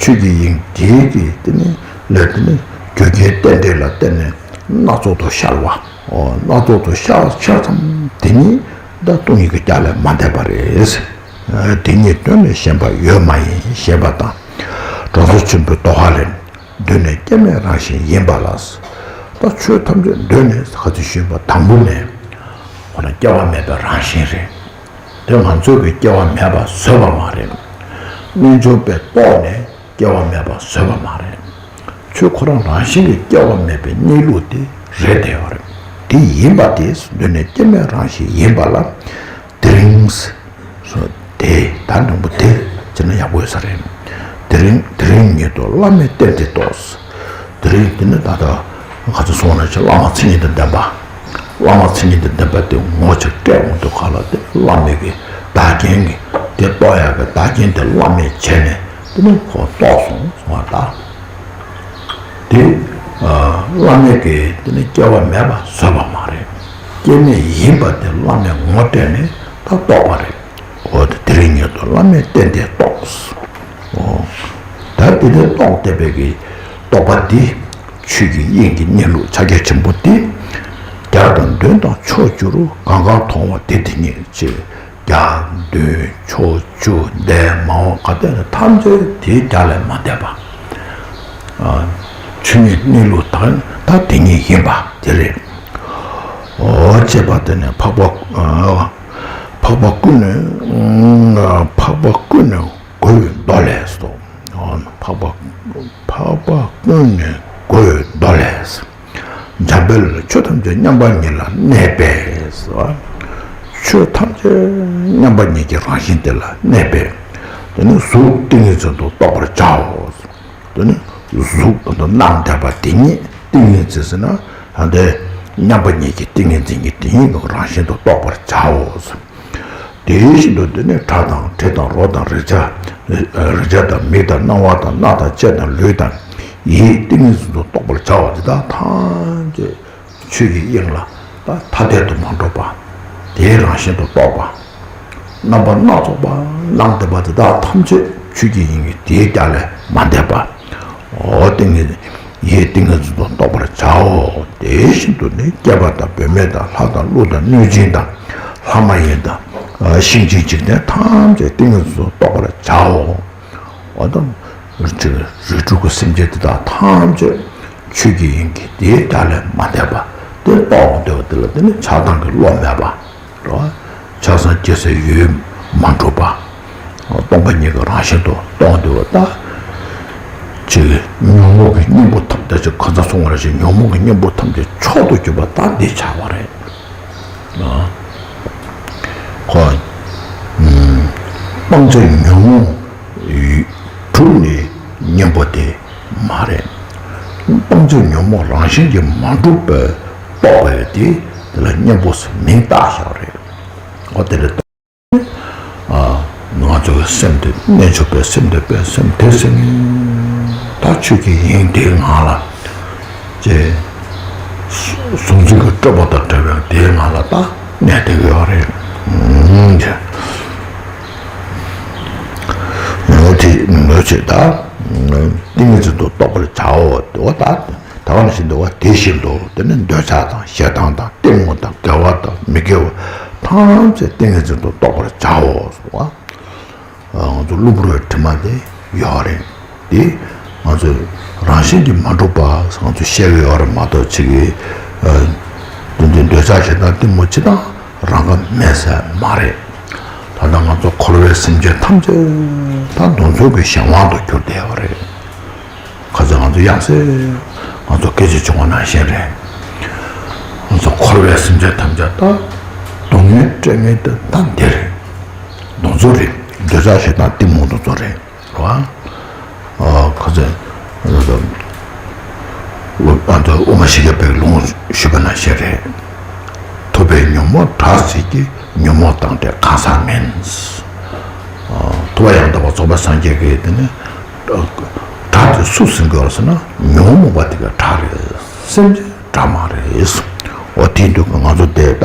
ཆོས་ཀྱི་དབྱིངས་དེའི་གི་དེ་ནི་ལས་དེ་ནི་རྒྱུ་རྐྱེན་རྟེན་འབྲེལ་ལ་བརྟེན་ནས་སྣ་ཚོགས་སུ་ཤར་བ། སྣ་ཚོགས་སུ་ཤར་ཤར་ཙམ་དེ་ཉིད་ད་སྟོང་ཉིད་ཀྱི་རྒྱ་ལས་མ་འདས་པ་རེད། དེ་ཉིད་དོན་ལ་ཞེན་པ་ཡོད་མ་ཡིན་ཞེས་པ་དང་། དྲང་སྲོང་ཆེན་པོའི་དོ་ཧ་ལས། གདོད་ནས་སྐྱེ་མེད་རང་བཞིན་ཡིན་པ་ལ། ད་ཆོས་ཐམས་ཅད་གདོད་ནས་ཁ་ཚིག་ཞུས་པ་དང་པོ་ནས་ཁོ་ན་སྐྱེ་བ་མེད་པའི་རང་བཞིན་རེད། དེ་ང་ཚོའི་གི་སྐྱེ་བ་མེད་པ་བཟོས་པ་མ་རེད། རྣལ་འབྱོར་པས་རྟོགས་ནས་སྐྱེ་བ་མེད་པ་བཟོས་པ་མ་རེད། ཆོས་ཁོ་རང་རང་བཞིན་གྱི་སྐྱེ་བ་མེད་པའི་གནས་ལུགས་དེ་རེད་བསྡད་ཡོད་རེད། དེ་ཡིན་པ་དེ་འདོད་ནས་སྐྱེ་མེད་རང་བཞིན་ཡིན་པ་ལ། དེ་རིང་། དེ་ད་འགྲེང་བུ་དེ་ཟེར་ན་ཡག་པོ་ཡོད་ས་རེད། དེ་རིང་དེ་རིང་ཉིད་དུ་བླ་མས་བསྟན་ཏེ་རྟོགས། དེ་རིང་དེ་ནི་ད་ལྟ་ག་ཚོད་སོང་ན་ཅི་བླ་མ་མཚན་ཉིད་དང་ལྡན་པ། བླ་མ་མཚན་ཉིད་དང་ལྡན་པ་དེ་ངོ་ཅིག་སྤྲད་འོང་དུས་ག་ལ་དེ་བླ་མའི་གི་བདག་རྐྱེན་གྱི་དེ་རྟོགས་ཡག་གི་བདག་རྐྱེན་དེ་བླ་མས་བྱས་ནས་དེ་ནི་ཁོ་རྟོགས་སོང་སོང་བ་ད། དེ་བླ་མས་གི་དེ་ནི་སྐྱེ་བ་མེད་པ་བཟོས་པ་མ་རེད། སྐྱེ་མེད་ཡིན་པ་དེ་བླ་མས་ངོ་སྤྲད་ནས་ད་རྟོགས་པ་རེད། འོ་དེ་དེ་རིང་ཉིད་དུ་བླ་མས་བསྟན་ཏེ་རྟོགས། འོ། ད་དེ་ལས་རྟོགས་བསྡད་པའི་གི་རྟོགས་པ་འདི། ཆོས་ཀྱི་དབྱིངས་ཀྱི་གནས་ལུགས་ཕྱག་རྒྱ་ཆེན་པོ་འདི། རྒྱ་དང་མདུན་དང་ཕྱོགས་བཅུ་རུ་གང་གང་མཐོང་བ་དེ་དེ་ཉིད་ཅེས། རྒྱ་མདུན་ཕྱོགས་བཅུ་འདས་མ་འོངས་ག་དེ་ནི་ཐམས་ཅད་དེའི་རྒྱ་ལས་མ་འདས་པ། ཆོས་ཉིད་གནས་ལུགས་དག་ད་དེ་ཉིད་ཡིན་པ་དེ་རེད། འོ་ཅེས་པ་དེ་ནི་འཕགས་པ། འཕགས་པ་ཀུན་ནས། འཕགས་པ་ཀུན་ནས་བསྒོས་མདོ་ལས་སོ། འཕགས་པ། འཕགས་པ་ཀུན་ནས་བསྒོས་མདོ་ལས། འཇམ་དཔལ་ཆོས་ཐམས་ཅད་མཉམ་པ་ཉིད་ལ་གནས་པས། ཆོས་ཐམས་ཅད་མཉམ་པ་ཉིད་ཀྱི་རང་བཞིན་དེ་ལ་གནས་པས། དེ་ནི་གཟུགས་ཏིང་ངེ་འཛིན་དུ་རྟོགས་པར་བྱའོ། དེ་ནི་གཟུགས་དང་སྣང་བསྡད་པ་དེ་ཉིད་ཏིང་ངེ་འཛིན་ཟེར་ན་ད་ལྟའི་མཉམ་པ་ཉིད་ཀྱི་ཏིང་ངེ་འཛིན་གྱི་དེ་ཉིད་ཀྱི་རང་བཞིན་དུ་རྟོགས་པར་བྱའོ། དེ་བཞིན་དུ་དེ་ནི་སྒྲ་དང་དྲི་དང་རོ་དང་རེག་བྱ། རེག་བྱ་དང་མིག་དང་རྣ་བ་དང་སྣ་དང་ལྕེ་དང་ལུས་དང་ཡིད་ཏིང་ངེ་འཛིན་དུ་རྟོགས་པར་བྱའོ། དེ་དག་ཐམས་ཅད་ཆོས་ཀྱི་དབྱིངས་ལ་ད་ཐ་དད་དུ་མ་གྲུབ་པ། དེའི་རང་བཞིན་དུ་རྟོགས་པ། རྣམ་པ་སྣ་ཚོགས་པ་སྣང་བསྡད་པ་དེ་དག་ཐམས་ཅད་ཆོས་ཀྱི་དབྱིངས་ཀྱི་དེའི་རྒྱ་ལས་མ་འདས་པ། འོ་ཏིང་ངེ་ཡིད་ཏིང་ངེ་འཛིན་དུ་རྟོགས་པར་བྱའོ། དེ་བཞིན་དུ་ནི་སྐྱེས་པ་དང་བུད་མེད་དང་ལྷ་དང་ཀླུ་དང་གནོད་སྦྱིན་དང་ལྷ་མ་ཡིན་དང་ཤིང་ཅན་འཇིག་རྟེན་ཐམས་ཅད་ཏིང་ངེ་འཛིན་དུ་རྟོགས་པར་བྱའོ། འོ་ད་རིགས་དྲུག་གི་སེམས་ཅན་དེ་དག་ཐམས་ཅད་ཆོས་ཀྱི་དབྱིངས་ཀྱི་དེའི་རྒྱ་ལས་མ་འདས་པ་དེ་རྟོགས་འོང་དུས་དེ་ལ་དེ་ནི་ཆགས་སྡང་གི་བློ་མེད་པ། རེད་བ། ཆགས་སྡང་སྐྱེ་སའི་ཡུལ་མ་གྲུབ་པ། སྟོང་པ་ཉིད་ཀྱི་རང་བཞིན་དུ་རྟོགས་འདུག་པ་ད། ཅིག་ཉོན་མོངས་ཀྱི་གཉེན་པོ་ཐམས་ཅད་ཅིག་ག་ཚ་སོང་བ་ཞིག་ཉོན་མོངས་ཀྱི་གཉེན་པོ་ཐམས་ཅད་མཆོག་ཏུ་གྱུར་པ་ད་འདི་ཆགས་པ་རེད། ཁོ། སྤང་བྱ་ཉོན་མོངས་གྲུབ་ནས་གཉེན་པོ་དེ་མ་རེད། སྤང་བྱ་ཉོན་མོངས་རང་བཞིན་གྱིས་མ་གྲུབ་པའི་རྟོགས་པ་དེ་དེ་ལ་གཉེན་པོ་ཟེར་མིང་བཏགས་བཞག་རེད། ཨོ་དེ་ལས། ང་ཚོ་གི་སེམས་དེ་གནས་ཆོག་པའི་སེམས་དེ་པའི་སེམས་དེ་སེམས་ད་ཆོས་ཀྱི་དབྱིངས་དེའི་ངང་ལ་ཅེས་གཟུང་འཛིན་གྱི་སྤྲོས་པ་དང་བྲལ་བའི་དེའི་ངང་ལ་ད་གནས་བསྡད་ཡོད་རེད། ངོ་དེ་ངོ་ཆེ་ད་ཏིང་ངེ་འཛིན་དུ་རྟོགས་པར་བྱའོ། དེ་བ་ད། ད་ག་ནང་བཞིན་དུ་བ་དེ་བཞིན་དུ་དེ་ནི་འདོད་ཆགས་དང་ཞེ་སྡང་དང་གཏི་མུག་དང་དགེ་བ་དང་མི་དགེ་བ་ཐམས་ཅད་ཏིང་ངེ་འཛིན་དུ་རྟོགས་པར་བྱའོ་ཟེར་བ། ང་ཚོ་གློ་བུར་བའི་དྲི་མ་དེ་ཡོད་རེད། དེ་ང་ཚོ་རང་བཞིན་གྱིས་མ་གྲུབ་པ་ང་ཚོ་བཤད་ཀྱི་ཡོད་རེད་མ་གཏོགས་ཅིག་གིས་དེ་འདྲའི་འདོད་ཆགས་ཞེ་སྡང་གཏི་མུག་ཅི་དང་རང་ག་མེད་ས་མ་རེད། ད་ལྟ་ང་ཚོ་འཁོར་བའི་སེམས་ཅན་ཐམས་ཅད་ད་གདོན་ཚོགས་ཀྱི་གཞན་དབང་དུ་གྱུར་བསྡད་ཡོད་རེད། ཁ་ཚ་ང་ཚོ་ཡང་སེ་ང་ཚོ་སྐད་ཆ་བྱུང་བ་ནང་བཞིན་རེད། ང་ཚོ་འཁོར་བའི་སེམས་ཅན་ཐམས་ཅད་ད་སྡུག་བསྔལ་སྤྲད་མཁན་དེ་ད་འདི་རེད། གདོན་ཚོགས་རེད། འདོད་ཆགས་ཞེ་སྡང་གཏི་མུག་གདོན་ཚོགས་རེད། རེད་བ། ཁ་ཚ་ང་ཚོ་ཨ་ད་དབུ་མ་ཤཱཀྱ་པའི་ལུང་ཞུས་པ་ནང་བཞིན་རེད། ཐུབ་པས་ཉོན་མོངས་དག་བྱེད་ཀྱི། ཉོན་མོངས་དང་བྲལ་གང་ཟག་མིན། ཐུབ་པ་ཡང་དག་པར་རྫོགས་པའི་སངས་རྒྱས་ཀྱིས་དེ་ནི། དགྲ་དེ་སུ་ཟིན་དགོས་ཟེར་ན་ཉོན་མོངས་པ་དེ་ག་དགྲ་རེད། སེམས་ཅན་དགྲ་མ་རེད། འོ་དེའི་དུས་ཀྱི་ང་ཚོ་དེ་ད་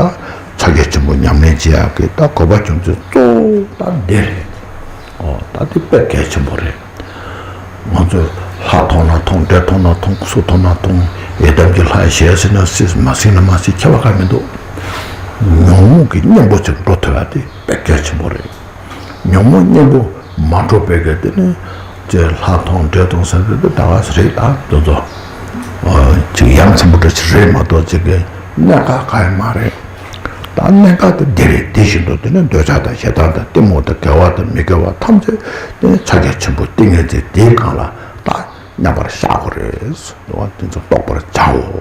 ཕྱག་རྒྱ་ཆེན་པོ་ཉམས་ལེན་བྱེད་ཡག་གི་ད་དགོས་པ་རྒྱུ་མཚན་གཙོ་བོ་ད་འདི་རེད། འོ་ད་འདི་དཔེ་གལ་ཆེན་པོ་རེད། ང་ཚོས་ལྷ་མཐོང་ན་མཐོང་འདྲེ་མཐོང་ན་མཐོང་སུ་མཐོང་ན་མཐོང་ཡི་དམ་གྱི་ལྷ་ཞེས་ཟེར་ན་ཟེར་མ་ཟེར་ན་མ་ཟེར་ཁྱད་པར་གང་མི་འདུག་ཉོན་མོངས་ཀྱི་གཉེན་པོ་ཅིག་འགྲོ་ཐུབ་ཡག་དེ་དཔེ་གལ་ཆེན་པོ་རེད། ཉོན་མོངས་གཉེན་པོ་མ་གྲུབ་པའི་གི་དེ་ནི་ཅེས་ལྷ་མཐོང་འདྲེ་མཐོང་ཟེར་དུས་དེ་ད་ག་ཟེ་རེད་ད་དེ་ཚོ་ཅིག་ཡ་མཚན་པོ་འདྲ་ཞིག་རེད་མ་གཏོགས་ཅིག་གི་གནད་འགག་གང་ཡང་མ་རེད། ད་གནད་འགག་དེ་འདི་རེད། དེ་བཞིན་དུ་དེ་ནི་འདོད་ཆགས་དང་ཞེ་སྡང་དང་གཏི་མུག་དང་དགེ་བ་དང་མི་དགེ་བ་ཐམས་ཅད་དེ་ནི་ཕྱག་རྒྱ་ཆེན་པོ་ཏིང་ངེ་འཛིན་དེའི་སྒང་ལ་ད་མཉམ་པར་བཞག་དགོས་རེད། དེ་ཚོ་རྟོགས་པར་བྱའོ།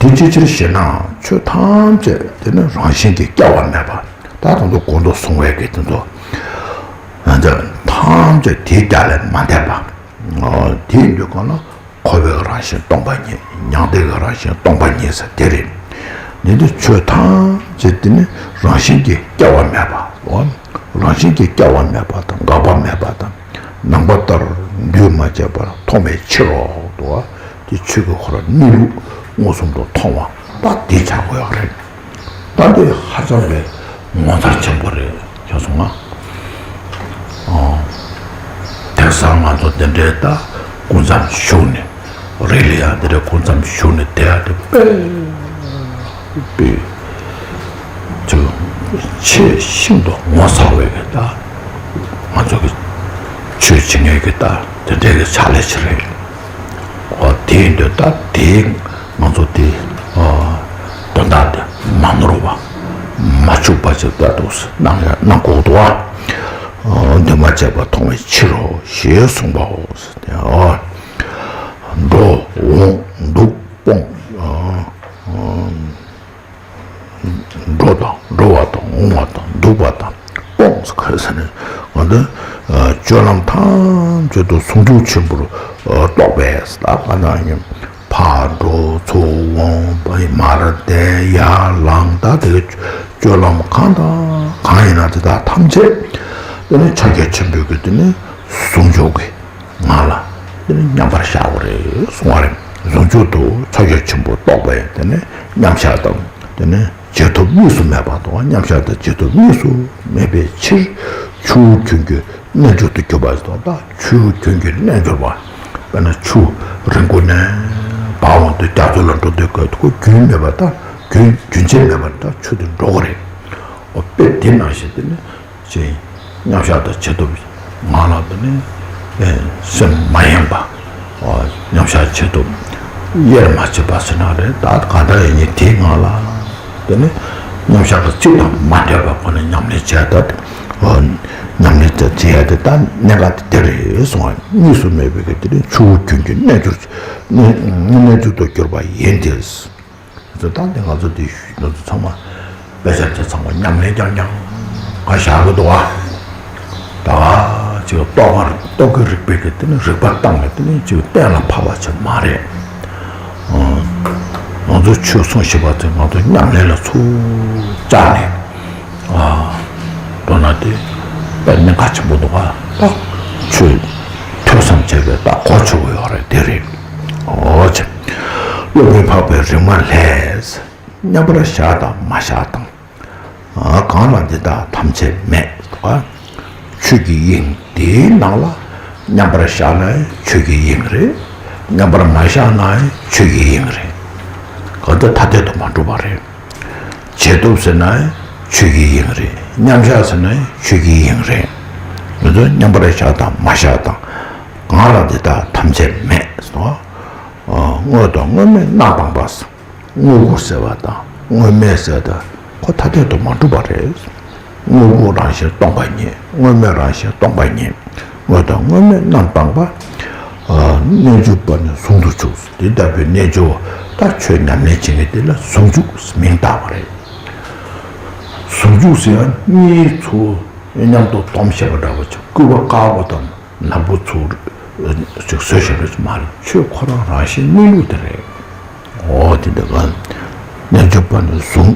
དེ་ཅིའི་ཕྱིར་ཞེ་ན། ཆོས་ཐམས་ཅད་དེ་ནི་རང་བཞིན་གྱིས་སྐྱེ་བ་མེད་པ། ད་དང་དུ་གོང་དུ་གསུངས་པའི་གི་དེ་ཚོ་ཐམས་ཅད་དེའི་རྒྱ་ལས་མ་འདས་པ། དེ་ཡིན་དུས་གང་ལ། འཁོར་བའི་རང་བཞིན་སྟོང་པ་ཉིད། མྱང་འདས་ཀྱི་རང་བཞིན་སྟོང་པ་ཉིད་ཟེར་དེ་རེད། འདི་ནི་ཆོས་ཐམས་ཅད་དེ་ནི་རང་བཞིན་གྱིས་སྐྱེ་བ་མེད་པ། རང་བཞིན་གྱིས་སྐྱེ་བ་མེད་པ་དང་འགག་པ་མེད་པ་དང་། ནམ་མཁའ་ལྟར་འདུས་མ་བྱས་པར་མཐོང་བའི་ཕྱིར་རོ། དེ་ཆོས་ཀྱི་འཁོར་གནས་ལུགས་མངོན་སུམ་དུ་མཐོང་བ་ད་དེ་ཆགས་དགོས་ཡག་རེད། ད་འདི་ཧ་ཅང་གི་ངོ་མཚར་ཆེན་པོ་རེད་ཤེས་སོང་ང་། ཨོ། དེང་སང་ང་ཚོ་དེ་འདྲའི་ད་སྐུ་མཚམས་བཞུགས་ནས་རི་ལ་ཡ་དེ་འདྲའི་སྐུ་མཚམས་བཞུགས་ནས་བསྡད་ཡ་དེ་དཔེ་དཔེ་ཅིག་ཆེས་ཤིན་ཏུ་ངོ་མཚར་བའི་གི་ད་ང་ཚོ་གི་ཆོས་བྱེད་མཁན་གི་ད་དེ་འདྲའི་གི་ཕྱག་ལས་ཅིག་རེད། ཨོ། དེ་ཡིན་དུས་ད་དེ་ང་ཚོ་དེ་ཨོ་དོན་དག་དེ་མ་ནོར་བ་མ་འཆུག་པ་ཅིག་ད་དུ་གནང་ཡ་གནང་དགོས་འདུག་བ། ཨོ། འདུས་མ་བྱས་པ་མཐོང་བའི་ཕྱིར་རོ་ཞེས་གསུངས་པའོ། ཨོ། འགྲོ་འོང་འདུག་སྤོང་། ཨོ། འགྲོ་དང་འགྲོ་བ་དང་འོང་བ་དང་འདུག་པ་དང་སྤོང་ཟེར་ཁ་ཟེར་ནས་ང་ཚོ་སྤྱོད་ལམ་ཐམས་ཅད་དུ་ཟུང་འཇུག་ཆེན་པོར་རྟོགས་པས་ད་ག་ན་ཡིན། ཕར་འགྲོ་ཚུར་འོང་པ་ཡི་མར་བསྡད་ཡར་ལངས་ད་དེ་གི་སྤྱོད་ལམ་གང་དང་གང་ཡིན་ན་དེ་དག་ཐམས་ཅད་དེ་ནི་ཕྱག་རྒྱ་ཆེན་པོའི་གི་དེ་ནི་ཟུང་འཇུག་གི་ངང་ལ་དེ་ནི་མཉམ་པར་བཞག་དགོས་རེད་གསུང་བ་རེད། ཟུང་འཇུག་ཏུ་ཕྱག་རྒྱ་ཆེན་པོ་རྟོགས་པས་དེ་ནི་མཉམ་བཞག་དང་དེ་ནི་བྱེད་ཐབས་གཉིས་སུ་མེད་པ་དང་མཉམ་བཞག་དང་བྱེད་ཐབས་གཉིས་སུ་མེད་པའི་ཕྱིར་ཆུ་བོ་ཁྱོད་ཀྱི་རྣལ་འབྱོར་དུ་གྱུར་པ་ཟེར་བ་དང་ཆུ་བོ་ཁྱོད་ཀྱི་རྣལ་འབྱོར་པ། དཔེར་ན་ཆུ་རིང་པོ་ནས་བར་དབང་དུ་རྒྱ་མཚོ་ལ་འགྲོ་དུས་སྐབས་དུ་རྒྱུན་མེད་པ་དང་རྒྱུན་རྒྱུན་ཆད་མེད་པར་ད་ཆུ་དེ་འགྲོ་གི་རེད། འོ་དཔེ་དེ་ནང་བཞིན་དེ་ནི་ཅིག་མཉམ་བཞག་དང་བྱེད་ཐབས་ངང་ལ་དེ་ནི་སེམས་མ་ཡེངས་པ། མཉམ་བཞག་བྱེད་ཐབས་དབྱེར་མ་ཕྱེད་པ་ཟེར་ན་རེད། ད་གང་ལྟར་ཡིན་ནའི་དེའི་ངང་ལ་དེ་ནི་མཉམ་བཞག་གི་ཚིག་དང་མ་འདྲེས་པ་ཁོ་ན་ཉམས་ལེན་བྱས་ད་ཉམས་ལེན་བྱས་བྱས་ཏེ་ད་གནད་འགག་དེ་དེ་རེད་གསུང་བ། གཉིས་སུ་མེད་པའི་གི་དེ་ནི་ཆུ་བོ་ཁྱོད་ཀྱི་རྣལ་འབྱོར་རྣལ་འབྱོར་དུ་གྱུར་པ་ཡིན་ཏེ། ད་ལྟ་ང་ཚོ་འདི་ཞུས་ང་ཚོ་ཚང་མ་དཔེ་ཆ་དེ་ཚང་མ་ཉམས་ལེན་རྐྱང་རྐྱང་ག་བཞག་གི་འདུག་ཨ། ད་ཅིག་རྟོག་པ་རྟོག་གེ་རིག་པའི་གི་དེ་ནི་རིག་པ་བཏང་ནས་དེ་ནི་ཅིག་གཏན་ལ་ཕབ་པ་ཅིག་མ་རེད། ང་ཚོ་ཆོས་གསུང་ཞིག་པ་དེ་ང་ཚོ་ཉམས་ལེན་ལ་ཚུར་བཅར་ནས། མདོར་ན་དེ་དཔེ་གནད་འགག་ཆེན་པོ་འདུག་ག་ད་ཆོས་ཐོས་བསམ་བྱས་པའི་ད་གོ་ཆོད་པོ་ཡོད་རེད་དེ་རེད། འོ་ཆེ། སློབ་དཔོན་འཕགས་པའི་རིག་མ་ལས། མཉམ་པར་བཞག་དང་མ་བཞག་དང་། གང་ལ་འདི་དག་ཐམས་ཅད་མེད། ཆོས་ཀྱི་དབྱིངས་དེའི་ནང་ལ་མཉམ་པར་བཞག་ན་ཆོས་ཀྱི་དབྱིངས་རེད། མཉམ་པར་མ་བཞག་ན་ཆོས་ཀྱི་དབྱིངས་རེད། གང་ལྟར་ཐ་དད་དུ་མ་གྲུབ་པ་རེད། བྱེད་ཐབས་ཟེར་ན་ཆོས་ཀྱི་དབྱིངས་རེད། མཉམ་བཞག་ཟེར་ན་ཆོས་ཀྱི་དབྱིངས་རེད། ང་ཚོ་མཉམ་པར་བཞག་དང་མ་བཞག་དང་། གང་ལ་འདི་དག་ཐམས་ཅད་མེད་ཟེར་བ། དངོས་དང་དངོས་མེད་རྣམ་སྤངས་པ། དངོས་པོ་ཟེར་བ་དང་དངོས་མེད་ཟེར་བ་དང་ཁོ་ཐ་དད་དུ་མ་གྲུབ་པ་རེད། དངོས་པོ་རང་བཞིན་སྟོང་པ་ཉིད། དངོས་མེད་རང་བཞིན་སྟོང་པ་ཉིད། དངོས་དང་དངོས་མེད་རྣམ་སྤངས་པ། རྣལ་འབྱོར་པ་ནི་ཟུང་དུ་འཇུག་དེ་ལྟ་བུའི་རྣལ་འབྱོར་པ་ད་ཆོས་ཉམས་ལེན་བྱེད་མཁན་དེ་ལ་ཟུང་འཇུག་མིང་བཏགས་པ་རེད། ཟུང་འཇུག་ཟེར་ཡང་གཉིས་ཚུར་མཉམ་དུ་སྡོམ་བྱས་པ་འདྲ་བོ་ཅིག་སྐུད་པ་དཀར་པོ་དང་ནག་པོ་ཚུར་ཅིག་བཟོས་བཞག་པ་ཅིག་མ་རེད། ཆོས་ཁོ་རང་རང་བཞིན་གནས་ལུགས་དེ་རེད། འོ་དེ་འདྲ་ག་རྣལ་འབྱོར་པ་ནི་ཟུང་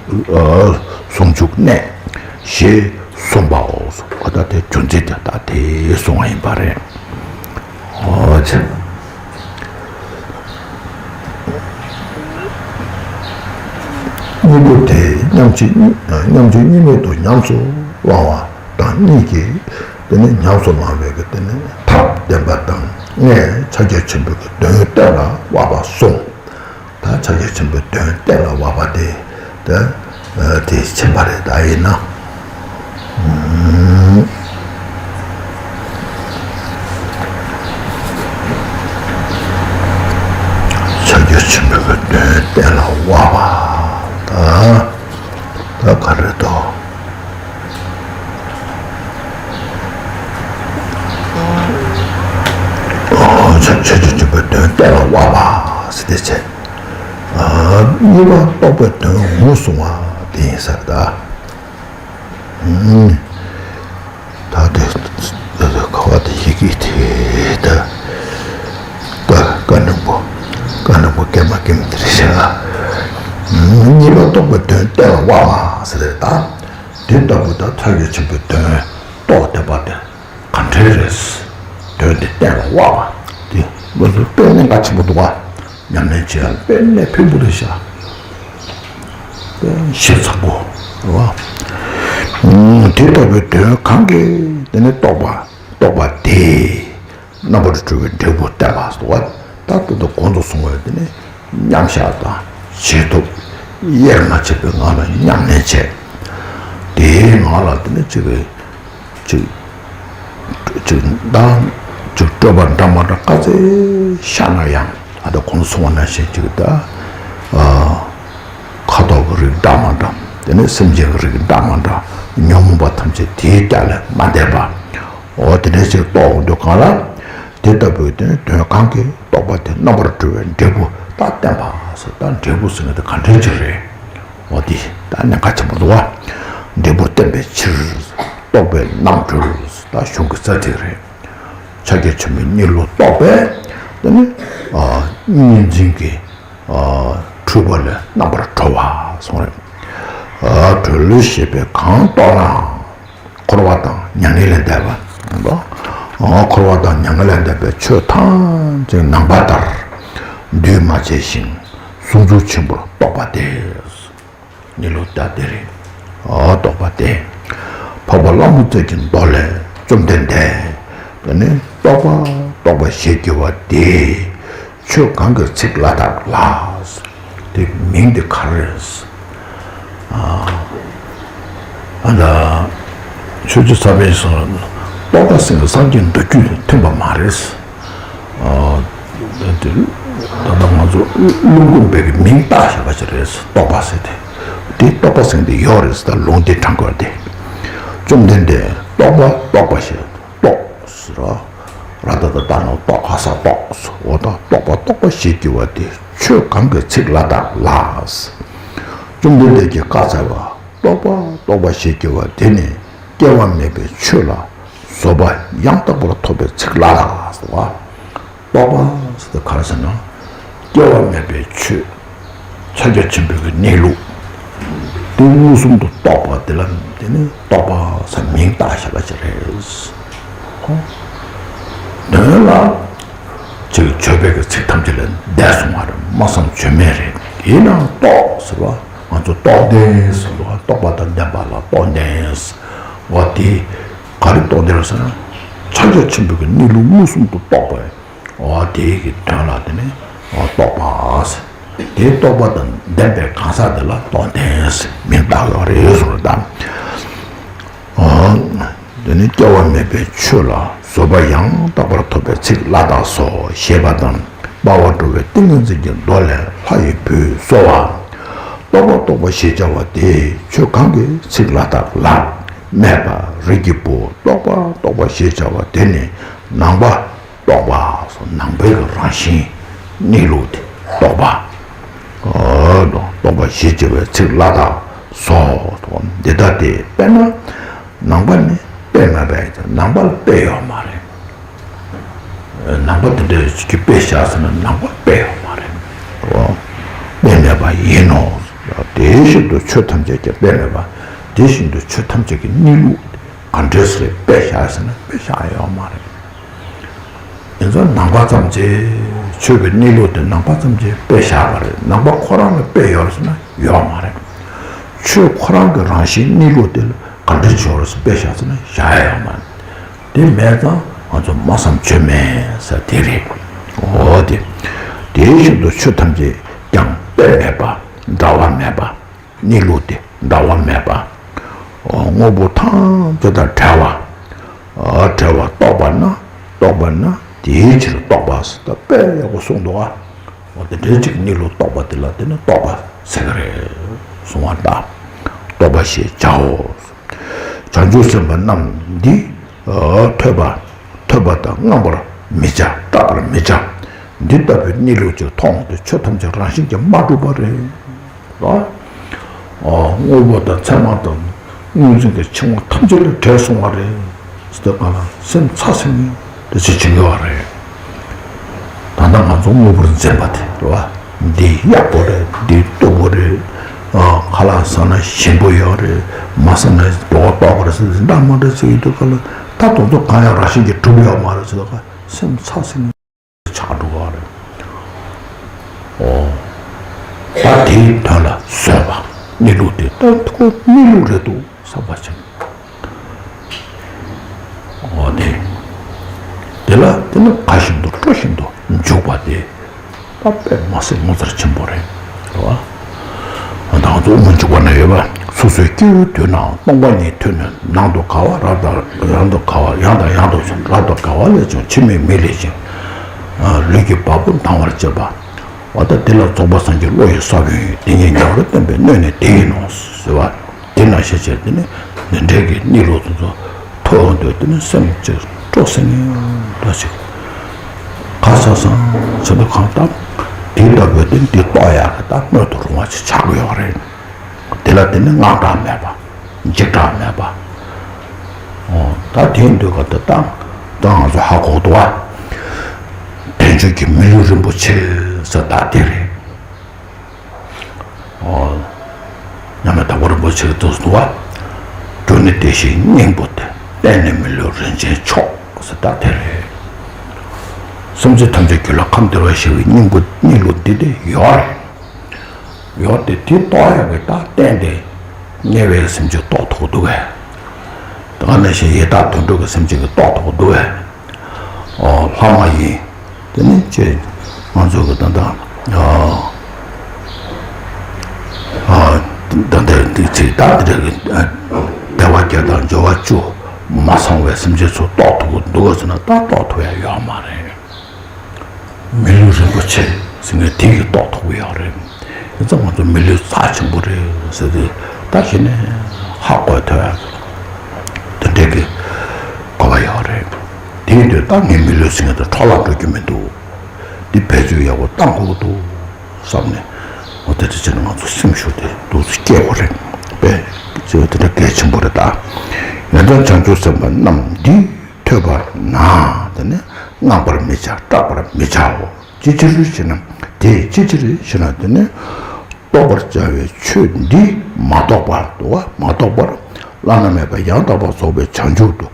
ཟུང་འཇུག་གནས་ཞེས་གསུངས་པའོ། འོ་ད་དེ་རྒྱུ་མཚན་དེ་ད་དེ་གསུང་བ་ཡིན་པ་རེད། འོ་ཆེ། དངོས་པོ་དེ་མཉམ་གཅིག་མཉམ་གཅིག་གཉིས་མེད་དུ་ཉམས་སུ་བླང་བ་དང་གཉིས་ཀྱིས་དེ་ནི་ཉམས་སུ་བླང་བའི་གི་དེ་ནི་ཐབས་བདེན་པ་དང་ལྔས་ཕྱག་རྒྱ་ཆེན་པོའི་གི་དོན་གཏན་ལ་དབབ་པ་གསུམ། ད་ཕྱག་རྒྱ་ཆེན་པོའི་དོན་གཏན་ལ་དབབ་པ་དེ་ད་དེ་ཕྱིན་པ་རེད། ད་ཡིན་ན། ཕྱག་རྒྱ་ཆེན་པོའི་དོན་གཏན་ལ་དབབ་པ། ད་ད་ག་རེ་དོ། ཕྱག་རྒྱ་ཆེན་པོའི་དོན་གཏན་ལ་དབབ་པ་ཟེར་དེ་བྱས། གཉིས་པ་རྟོག་པའི་དོན་ངོས་བཟུང་བ་དེ་ཡིན་ས་རེད་ད། ད་དེ་ཁ་བ་དེ་ཡི་གེ་དེ་ད་ཀ་ཀ་ནག་པོ་ཀ་ནག་པོ་ཀེ་མ་ཀེ་མ་དེ་རེད་ཤག་གཉིས་པ་རྟོག་པའི་དོན་གཏན་ལ་དབབ་པ་ཟེར་རེད་ད། དེ་ལྟ་བུ་ད་ཐར་པའི་ཆེན་པོའི་དོན་རྟོགས་བསྡད་པ་དེ། ག་འདྲ་རེད། དོན་དེ་གཏན་ལ་དབབ་པ་དེ་ང་ཚོ་དཔེ་གནད་འགག་ཆེན་པོ་འདུག་བ། ཉམས་ལེན་བྱེད་ཡ་དཔེ་གནད་ཕན་པོ་རེད་ཤག་དཔེ་ཞིབ་ཚགས་པོ་རེད་བ། དེ་ལྟ་བུའི་དོན་གང་གིས་དེ་ནི་རྟོགས་པ་རྟོགས་པ་དེ་རྣམ་པར་གྲོལ་བའི་འབྲས་བུ་བསྟན་པ་སོགས་པ་ད་ལྟ་དུ་གོང་དུ་སོང་བའི་དེ་ནི་མཉམ་བཞག་དང་བྱེད་ཐབས་དབྱེར་མ་ཕྱེ་བའི་ངང་ལ་ཉམས་ལེན་བྱས། དེའི་ངང་ལ་དེ་ནི་ཅིག་གི་ཅིག་ཅིག་མདང་ཅིག་སྤྲོས་པ་འདྲ་མ་འདྲ་ག་ཚད་ཤར་ན་ཡང་ཨ་ད་གོང་སོང་བ་ནང་བཞིན་ཅིག་ད་ཨ་ཁ་དོག་གི་རིགས་འདྲ་མ་འདྲ། དེ་ནས་སེམས་ཅན་གྱི་རིགས་འདྲ་མ་འདྲ་ཉོན་མོངས་པ་ཐམས་ཅད་དེའི་རྒྱ་ལས་མ་འདས་པ། འོ་དེ་འདྲ་ཞིག་རྟོགས་འོང་དུས་གང་ལ་དེ་ལྟ་བུའི་དེ་ནི་དོན་གང་གིས་རྟོགས་པ་དེ་རྣམ་པར་གྲོལ་བའི་འབྲས་བུ་ད་བསྟན་པ་ཟེར། ད་འབྲས་བུ་ཟེར་མཁན་དེ་ག་འདྲ་ཅིག་རེད། འོ་དེ་ད་གནད་འགག་ཆེན་པོ་འདུག་བ། འབྲས་བུ་བསྟན་པའི་ཕྱིར། རྟོགས་པའི་རྣམ་གྲོལ་ཟེར་ད་གཞུང་གི་རྩ་དེ་རེད། ཕྱག་རྒྱ་ཆེན་པོའི་གཉིས་ལུགས་རྟོགས་པས་དེ་ནི་ཨ་གཉིས་འཛིན་གྱི་ཨ་འཁྲུལ་པ་ལས་རྣམ་པར་གྲོལ་བ་གསུངས་རེད། ཨ་གྲོལ་ལུགས་ཞེས་པས་གང་རྟོགས་ན། འཁོར་བ་དང་མྱ་ངན་ལས་འདས་པ། ཨ་འཁོར་བ་དང་མྱ་ངན་ལས་འདས་པའི་ཆོས་ཐམས་ཅད་ནམ་མཁའ་ལྟར་འདུས་མ་བྱས་ཤིང་གཟུགས་མཛུབ་ཆེན་པོར་རྟོགས་པ་སྟེ། གཉིས་ལུགས་ད་དེ་རེད། ཨ་རྟོགས་པ་སྟེ། འཕགས་པ་ལྷ་མོ་རྩལ་གྱི་མདོ་ལས་བཅོམ་ལྡན་འདས། དེ་ནི་རྟོགས་པ་རྟོགས་པ་ཞེས་བགྱི་བ་དེ། ཆོས་གང་གི་ཚིག་ལ་དག་ལ། དེ་མིང་དེ་ག་རེ་རེད། ཨ་ཨ་ད་ཆོས་རྗེ་ས་པཎ་གསུངས། རྟོགས་པ་ཟེར་ན་སངས་རྒྱས་མདོ་རྒྱུད་དང་མཐུན་པ་མ་རེད། ཨ་དེ་ད་ལྟ་ང་ཚོ་ཀླུ་མགོན་པའི་གི་མིང་བཏགས་བཞག་པ་ཞིག་རེད། རྟོགས་པ་ཟེར་དེ། དེ་རྟོགས་པ་ཟེར་དེ་ཡོད་རེད། ད་ལུང་དེ་དྲངས་དགོས་དེ། བཅོམ་ལྡན་འདས་རྟོགས་པ་རྟོགས་པ་ཞེས་རྟོགས་ཟེར་རོ། ར་ད་ད་ད་ནོ་རྟོགས་ག་ས་རྟོགས་སོ། འོ་ད་རྟོགས་པ་རྟོགས་པ་ཞེས་བགྱི་བ་དེ་ཆོས་གང་གི་ཚིག་ལ་དག་ལ། བཅོམ་ལྡན་འདས་ཀྱིས་བཀའ་སྩལ་པ། རྟོགས་པ་རྟོགས་པ་ཞེས་བགྱི་བ་དེ་ནི་སྐྱེ་བ་མེད་པའི་ཆོས་ལ་བཟོད་པ་ཡང་དག་པར་ཐོབ་པའི་ཚིག་ལ་དག་ཟེར་བ། རྟོགས་པ་ཟེར་དེ་ག་རེ་ཟེར་ན། སྐྱེ་བ་མེད་པའི་ཆོས། ཕྱག་རྒྱ་ཆེན་པོའི་གི་གནས་ལུགས། དེ་མངོན་སུམ་དུ་རྟོགས་པ་དེ་ལ་དེ་ནི་རྟོགས་པ་ཟེར་མིང་བཏགས་བཞག་པ་ཅིག་རེད། ཧོ། དོན་ལ་ཅིག་བརྗོད་པའི་གི་ཚིག་ཐམས་ཅད་ལས་འདས་སོང་བ་རེད། སྨྲ་བསམ་བརྗོད་མེད་རེད། ཡིན་ནའང་རྟོགས་ཟེར་བ་ང་ཚོ་རྟོགས་ལྡན་ཟེར་བ་རྟོགས་པ་དང་ལྡན་པ་ལ་རྟོགས་ལྡན་ཟེར་བ་དེ་ག་རེ་རྟོགས་ལྡན་ཟེར་ན། ཕྱག་རྒྱ་ཆེན་པོའི་གི་གནས་ལུགས་མངོན་སུམ་དུ་རྟོགས་པས། འོ་དེའི་གི་དོན་ལ་དེ་ནི་འོ་རྟོགས་པ་ཟེར། དེའི་རྟོགས་པ་དང་ལྡན་པའི་གང་ཟག་དེ་ལ་རྟོགས་ལྡན་ཟེར་མིང་བཏགས་ཡོད་རེད་ཟེར་བ་དང་། འོ་དེ་ནི་སྐྱེ་བ་མེད་པའི་ཆོས་ལ་བཟོད་པ་ཡང་དག་པར་ཐོབ་པའི་ཚིག་ལ་དག་སོ་ཞེས་པ་དང་། དཔའ་བར་འགྲོ་བའི་ཏིང་ངེ་འཛིན་གྱི་མདོ་ལས་ལྷ་ཡི་བུས་གསོལ་བ། རྟོགས་པ་རྟོགས་པ་ཞེས་བྱ་བ་དེ་ཆོས་གང་གི་ཚིག་ལ་དག་ལ། སྨྲས་པ། རིགས་ཀྱི་བུ་རྟོགས་པ་རྟོགས་པ་ཞེས་བྱ་བ་དེ་ནི་ནང་པ། རྟོགས་པ་སོགས་ནང་པའི་གི་རང་བཞིན་གནས་ལུགས་དེ་རྟོགས་པ། ཨོ་རྟོགས་པ་ཞེས་བྱ་བའི་ཚིག་ལ་དག་སོ། འདི་ལྟ་སྟེ། དཔེར་ན་ནང་པ་ནི་དཔེ་མེད་པས་ནང་པ་ལ་དཔེ་ཡོད་མ་རེད། ནང་པ་དེ་འདྲ་ཞིག་གི་དཔེ་བཞག་ཟེར་ན་ནང་པ་དཔེ་ཡོད་མ་རེད། ཨོ་དཔེ་མེད་པ་ཡིན་ནོ། དེ་བཞིན་དུ་ཆོས་ཐམས་ཅད་ཀྱི་དཔེ་མེད་པ། དེ་བཞིན་དུ་ཆོས་ཐམས་ཅད་ཀྱི་གནས་ལུགས་ག་འདྲས་སེ་དཔེ་བཞག་ཟེར་ན་དཔེ་བཞག་ཡོད་མ་རེད། ཡིན་ཙང་ནང་པ་ཙམ་གྱིས་ཆོས་ཀྱི་གནས་ལུགས་དེ་ནང་པ་ཙམ་གྱིས་དཔེ་བཞག་པ་རེད། ནང་པ་ཁོ་རང་ལ་དཔེ་ཡོད་རེད་ཟེར་ན་ཡོད་མ་རེད། ཆོས་ཁོ་རང་གི་རང་བཞིན་གནས་ལུགས་དེ་ལ་ག་འདྲ་བྱུང་རེད་ཟེར་དཔེ་བཞག་ཟེར་ན་བཞག་ཡ་ཡོད་མ་རེད། དེ་མེད་ཙང་ང་ཚོ་སྨྲ་བསམ་བརྗོད་མེད་ཟེར་དེ་རེད། འོ་དེ། དེ་བཞིན་དུ་ཆོས་ཐམས་ཅད་ཀྱང་དཔེ་མེད་པ། འདྲ་བ་མེད་པ། གནས་ལུགས་དེ་འདྲ་བ་མེད་པ། དངོས་པོ་ཐམས་ཅད་དང་བྲལ་བ། བྲལ་བ་རྟོགས་པ་ན་རྟོགས་པ་ན་དེའི་ཕྱིར་རྟོགས་པ་ཟེར་ད་དཔེ་ཡག་པོ་གསུངས་འདུག་ཨ། འོ་དེ་འདྲའི་ཅིག་གནས་ལུགས་རྟོགས་པ་དེ་ལ་དེ་ནི་རྟོགས་པ་ཟེར་གི་རེད་གསུང་བ་ལྟ། རྟོགས་པ་ཞེས་བྱའོ། བྱང་ཆུབ་སེམས་དཔའ་རྣམས་འདི་ཐོས་པ་ཐོས་པ་དང་བསྔགས་པར་མི་བྱ། བསྐྲག་པར་མི་བྱ། འདི་ལྟ་བུའི་གནས་ལུགས་ཅིག་མཐོང་སྟེ་ཆོས་ཐམས་ཅད་རང་བཞིན་གྱིས་མ་གྲུབ་པ་རེད། ཨ། དངོས་པོ་དང་མཚན་མ་དང་། དངོས་འཛིན་གྱི་འཆིང་བ་ཐམས་ཅད་ལས་བྲལ་སོང་བ་རེད། ཟེར་དུས་ག་ལ་སེམས་ཚ་སེམས་དེ་ཚོ་བྱེད་ཀྱི་ཡོད་རེད། ད་ལྟ་ང་ཚོ་དངོས་པོར་འཛིན་པ་དེ་རེད་བ། འདི་ཡག་པོ་རེད། འདི་སྟུག་པོ་རེད། ཨ། ཁ་ལག་ཟ་ན་ཞིམ་པོ་ཡོད་རེད། མ་ཟ་ན་མགོ་ལྐོག་རེད་ཟེར་འདྲ་མ་འདྲ་ཟེར་ཡོད་དུས་ག་ལ་ད་དེ་ཚོ་གང་ཡང་རང་བཞིན་གྱིས་གྲུབ་ཡོད་མ་རེད་ཟེར་དུས་ག་སེམས་ཚ་སེམས། ཆགས་འགྲོ་བ་རེད། ཨོ། ད་དེའི་དོན་ལ་བཟོད་པ། གནས་ལུགས་དེ་ལྟར་ཁོ་གནས་ལུགས་རེད་འདུག་བསམ་པ་བྱུང་། ཨོ་དེ། དེ་ལ་དེ་ནི་དགའ་བཞིན་དུ་སྤྲོ་བཞིན་དུ་འཇུག་པ་དེ། ད་དཔེ་མ་སྲིད་ངོ་མཚར་ཆེན་པོ་རེད། རེད་བ། ང་ཚོ་དབུ་མ་འཇུག་པ་ན་ཡོད་པ། སོ་སོའི་སྐྱེ་བོའི་དུས་ན་སྟོང་པ་ཉིད་ཐོས་ནས། ནང་དུ་དགའ་བ་རབ་དང་ཡང་དུ་དགའ་བ། ཡང་དང་ཡང་དུ་རབ་ཏུ་དགའ་བ་ལས་བྱུང་། ཕྱི་མའི་མིག་ལས་བྱུང་། ལུས་ཀྱི་བ་སྤུ་ལྡང་བར་བྱེད་པ། འོ་ད་དེ་ལ་རྫོགས་པ་སངས་རྒྱས་བློ་ཡི་ས་བོན་ཡིན། དེ་ཉིད་ཉེ་བར་སྟོན་པའི་སྣོད་ནི་དེ་ཡིན་ནོ་ཟེར་བ། དེ་ན་ཤེས་བྱས་དེ་ནི་འདི་འདྲའི་གི་གནས་ལུགས་དེ་ཚོ་ཐོས་འོང་དུས་དེ་ནི་སེམས་ཅིག་སྤྲོ་སེམས་འདྲ་ཅིག་ག་ས་སང་ཚེ་འདི་གང་ལྟར་དེ་ལྟ་བུའི་དེ་འདི་རྟོགས་ཡག་གི་ད་སྣོད་དུ་རུང་བ་ཅིག་ཆགས་ཀྱི་ཡོད་རེད། དེ་ལ་དེ་ནི་དངངས་སྐྲག་མེད་པ། འཇིགས་སྐྲག་མེད་པ། ཨོ་ད་དེ་འདུག་ག་དེ་ད་ད་ང་ཚོ་ཧ་གོ་འདུག་བ། དལ་འབྱོར་གྱི་མི་ལུས་རིན་པོ་ཆེ་ཟེར་ད་དེ་རེད། ཨོ། མཉམ་མེད་དྭགས་པོ་རིན་པོ་ཆེ་གིས་འདུག་སེ་འདུག་བ། རྒྱུ་ནི་བདེ་གཤེགས་སྙིང་པོ་སྟེ། རྟེན་ནི་མི་ལུས་རིན་ཆེན་མཆོག་ཟེར་ད་དེ་རེད། སེམས་ཅན་ཐམས་ཅད་རྒྱུད་ལ་ཁམས་བདེ་བར་གཤེགས་པའི་སྙིང་པོ་གནས་ལུགས་འདི་དེ་ཡོད་རེད། ཡོད་དེ་དེ་རྟོགས་ཡག་གི་ད་རྟེན་དེ་དམྱལ་བའི་སེམས་ཅན་རྟོགས་ཐུབ་འདུག་གས། དེ་ག་ནང་བཞིན་ཡི་དྭགས་དུད་འགྲོ་གི་སེམས་ཅན་གྱིས་རྟོགས་ཐུབ་འདུག་གས། ཨོ་ལྷ་མ་ཡིན། དེ་ནི་ཅེས་ང་ཚོ་གི་ད་ལྟ་ཨ་ཨ་ད་ལྟ་འདི་ཚིག་ད་འདི་འདྲ་གི་ཨ་བདེ་བ་བརྒྱད་དང་འབྱོར་བ་བཅུ་མ་ཚང་བའི་སེམས་ཅན་ཚོ་རྟོགས་ཐུབ་ཀྱི་འདུག་ག་ཟེར་ན་ད་རྟོགས་ཐུབ་ཡ་ཡོད་མ་རེད། མི་ལུས་རིན་པོ་ཆེ་ཟེར་མཁན་དེ་གིས་རྟོགས་ཐུབ་ཀྱི་ཡོད་རེད། ཡིན་ཙང་ང་ཚོ་མི་ལུས་རྩ་ཆེན་པོ་རེད་ཟེར་ཏེ་ད་གཞི་ནས་ཧ་གོ་ཐུབ་ཡ་དེ་འདྲའི་གི་གོ་བ་ཡོད་རེད། དེ་ཡིན་དུས་ད་ངས་མི་ལུས་ཟེར་མཁན་དེ་འཕྲོ་བརླག་འགྲོ་རྒྱུ་མི་འདུག་འདི་བེད་སྤྱོད་ཡག་པོ་གཏང་དགོས་ཀྱི་འདུག་བསམ་ནས། འོ་དེ་འདྲ་བྱས་ན་ང་ཚོ་སེམས་ཤུགས་དེ་འདུག་སེ་སྐྱེ་དགོས་རེད་པས། བྱས་པ་དེ་འདྲ་གལ་ཆེན་པོ་རེད་ད། ཡང་དག་བྱང་ཆུབ་སེམས་དཔའ་རྣམས་འདི་ཐོས་པ་ན། དེ་ནི་བསྔགས་པར་མི་བྱ་སྐྲག་པར་མི་བྱའོ། ཅི་ཕྱིར་ཞེ་ན། དེ་ཅི་ཕྱིར་ཞེ་ན། དེ་ནི་རྟོགས་པར་བྱ་བའི་ཆོས་འདི་མ་རྟོགས་པར་དུ་བ་མ་རྟོགས་པར་བླ་ན་མེད་པ་ཡང་དག་པར་རྫོགས་པའི་བྱང་ཆུབ་ཏུ་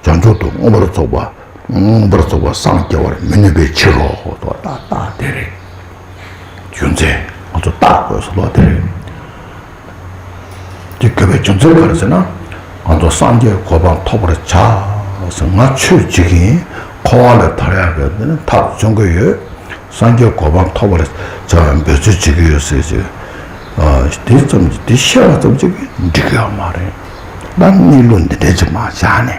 བྱང་ཆུབ་ཏུ་མངོན་པར་རྫོགས་པ་མངོན་པར་རྫོགས་པར་སངས་རྒྱ་བར་མི་ནུས་པའི་ཕྱིར་རོ། དོ་ཏག་ཏག་དེ་རེད། རྒྱུ་མཚན་ང་ཚོ་བརྟག་དགོས་སོ་ལོ་དེ་རེད། དེ་དགོས་པའི་རྒྱུ་མཚན་ག་རེ་ཟེར་ན། ང་ཚོ་སངས་རྒྱས་གོ་འཕང་ཐོབ་པར་བྱ་ཟེར། ང་ཆོས་བྱེད་ཀྱི་ཡིན། འཁོར་བ་ལས་ཐར་ཡག་གི་འདི་ནི་ཐབས་སྦྱོང་གི་ཡོད། སངས་རྒྱས་གོ་འཕང་ཐོབ་པར་བྱ་བའི་འབད་རྩོལ་བྱེད་ཀྱི་ཡོད་ཟེར་ཅིག་དེ་ཙམ་གྱིས་དེ་བཤད་པ་ཙམ་གྱིས་འགྲིག་གི་ཡོད་མ་རེད། ད་གནས་ལུགས་འདི་འདྲའི་ཅིག་མ་བཞག་ནས།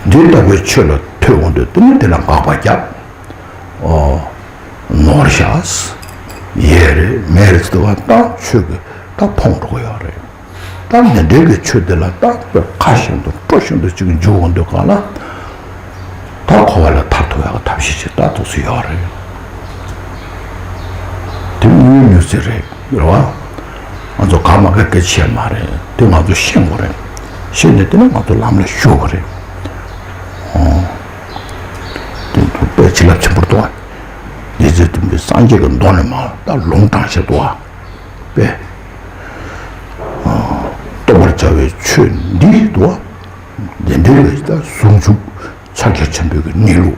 འདི་ལྟ་བུའི་ཆོས་ལ་ཐོས་འོང་དུས་དེ་ནི་དེ་ལ་དགག་པ་བརྒྱབ། ཨོ། ནོར་བཞག་ཡས་རེད་མེད་རེད་ཟེར་བ་ད་ཆོས་ཀྱི་ད་ཕོངས་འགྲོ་གི་ཡོད་རེད། ད་འདི་འདྲའི་གི་ཆོས་འདི་ལ་ད་དཔེ་ཁ་བཞིན་དུ་སྤྲོ་བཞིན་དུ་ཅིག་འཇུག་འོང་དུས་གང་ལ། ད་འཁོར་བ་ལས་ཐར་ཐུབ་ཡག་གི་ཐབས་ཤེས་ཅིག་ད་ཐུགས་སུ་ཡོད་རེད། དེ་དངོས་ཡོད་མྱུར་ཚད་རེད། རེད་བ། ང་ཚོ་ག་མ་ག་སྐད་ཆ་བཤད་མ་རེད། དེ་ང་ཚོ་ཤེས་དགོས་རེད། ཤེས་ནས་དེ་ནས་ང་ཚོ་ལམ་ལ་ཞུགས་དགོས་རེད། ཨོ། དེ་ཚོ་དཔེ་བྱིན་རླབས་ཆེན་པོ་འདུག་བ། དེ་ཚོ་དེ་འདྲའི་སངས་རྒྱས་ཀྱི་མདོ་ནས་མར་ད་ལུང་དྲངས་བཞག་འདུག་བ། དཔེ། ཨོ། རྟོགས་པར་བྱ་བའི་ཆོས་འདི་འདུག་བ། དེ་འདྲའི་ད་ཟུང་འཇུག་ཕྱག་རྒྱ་ཆེན་པོའི་གི་གནས་ལུགས།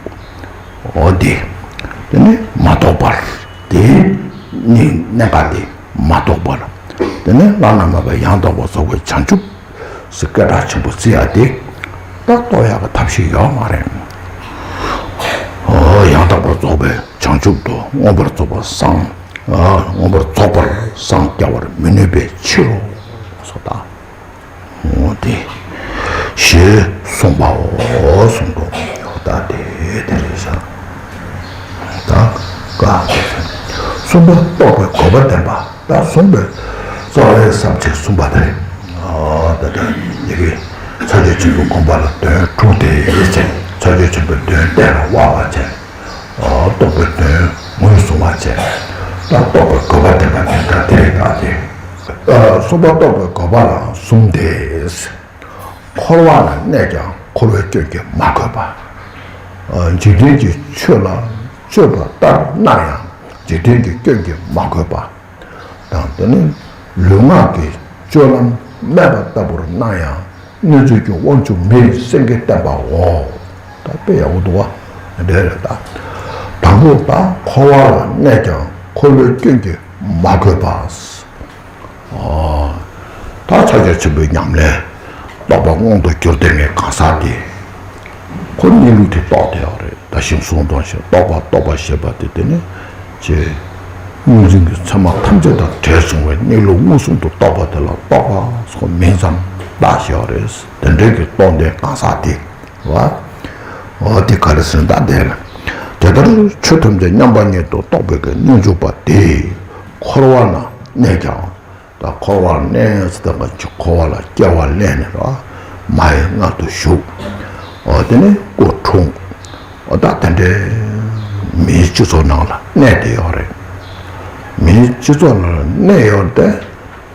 འོ་དེ། དེ་ནི་མ་རྟོགས་པར། དེ་ནི་གནས་པ་དེ་མ་རྟོགས་པར། དེ་ནི་བླ་ན་མེད་པ་ཡང་དག་པར་རྫོགས་པའི་བྱང་ཆུབ་ཟེར་སྐད་གྲགས་ཆེན་པོ་བརྩི་ཡ་དེ། ད་རྟོགས་ཡག་གི་ཐབས་ཤེས་ཡོད་མ་རེད། འོ་ཡང་དག་པར་རྫོགས་པའི་བྱང་ཆུབ་ཏུ་མངོན་པར་རྫོགས་པར་སངས། མངོན་པར་རྫོགས་པར་སངས་རྒྱ་བར་མི་ནུས་པའི་ཕྱིར་རོ། སོ་ད། འོ་དེ། ཞེས་གསུངས་པའོ་གསུངས་འདུག་ད་དེ་དེ་རེད་ཤག་ད་ཀ་གསུམ་པ་རྟོགས་པའི་གོ་འཕང་བསྟན་པ་ད་གསུངས་པའི་རྩ་བའི་ས་བཅད་གསུམ་པ་དེ་རེད། ཨ་ད་ད་ཡི་གེ་ཕྱག་རྒྱ་ཆེན་པོའི་དགོངས་པ་ལ་དོན་དྲུག་སྟེ་ཟེར། ཕྱག་རྒྱ་ཆེན་པོའི་དོན་གཏན་ལ་དབབ་པ་བྱས། རྟོགས་པའི་དོན་ངོས་བཟུང་བ་བྱས། ད་རྟོགས་པའི་དགོས་པ་དེ་དང་དེ་ལྟར་དེ་རེད་ད་དེ། གསུམ་པ་རྟོགས་པའི་དགོས་པ་ལ་གསུམ་སྟེ། འཁོར་བ་ལ་གནས་ཀྱང་འཁོར་བའི་སྐྱོན་གྱིས་མ་གོས་པ། འཇིག་རྟེན་གྱི་ཆོས་ལ་སྤྱོད་པ་ལྟར་སྣང་ཡང་འཇིག་རྟེན་གྱི་སྐྱོན་གྱིས་མ་གོས་པ། དང་དེ་ནི་ལུས་ངག་གི་སྤྱོད་ལམ་སྨད་པ་ལྟ་བུར་སྣང་ཡང་གནོད་བྱེད་ཀྱི་དབང་ཕྱུག་མི་སེང་གེས་བསྟན་པའོ། ད་དཔེ་ཡག་པོ་འདུག་བ། འདྲ་རེད་ད། དང་པོ་ད་འཁོར་བ་ལ་གནས་ཀྱང་འཁོར་བའི་སྐྱོན་གྱིས་མ་གོས་པ། ཨོ། ད་ཕྱག་རྒྱ་ཆེན་པོའི་ཉམས་ལེན། རྟོགས་པ་མངོན་དུ་གྱུར་ཏེ་ངས་གང་ཟག་དེ། ཁོ་གནས་ལུགས་དེ་རྟོགས་ཏེ་ཡོད་རེད། ད་ཞིང་གསུང་དང་ཞིང་རྟོགས་པ་རྟོགས་པ་ཞེས་པ་དེ་དེ་ནི། ཅེས། རྙོག་འཛིང་གི་མཚན་མ་ཐམས་ཅད་དང་བྲལ་སོང་བའི་གནས་ལུགས་མངོན་སུམ་དུ་རྟོགས་པ་དེ་ལ་རྟོགས་པ་སོགས་མིང་ཙམ་བཏགས་ཡོད་རེད། དེ་འདྲའི་གི་རྟོགས་ལྡན་གང་ཟག་དེ། བ། འོ་དེ་ག་རེ་ཟེར་ན་ད་དེ་རེད། དེ་ལྟར་ཆོས་ཐམས་ཅད་མཉམ་པ་ཉིད་དུ་རྟོགས་པའི་གི་རྣལ་འབྱོར་པ་དེ། འཁོར་བ་ན་གནས་ཀྱང་། ད་འཁོར་བར་གནས་ཟེར་ད་ག་ཅིག་འཁོར་བ་ལ་སྐྱེ་བ་ལེན་ནས་ར་མ་ཡི་མངལ་དུ་ཞུགས། འོ་དེ་ནས་སྐུ་འཁྲུངས། འོ་ད་དེ་འདྲའི་མིའི་སྤྱི་ཚོགས་ནང་ལ་གནས་བསྡད་ཡོད་རེད། མིའི་སྤྱི་ཚོགས་ནང་ལ་གནས་ཡོད་དེ།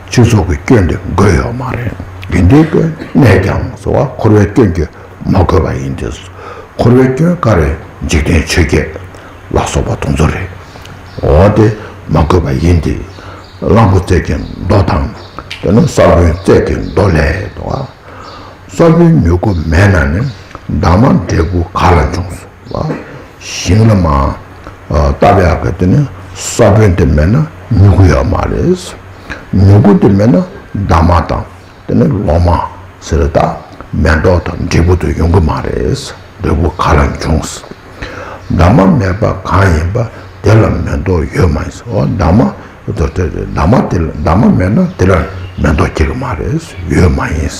སྤྱི་ཚོགས་ཀྱི་སྐྱོན་དེ་འགོས་ཡོད་མ་རེད། ཡིན་དུས་ཀྱི་གནས་ཀྱང་ཟེར་བ་འཁོར་བའི་སྐྱོན་གྱིས་མ་གོས་པ་ཡིན་ཏེ། འཁོར་བའི་སྐྱོན་ག་རེ་འཇིག་རྟེན་ཆོས་བརྒྱད་ལ་སོགས་པ་དེ་ཚོ་རེད། འོ་དེ་མ་གོས་པ་ཡིན་ཏེ། གླང་པོ་རྩེ་གཅིག་མདོ་དང་། དེ་ནས་ས་བོན་རྩེ་གཅིག་མདོ་ལས་དང་། ས་བོན་མྱུ་གུ་མེད་ན་ནི། འདབ་མ་འབྲས་བུ་ག་ལ་འབྱུང་། ཞིང་ལ་མ། བཏབ་ཡག་གི་དེ་ནི་ས་བོན་དེ་མེད་ན་མྱུ་གུ་ཡོད་མ་རེད། མྱུ་གུ་དེ་མེད་ན་འདབ་མ་དང་། དེ་ནི་ལོ་མ་ཟེར་ད་མེ་ཏོག་དང་འབྲས་བུ་དེ་ཡོང་གི་མ་རེད། འབྲས་བུ་ག་ལ་འབྱུང་། འདབ་མ་མེད་པ་གང་ཡིན་པ། དེ་ལ་མེ་ཏོག་ཡོད་མ་ཡིན། འོ་འདབ་མ། འདབ་མ་དེ་འདབ་མ་མེད་ན་དེ་ལ་མེ་ཏོག་སྐྱེ་གི་མ་རེད། ཡོད་མ་ཡིན།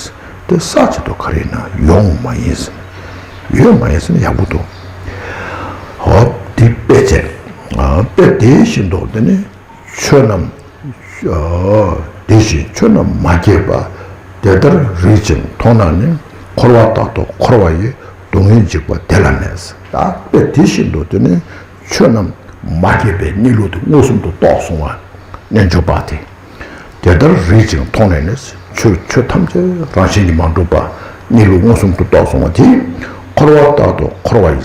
དེ་ས་ཆེད་དུ་ག་རེ་ཡིན་ན་ཡོང་མ་ཡིན། ཡོད་མ་ཡིན་ཟེར་ན་ཡག་པོ་འདུག་འོ་དེ་དཔེ་བྱས། དཔེ་དེ་བཞིན་དུ་དེ་ནི། ཆོས་རྣམས། དེ་བཞིན་ཆོས་རྣམས་མ་སྐྱེས་པ། དེ་ལྟར་རིག་ཅིང་མཐོང་ན་ནི། འཁོར་བ་རྟག་ཏུ་འཁོར་བ་ཡི། སྡུག་བསྔལ་འཇིགས་པ་དེ་ལ་གནས། ད་དཔེ་དེ་བཞིན་དུ་དེ་ནི་ཆོས་རྣམས་མ་སྐྱེས་པའི་གནས་ལུགས་དེ་མངོན་སུམ་དུ་རྟོགས་སོང་བ། རྣལ་འབྱོར་པ་དེ། དེ་ལྟར་རིག་ཅིང་མཐོང་ནས་ནི། ཆོས་ཆོས་ཐམས་ཅད་རང་བཞིན་གྱིས་མ་གྲུབ་པ་གནས་ལུགས་མངོན་སུམ་དུ་རྟོགས་སོང་བ་དེ། འཁོར་བ་རྟག་ཏུ་འཁོར་བ་ཡི།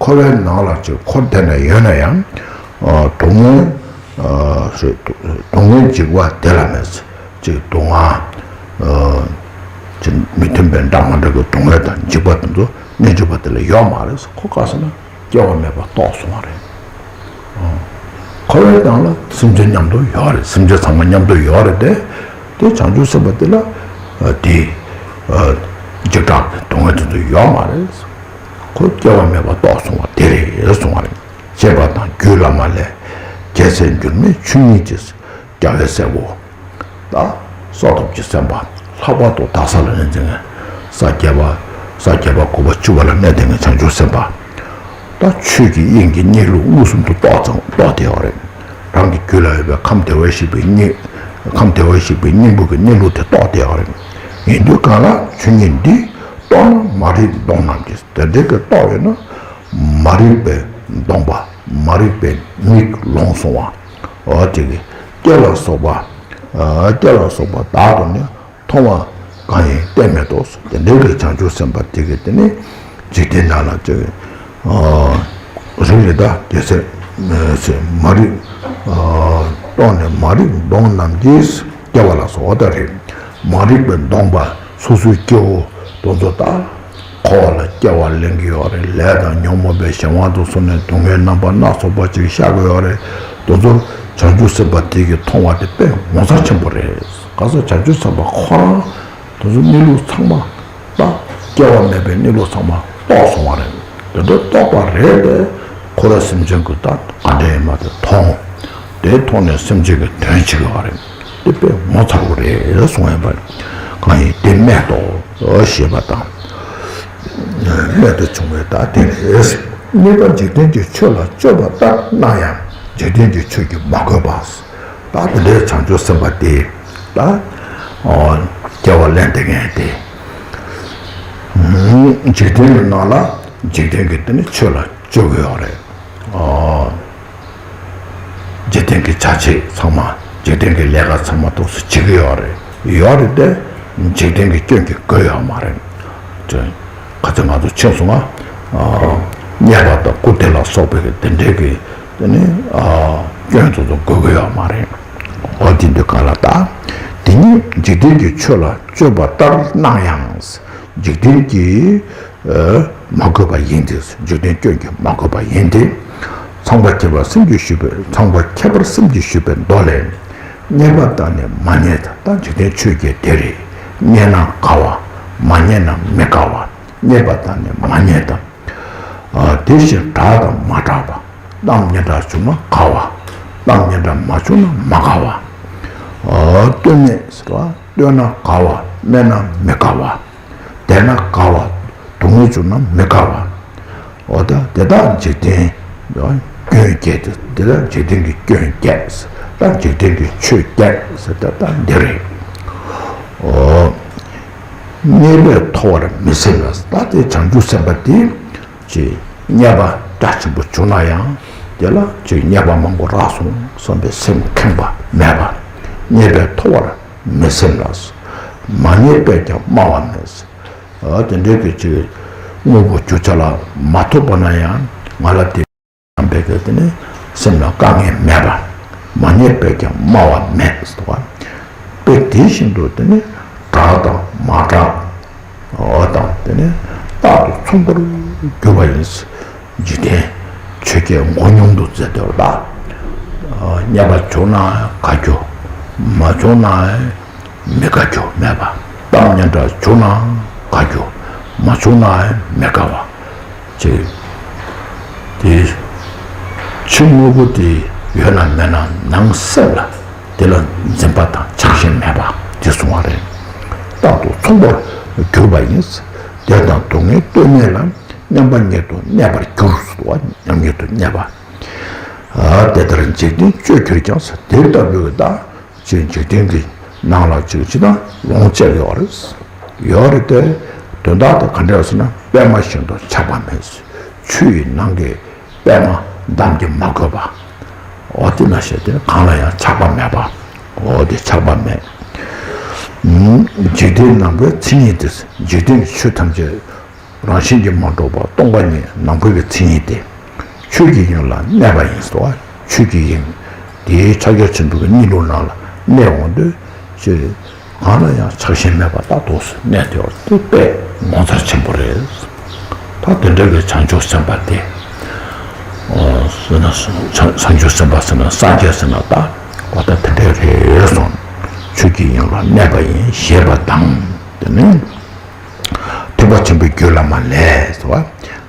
འཁོར་བའི་ནང་ལ་ཅིག་འཁོར་བསྡད་ནས་ཡོད་ན་ཡང་། ཨ་སྡུག་བསྔལ། ཨ་སྡུག་བསྔལ་འཇིགས་པ་དེ་ལ་མེད། ཅིག་སྡུག་བསྔལ། ཨ་ཅིག་མི་མཐུན་པའི་འདྲ་མ་འདྲ་གི་སྡུག་བསྔལ་དེ་ཚོ་རྣལ་འབྱོར་པ་དེ་ལ་ཡོད་མ་རེད། ཁོ་ག་ཟེར་ན་སྐྱེ་བ་མེད་པ་རྟོགས་སོང་བ་རེད། ཨ་འཁོར་བའི་ནང་ལ་སེམས་ཅན་མཉམ་དུ་ཡོད་རེད། སེམས་ཅན་ཚང་མ་མཉམ་དུ་ཡོད་རེད་དེ། དེ་བྱང་ཆུབ་སེམས་དཔའ་དེ་ལ་ཨ་དེ་ཨ་འཇིགས་སྐྲག་གི་སྡུག་བསྔལ་དེ་ཚོ་ཡོད་མ་རེད། ཁོ་སྐྱེ་བ་མེད་པ་རྟོགས་སོང་བ་དེ་རེད་གསུང་བ་རེད། ཅེས་པ་དང་རྒྱུད་བླ་མ་ལས། རྒྱལ་སྲས་འགྱུར་མེད་ཆོས་ཉིད་ཀྱི། རྒྱལ་བའི་སྲས་པོ། ད་སྲོག་ཐོབ་ཀྱི་སེམས་དཔའ་ལྷག་པར་དུ་དག་ས་ལ་གནས་ཏེ་ངས་ས་བརྒྱད་པ། ས་བརྒྱད་པ་དགུ་པ་བཅུ་པ་ལ་གནས་ཏེ་ངས་བྱང་ཆུབ་སེམས་དཔའ། ད་ཆོས་ཀྱི་དབྱིངས་ཀྱི་གནས་ལུགས་མངོན་སུམ་དུ་རྟོགས་ཙང་རྟོགས་ཏེ་ཡོད་རེད། རང་གི་རྒྱུད་ལ་ཡོད་པའི་ཁམས་བདེ་བར་གཤེགས་པའི་སྙིང་། ཁམས་བདེ་བར་གཤེགས་པའི་སྙིང་པོ་གི་གནས་ལུགས་དེ་རྟོགས་ཏེ་ཡོད་རེད། ཡིན་དུས་གང་ལ་ཆོས་ཉིད་འདི། རྟོགས་ན་མ་རིག་གདོང་རྣམས་ཀྱིས། དེ་འདྲའི་གི་རྟོགས་ཡོད་ན། མ་རིག་པའི་གདོང་པ། མ་རིག་པའི་མིག་ལོང་སོང་བ། འོ་དེ་གི་སྐྱེ་ལ་སོགས་པ། སྐྱེ་ལ་སོགས་པ་དག་ཏུ་ནི་མཐོང་བ་གང་ཡིན་གཏན་མེད་དོ། དེ་འདྲའི་གི་བྱང་ཆུབ་སེམས་དཔའ་དེ་གི་དེ་ནི་འཇིག་རྟེན་ནང་ལ་ཅིག་རིག་རེད་ད་དེ་ཚེ་མ་རིག་རྟོགས་ནས་མ་རིག་གདོང་རྣམས་ཀྱིས། སྐྱེ་བ་ལ་སོགས་པ་རེད། མ་རིག་པའི་གདོང་པ་སོ་སོའི་སྐྱེ་བོ་དེ་ཚོ་ད་འཁོར་བ་ལ་སྐྱེ་བ་ལེན་གྱི་ཡོད་རེད། ལས་དང་ཉོན་མོངས་པའི་གཞན་དབང་དུ་སོང་ནས་སྡུག་བསྔལ་རྣམ་པ་སྣ་ཚོགས་པ་ཅིག་ཤར་གྱི་ཡོད་རེད། དེ་ཚོ་བྱང་ཆུབ་སེམས་དཔའ་དེ་གིས་མཐོང་བ་དེ་དཔེ་ངོ་མཚར་ཆེན་པོ་རེད། ག་ས་བྱང་ཆུབ་སེམས་དཔའ་ཁོ་རང་དེ་ཚོ་གནས་ལུགས་ཚང་མ་ད་སྐྱེ་བ་མེད་པའི་གནས་ལུགས་ཚང་མ་རྟོགས་སོང་བ་རེད། དེ་འདྲ་རྟོགས་པ་རེད་དེ། ཁོ་ར་སེམས་ཅན་གྱི་ད་ག་འདྲ་ཡིན་མ་དེ་མཐོང་། དེ་མཐོང་ནས་སེམས་ཅན་གྱི་དོན་བྱེད་ཀྱི་བ་རེད། དེ་དཔེ་ངོ་མཚར་བོ་རེད་གསུང་ཡིན་པ། གང་ཡིན་དེ་རྨད་དོ་ཞེས་པ་དང་། རྨད་དུ་བྱུང་བའི་ད་དེ་རེད། གཉིས་པ་འཇིག་རྟེན་གྱི་ཆོས་ལ་སྤྱོད་པ་ལྟར་སྣང་ཡང་འཇིག་རྟེན་གྱི་ཆོས་ཀྱིས་མ་གོས་པ། ད་དེ་འདྲའི་བྱང་ཆུབ་སེམས་དཔའ་དེ་ད་སྐྱེ་བ་ལེན་དེ་ངས་དེ། འཇིག་རྟེན་གྱི་ནང་ལ། འཇིག་རྟེན་གྱི་དེ་ནི་ཆོས་ལ་སྤྱོད་ཀྱི་ཡོད་རེད། ཨོ། འཇིག་རྟེན་གྱི་བྱ་བྱེད་ཚང་མ། འཇིག་རྟེན་གྱི་ལས་ཀ་ཚང་མ་ཏོག་ཙམ་བྱེད་ཀྱི་ཡོད་རེད། ཡོད་རེད་དེ། འཇིག་རྟེན་གྱི་སྐྱོན་གྱིས་གོས་ཡོད་མ་རེད། ཅེས། ཁ་ཚ་ང་ཚོ་ཕྱིན་སོང་ང་། ཨ། རྙེད་པ་དང་སྐུར་འདེབས་ལ་སོགས་པའི་དེ་འདྲའི་གི་དེ་ནི། ཨ། སྐྱོན་ཏོག་ཙམ་གོས་ཀྱི་ཡོད་མ་རེད། འོ་དེ་འདུག་ག་ལ་ད། དེ་ཉིད་འཇིག་རྟེན་གྱི་ཆོས་ལ་སྤྱོད་པ་ལྟར་སྣང་ཡང་། འཇིག་རྟེན་གྱི། ཨ། མ་གོས་པ་ཡིན་ཏེ། འཇིག་རྟེན་སྐྱོན་གྱིས་མ་གོས་པ་ཡིན་ཏེ། ཚངས་པ་མཁྱེན་པ་སེམས་ཀྱིས་ཞུས་པའི། ཚངས་པ་མཁྱེན་པར་སེམས་ཀྱིས་ཞུས་པའི་མདོ་ལས། རྙེད་པ་དང་ནི་མ་རྙེད་དང་། ད་འཇིག་རྟེན་ཆོས་བརྒྱད་དེ་རེད། རྙེད་ན་དགའ་བ། མ་རྙེད་ན་མི་དགའ་བ། རྙེད་པ་དང་ནི་མ་རྙེད་དང་། ཨ། དེ་བཞིན་གྲགས་དང་མ་གྲགས་པ། གཏམ་སྙན་གྲགས་བྱུང་ན་དགའ་བ། གཏམ་སྙན་གྲགས་མ་བྱུང་ན་མ་དགའ་བ། ཨ། ལྟོས་མེད་ཟེར་བ། ལྟོས་ན་དགའ་བ། སྨྲས་ན་མི་དགའ་བ། བསྡད་ན་དགའ་བ། སྡུག་བསྔལ་བྱུང་ན་མི་དགའ་བ། འོ་ད་དེ་དག་འཇིག་རྟེན་སྐྱོན་བརྒྱད་དེ། དེ་དག་འཇིག་རྟེན་གྱི་སྐྱོན་བརྒྱད་ཟེར། ད་འཇིག་རྟེན་གྱི་ཆོས་བརྒྱད་ཟེར་ད་ད་འདི་རེད། འོ། རྙེད་པས་མཐོ་བར་མི་སེམས་ལ། ད་དེ་བྱང་ཆུབ་སེམས་དཔའ་དེ་ཅིག་རྙེད་པ་རྒྱ་ཆེན་པོ་བྱུང་ན་ཡང་དེ་ལ་ཅིག་རྙེད་པ་མང་པོ་རག་སོང་བསམ་པའི་སེམས་ཁེངས་པ་མེད་པ། རྙེད་པས་མཐོ་བར་མི་སེམས་ལ། མ་རྙེད་པས་ཀྱང་སྨྲ་བ་མེད། ཨ། དེ་འདྲའི་གི་ཅིག་དངོས་པོ་རྒྱུ་ཆ་ལ་མ་ཐོབ་པ་ན་ཡང་ང་ལ་དེ་བསམ་པའི་གི་དེ་ནི་སེམས་ལ་དཀའ་ངལ་མེད་པ། མ་རྙེད་པས་ཀྱང་སྨྲ་བ་མེད་ཟེར་བ། དཔེ་དེ་བཞིན་དུ་དེ་ནི་གྲགས་དང་མ་གྲགས། འོ་དང་དེ་ནི་རྟག་ཏུ་མཚུངས་པར་གྱུར་པ་ཡིན། འཇིག་རྟེན་ཆོས་བརྒྱད་མགོ་སྙོམས་སུ་མཛད་དེ་ལ། རྙེད་པ་བྱུང་ན་དགའ་རྒྱུ། མ་བྱུང་ན་མི་དགའ་རྒྱུ་མེད་པ། གཏམ་སྙན་གྲགས་བྱུང་ན་དགའ་རྒྱུ། མ་བྱུང་ན་མི་དགའ་བ། ཅེས། དེ་ཕྱི་དངོས་པོ་དེ་ཡོད་ན་མེད་ན་ནང་སེམས་ལ་དེ་ལ་འཛིན་པ་དང་ཆགས་ཞེན་མེད་པ་དེ་གསུང་བ་རེད། རྟག་ཏུ་མཚུངས་པར་གྱུར་པ་ཡིན། བདེ་དང་སྡུག་བསྔལ་ལྟོས་མེད་ལ། མཉམ་པ་ཉིད་དུ་གནས་པར་འགྱུར། མཉམ་ཉིད་དུ་གནས་པ། ཨ། དེ་ལྟར་འཇིག་རྟེན་སྤྱོད་གྱུར་ཀྱང་ཟེར། དེ་ལྟ་བུའི་ད་ཅིག་འཇིག་རྟེན་གྱི་ནང་ལ་ཅིག་ཅི་ལྟར་ལོངས་སྤྱད་ཡོད་རེད། ཡོད་རེད་དེ། དོན་དག་དེ་ག་འདྲ་ཟེར་ན་པད་མ་བཞིན་དུ་ཆགས་པ་མེད། ཆུ་ཡི་ནང་གི་པད་མ་འདམ་གྱིས་མ་གོས་པ། འོ་དེ་ན་བཞིན་དེ་གང་ལ་ཡང་ཆགས་པ་མེད་པ། འོ་དེ་ཆགས་པ་མེད། འཇིག་རྟེན་ནམ་མཁའི་མཚན་ཉིད་དེ། འཇིག་རྟེན་གྱི་ཆོས་ཐམས་ཅད་རང་བཞིན་གྱིས་མ་གྲུབ་པ་སྟོང་པ་ཉིད་ནམ་མཁའི་མཚན་ཉིད་དེ། ཆོས་ཀྱི་དབྱིངས་ལ་གནས་པ་ཡིན་སོ། ཆོས་ཀྱི་དབྱིངས་དེའི་ཕྱག་རྒྱ་ཆེན་པོའི་གི་གཉིས་ལུགས་ནང་ལ་གནས་འོང་དུས་ཅི། གང་ལ་ཡང་ཆགས་ཞེན་མེད་པ་རྟག་ཏུ་གནས་ཏེ་ཡོད་དེ་དཔེ་ངོ་མཚར་ཆེན་པོ་རེད། ད་དེ་འདྲ་གི་བྱང་ཆུབ་སེམས་དཔའ་དེ། ཨོ། ཟེར་ན་བྱང་ཆུབ་སེམས་དཔའ་ཟེར་ན་སངས་རྒྱས་ཟེར་ན་ད་འོ་ད་དེ་འདྲ་རེད་སོང་། ཆོས་ཀྱི་དབྱིངས་ལ་གནས་པ་ཡིན་ཞེས་པ་དང་། དེ་ནི་ཐེག་པ་ཆེན་པོའི་རྒྱུད་བླ་མ་ལས་སོ།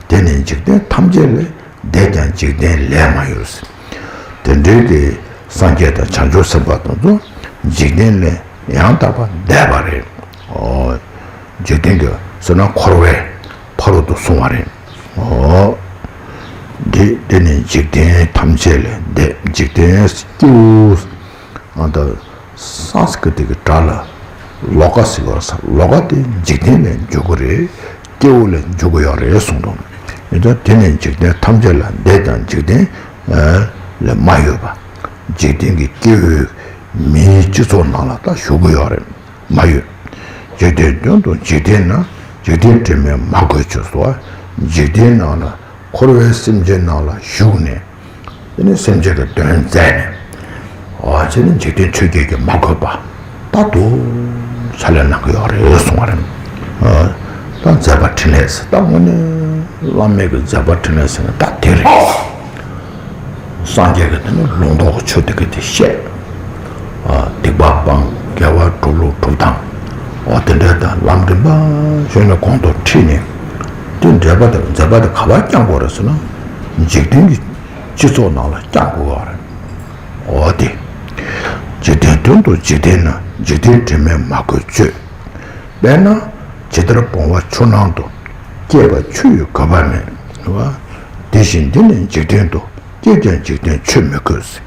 དེ་ནི་འཇིག་རྟེན་ཐམས་ཅད་ལས་འདས་ཀྱང་འཇིག་རྟེན་ལས་མ་གཡོས། དེ་འདྲའི་དེ་སངས་རྒྱས་དང་བྱང་ཆུབ་སེམས་དཔའ་དེ་ཚོ་འཇིག་རྟེན་ལས་ཡང་དག་པར་འདས་པ་རེད། ཨོ། འཇིག་རྟེན་གྱི་ཟེར་ན་འཁོར་བའི་ཕ་རོལ་ཏུ་སོང་བ་རེད། ཨོ། འདི་འདི་ནི་འཇིག་རྟེན་ཐམས་ཅད་ལས་འདས། འཇིག་རྟེན་སྐྱེ་བོ། ཨ། ད་སཾ་སྐྲྀ་ཏ་གི་སྒྲ་ལ་ལོ་ཀ་ཟེར་བ་ས། ལོ་ཀ་དེ་འཇིག་རྟེན་ལས་འཇུག་གི་རེད། སྐྱེ་བོ་ལས་འཇུག་གི་ཡོད་རེད་གསུངས་འདུག་ཡིན་ཙང་དེ་ནི་འཇིག་རྟེན་ཐམས་ཅད་ལས་འདས་ཀྱང་འཇིག་རྟེན་ལས་མ་གཡོས་པ། འཇིག་རྟེན་གྱི་སྐྱེ་བོའི་མིའི་སྤྱི་ཚོགས་ནང་ལ་ད་བཞུགས་ཀྱི་ཡོད་རེད། མ་གཡོས། འཇིག་རྟེན་དོན་དུ་འཇིག་རྟེན་ན། འཇིག་རྟེན་དྲི་མས་མ་གོས་ཕྱིར་སོ། འཇིག་རྟེན་ནང་ལ་འཁོར་བའི་སེམས་ཅན་ནང་ལ་བཞུགས་ནས། དེ་ནི་སེམས་ཅན་གྱི་དོན་མཛད་ནས། འོ་ཅེ་ནི་འཇིག་རྟེན་ཆོས་བརྒྱད་ཀྱིས་མ་གོས་པ། རྟག་ཏུ་ཕྱག་ལས་གནང་གི་ཡོད་རེད་གསུང་བ་རེད། ཨ། ད་མཛད་པ་འཕྲིན་ལས་ཟེར། ད་དངོས་གནས་བླ་མེད་ཀྱི་མཛད་པ་འཕྲིན་ལས་ཟེར་ན་ད་དེ་རེད། སངས་རྒྱས་ཀྱི་དེ་ནི་ལུང་རྟོགས་ཆོས་སྡེ་གི་དེ་བཤད། ཨ། སྡིག་པ་སྤང་། དགེ་བ་སྒྲུབ། ལུགས་སྒྲུབ་སྟངས། འོ་དེ་འདྲ་དང་ལམ་རིམ་པ་བྱས་ནས་གོང་དུ་ཁྲིད་ནས། དེ་འབྲེལ་པ་དང་མཛད་པ་དེ་ག་པར་བསྐྱང་དགོས་རེད་ཟེར་ན། འཇིག་རྟེན་གྱི་སྤྱི་ཚོགས་ནང་ལ་བསྐྱང་དགོས་པ་རེད། འོ་དེ། འཇིག་རྟེན་དོན་དུ་འཇིག་རྟེན་ན། འཇིག་རྟེན་དྲི་མས་མ་གོས་སྤྱོད། དཔེར་ན་ཇི་ལྟར་བུང་བ་ཆུ་ནང་དུ། སྐྱེས་པ་ཆུ་ཡིས་གོས་པ་མེད། རེད་བ། དེ་བཞིན་འདི་ནི་འཇིག་རྟེན་དུ། སྐྱེས་ཀྱང་འཇིག་རྟེན་ཆུས་མི་གོས།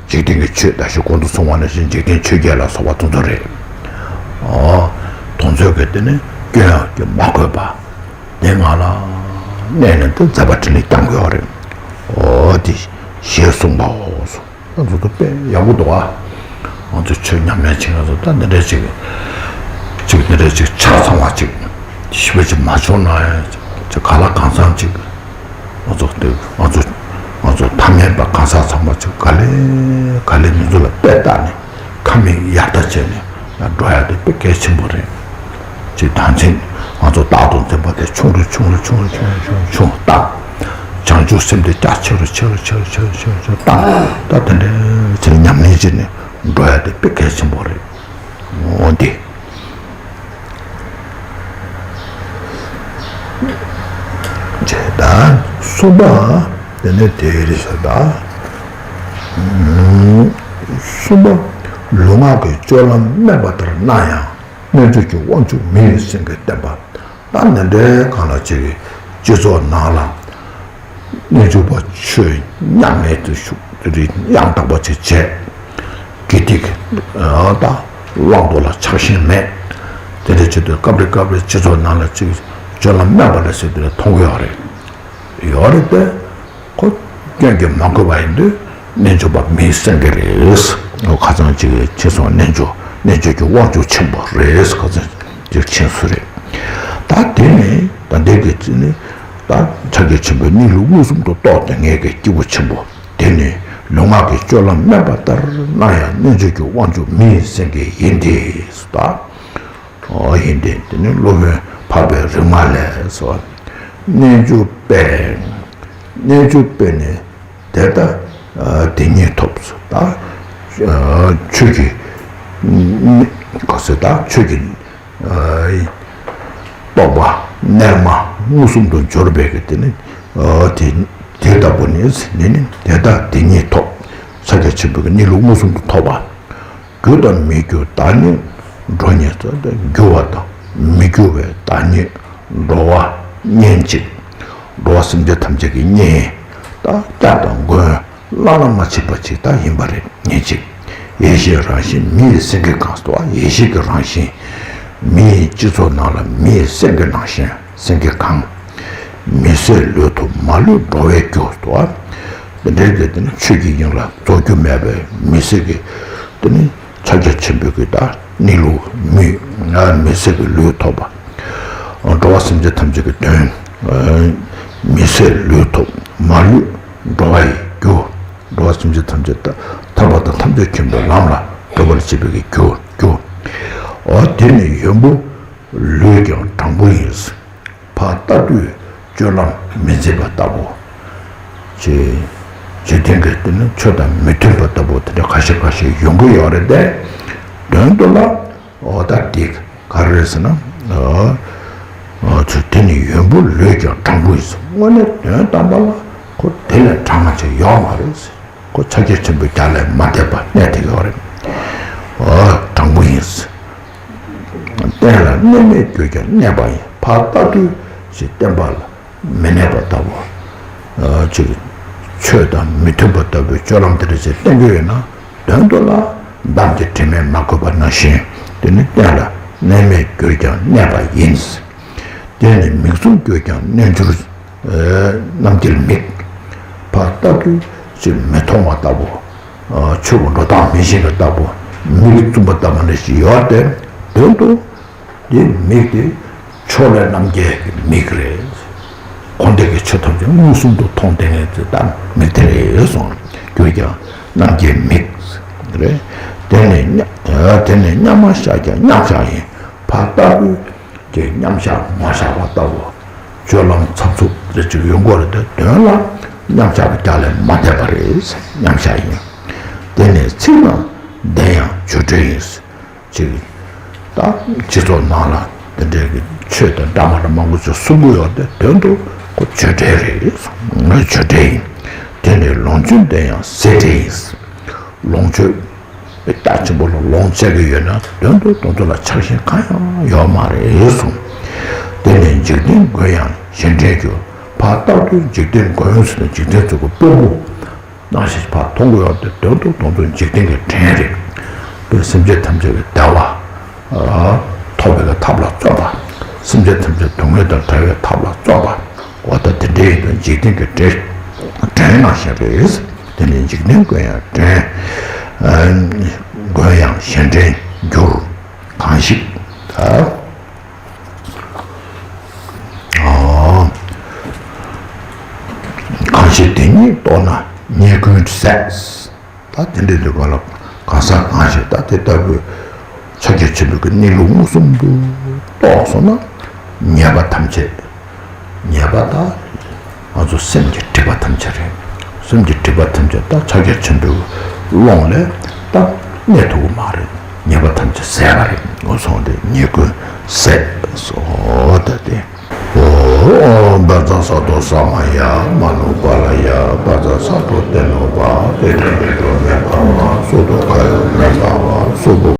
འཇིག་རྟེན་གྱི་ཆོས་ད་ཞུ་གོང་དུ་གསུངས་པ་ནང་བཞིན་འཇིག་རྟེན་ཆོས་བརྒྱད་ལ་སོགས་པ་དེ་ཚོ་རེད། འོ། དེ་ཚོ་གི་དེ་ནི་སྐྱོན་ཡང་གྱིས་མ་གོས་པ། དེ་ང་ལ་ གནས་ནས་ད་མཛད་པ་འཕྲིན་ལས་བསྐྱངས་ཡོད་རེད། འོ་དེ་ཞེས་གསུངས་པའོ། ང་ཚོ་ད་དཔེ་ཡག་པོ་འདུག་ཨ། ང་ཚོ་ཆོས་ཉམས་ལེན་བྱེད་མཁན་ཚོ་ད་འདི་འདྲ་ཅིག་ཅིག་འདི་འདྲ་ཅིག་ཆ་ཚང་བ་ཅིག་ཞིབ་པ་ཅིག་མ་བྱུང་ན་ཡང་ཅིག་ག་ལ་གང་འཚམ་ཅིག་ང་ཚོ་དེ་ང་ཚོ་ང་ཚོ་ཐ་མལ་པ་གང་ཟག་ཚང་མ་ཅིག་ག་ལེ་ག་ལེ་མི་ཚོ་ལ་དཔེ་བལྟས་ནས་ཁ་མིག་ཡར་ལྟ་བྱས་ནས་ཡར་འགྲོ་ཡ་དེ་དཔེ་གལ་ཆེན་པོ་རེད། ཅིག་ད་ཕྱིན་ང་ཚོ་རྟག་ཏུ་འཛིན་པ་དེ་ཆུང་རུ་ཆུང་རུ་ཆུང་རུ་ཆུང་རུ་ཆུང་རུ་ཆུང་རུ་བཏང་། བྱང་ཆུབ་སེམས་དེ་རྒྱ་ཆེ་རུ་ཆེ་རུ་ཆེ་རུ་ཆེ་རུ་ཆེ་རུ་ཆེ་རུ་བཏང་། ད་དེ་འདྲའི་ཚེ་ཉམས་ལེན་བྱས་ནས་འགྲོ་ཡ་དེ་དཔེ་གལ་ཆེན་པོ་རེད། འོ་དེ། ཅེས་དང་གསུམ་པ། དེ་ནས་དེའི་རིགས་སུ་དང་། གསུམ་པ། ལུས་ངག་གི་སྤྱོད་ལམ་དམན་པ་ལྟར་སྣང་ཡང་རྣལ་འབྱོར་གྱི་དབང་ཕྱུག་མི་ཡི་སེང་གེས་བསྟན་པ། ད་ནི་འདྲའི་གང་ལ་ཅིག་སྤྱི་ཚོགས་ནང་ལ་རྣལ་འབྱོར་པ་ཆོས་ཉམས་ལེན་དུ་ཞུགས་དེ་རིགས་ཡང་དག་པ་ཅིག་བྱས། དགེ་སྡིག་ད་བླང་དོར་ལ་ཆགས་ཞེན་མེད། དེ་འདྲ་བྱེད་དུས་སྐབས་རེ་སྐབས་རེ་སྤྱི་ཚོགས་ནང་ལ་ཅིག་སྤྱོད་ལམ་དམན་པ་ལ་ཟེར་དེ་ལ་མཐོང་གི་ཡོད་རེད། ཡོད་རེད་དེ། ཁོ་སྐྱོན་གྱིས་མ་གོས་པ་ཡིན་དུས་རྣལ་འབྱོར་པ་མིའི་སེང་གེ་རེད། ཁ་སང་ཅིག་ཕྱིན་སོང་། རྣལ་འབྱོར་རྣལ་འབྱོར་གྱི་དབང་ཕྱུག་ཆེན་པོ་རེད། ཁ་སང་ཅིག་ཕྱིན་སོང་རེད། ད་དེ་ནི་ད་འདི་གི་ཅི་ནི་ད་ཕྱག་རྒྱ་ཆེན་པོའི་གནས་ལུགས་མངོན་སུམ་དུ་རྟོགས་ཏེ་ངེད་ཀྱི་སྐྱེས་བུ་ཆེན་པོ་དེ་ནི་ལུས་ངག་གི་སྤྱོད་ལམ་དམན་པ་ལྟར་སྣང་ཡང་རྣལ་འབྱོར་གྱི་དབང་ཕྱུག་མིའི་སེང་གེ་ཡིན་ཏེ། ད། ཨོ་ཡིན་ཏེ། དེ་ནི་སློབ་དཔོན་འཕགས་པའི་རིག་མ་ལས་སོ། རྣལ་འབྱོར་པས། རྣལ་འབྱོར་པས་ནི་དེ་ལྟ་དེ་ཉིད་ཐོབ། ད་ཆོས་ཀྱི་ག་ཟེར། ད་ཆོས་ཀྱི་རྟོགས་པ་རྣལ་མ་མངོན་སུམ་དུ་འབྱོར་བའི་གི་དེ་ནི་དེ་དེ་ལྟ་བུ་ནི་ནི་ནི་དེ་ལྟ་དེ་ཉིད་ཐོབ། ཕྱག་རྒྱ་ཆེན་པོའི་གི་གནས་ལུགས་མངོན་སུམ་དུ་ཐོབ་པ། རྒྱུ་དང་མི་རྒྱུ་བདག་ཉིད་འགྲོ་གཉིས་སོ། རྒྱུ་བ་དང་མི་རྒྱུ་བའི་བདག་ཉིད་འགྲོ་བ་གཉེན་ཅིག་འགྲོ་བ་སེམས་ཅན་ཐམས་ཅད་ཀྱི་གཉེན། ད་སྐྱབས་དང་མགོན་བླ་ན་མ་མཆིས་པ་ཅིག་ད་ཡིན་པ་རེད། གཉེན་ཅིག་ཡེ་ཤེས་རང་བཞིན་མི་ཡི་སེང་གེ་གང་སོ། ཡེ་ཤེས་ཀྱི་རང་བཞིན་མི་ཡི་སྤྱི་ཚོགས་ནང་ལ་མི་ཡི་སེང་གེ་ནང་བཞིན། སེང་གེ་གང་། མི་ཟད་ལུས་ཐོབ་མ་ལུས་འགྲོ་བའི་རྒྱུ་དོ། དེ་འདྲའི་གི་དེ་ནི་ཆོས་ཀྱི་དབྱིངས་ལ་རྫོགས་རྒྱུ་མེད་པའི་མི་ཟད་ཀྱི་དེ་ནི་ཕྱག་རྒྱ་ཆེན་པོའི་གི་ད་གནས་ལུགས་མི་ང་མི་ཟད་ཀྱི་ལུས་ཐོབ་པ། འགྲོ་བ་སེམས་ཅན་ཐམས་ཅད་ཀྱི་དོན། མི་ཟད་ལུས་ཐོབ་མ་ལུས་འགྲོ་བའི་རྒྱུ། འགྲོ་བ་སེམས་ཅན་ཐམས་ཅད་ཐར་པ་དང་ཐམས་ཅད་མཁྱེན་པའི་ལམ་ལ་འགྲོ་བར་བྱེད་པའི་གི་རྒྱུ་རྒྱུ། འོ་དེ་ནི་ཡོན་པོ་ལུས་ཀྱང་དྲང་པོ་ཡིན། ཕར་ལྟ་དུས་སྤྱོད་ལམ་མི་མཛེས་པ་ལྟ་བུ། ཅེས། འཇིག་རྟེན་གྱི་དེ་ནི་ཆོས་དང་མི་མཐུན་པ་ལྟ་བུ་དེ་འདྲ་ཁ་ཤས་ཁ་ཤས་ཡོང་གི་ཡོད་རེད་དེ། དོན་དུ་ལ་འོ་ད་འདི་ག་རེ་རེད་ཟེར་ན། ཨ་ཨ་ཚུལ་དེ་ནི་ཡོན་པོ་ལུས་ཀྱང་དྲང་པོ་ཡིན། དངོས་གནས་དོན་དམ་པ་ལ་ཁོ་དེ་ལས་དྲང་བ་ཅིག་ཡོད་མ་རེད། ཁོ་ཕྱག་རྒྱ་ཆེན་པོའི་རྒྱ་ལས་མ་འདས་པ་གནས་དེ་ཡོད་རེད། འོ་དྲང་པོ་ཡིན། བསྟན་ལ་གནས་མེད་གྱུར་ཀྱང་གནས་པ་ཡིན། ཕར་ལྟ་དུས་ཀྱི་བསྟན་པ་ལ་མི་གནས་པ་ལྟ་བུ། ཨ་ཅིག་ཆོས་དང་མི་མཐུན་པ་ལྟ་བུའི་སྤྱོད་ལམ་དེ་འདྲ་ཞིག་བསྟན་གྱི་ཡོད་ན། དོན་དུ་ལ་འདམ་གྱི་དྲི་མས་མ་གོས་པ་ནང་བཞིན། དེ་ནི་བསྟན་ལ་གནས་མེད་གྱུར་ཀྱང་གནས་པ་ཡིན། དེ་ནི་མིག་བཙུམ་གྱུར་ཀྱང་རྣལ་འབྱོར་རྣམ་རྒྱལ་མིག་ཕར་ལྟ་དུས་ཅིག་མི་མཐོང་བ་ལྟ་བུ། ཆོས་ཀྱི་འགྲོ་སྟངས་མི་ཤེས་པ་ལྟ་བུ། མིག་བཙུམ་པ་ལྟ་བུ་འདྲ་ཞིག་ཡོད་དེ། དོན་དུ་དེ་མིག་དེ་ཕྱོགས་ལས་རྣམ་རྒྱལ་གྱི་མིག་རེད། འཁོར་འདས་ཀྱི་ཆོས་ཐམས་ཅད་མངོན་སུམ་དུ་མཐོང་བསྡད་མཁན་དེ་ད་མིག་དེ་རེད་གསུངས། གྱུར་ཀྱང་རྣམ་རྒྱལ་མིག་རེད། དེ་ནས་དེ་ནས་མཉམ་མ་བཞག་ཀྱང་མཉམ་བཞག་ཡིན། ཕར་ལྟ་དུས་ཀྱི་མཉམ་བཞག་མ་བཞག་པ་ལྟ་བུ། སྤྱོད་ལམ་འཚབ་འཚུབ་རེ་ཅིག་ཡོང་གི་རེད་དེ། དོན་ལ་མཉམ་བཞག་གི་རྒྱ་ལས་མ་འདས་པ་རེད། མཉམ་བཞག་ཡིན། དེ་ནས་ཚིག་དང་ལྡན་ཡང་བརྗོད་བྲལ་ཡིན། ཅིག་ད་སྤྱི་ཚོགས་ནང་ལ་དེ་འདྲའི་གི་ཆོས་དང་འདྲ་མ་འདྲ་མང་པོ་ཅིག་གསུང་གི་ཡོད་དེ། དོན་དུ་ཁོ་བརྗོད་བྲལ་རེད། ང་བརྗོད་བྲལ་ཡིན། དེ་ནས་ལོངས་སྤྱོད་ལྡན་ཡང་ཟད་བྲལ་ཡིན། ལོངས་སྤྱོད་རྒྱ་ཆེན་པོ་ལ་ལོངས་སྤྱད་ཀྱི་ཡོད་ན་དོན་དུ་དོན་དུ་ལ་ཆགས་ཞེན་གང་ཡང་ཡོད་མ་རེད་གསུངས། དེ་ནས་འཇིག་རྟེན་མགོན་ཡང་གཞན་བྲན་གྱུར། ཕར་ལྟ་དུས་འཇིག་རྟེན་མགོན་ཟེར་ན་འཇིག་རྟེན་ཚོ་གི་དཔོན་པོ་ནང་བཞིན་ཕར་མཐོང་གི་ཡོད་དེ། དོན་དུ་དོན་དུ་འཇིག་རྟེན་གྱི་བྲན་རེད། དེ་སེམས་ཅན་ཐམས་ཅད་ཀྱི་བདེ་བ་ཐོབ་པའི་ཐབས་ལ་བརྩོན་པ། སེམས་ཅན་ཐམས་ཅད་སྡུག་བསྔལ་དང་བྲལ་བའི་ཐབས་ལ་བརྩོན་པ། འོ་ད་དེ་འདྲའི་ཡིན་དུས་འཇིག་རྟེན་གྱི་དྲན་དྲན་ནང་བཞིན་རེད། དེ་ནི་འཇིག་རྟེན་ཀུན་ཡང་དྲན། ཨ། ཀུན་ཡང་གཞན་དྲན་འགྱུར། གང་ཞིག་ད། ཨ། གང་ཞིག་དེ་ཉིད་རྟོགས་ན་ཉེས་ཀུན་ཟད། ད་དེ་འདྲའི་འདུག་ག་ལ། གང་ཟག་གང་ཞིག་ད་དེ་ལྟ་བུའི་ཕྱག་རྒྱ་ཆེན་པོའི་གི་གནས་ལུགས་མངོན་སུམ་དུ་རྟོགས་སོང་ན། ཉེས་པ་ཐམས་ཅད། ཉེས་པ་ད་ང་ཚོ་སེམས་ཀྱི་སྒྲིབ་པ་ཐམས་ཅད་རེད། སེམས་ཀྱི་སྒྲིབ་པ་ཐམས་ཅད་ད་ཕྱག་རྒྱ་ཆེན་པོའི་ཀློང་ལས་ད་གནས་ཐུབ་ཀྱི་མ་རེད། ཉེས་པ་ཐམས་ཅད་ཟད་པ་རེད། འོ་སོང་སྟེ་ཉེས་ཀུན་ཟད་སོ་ད་དེ། ཨོ། བཛྲ་སཏྭ་ས་མ་ཡ། མ་ནུ་པཱ་ལ་ཡ། བཛྲ་སཏྭ་ཏེ་ནུ་པ། ཏེ་ཏེ་ཏེ་ཏོ་མེ་བྷ་མ། སུ་ཏོ་ཁ་ཡོ་མེ་བྷ་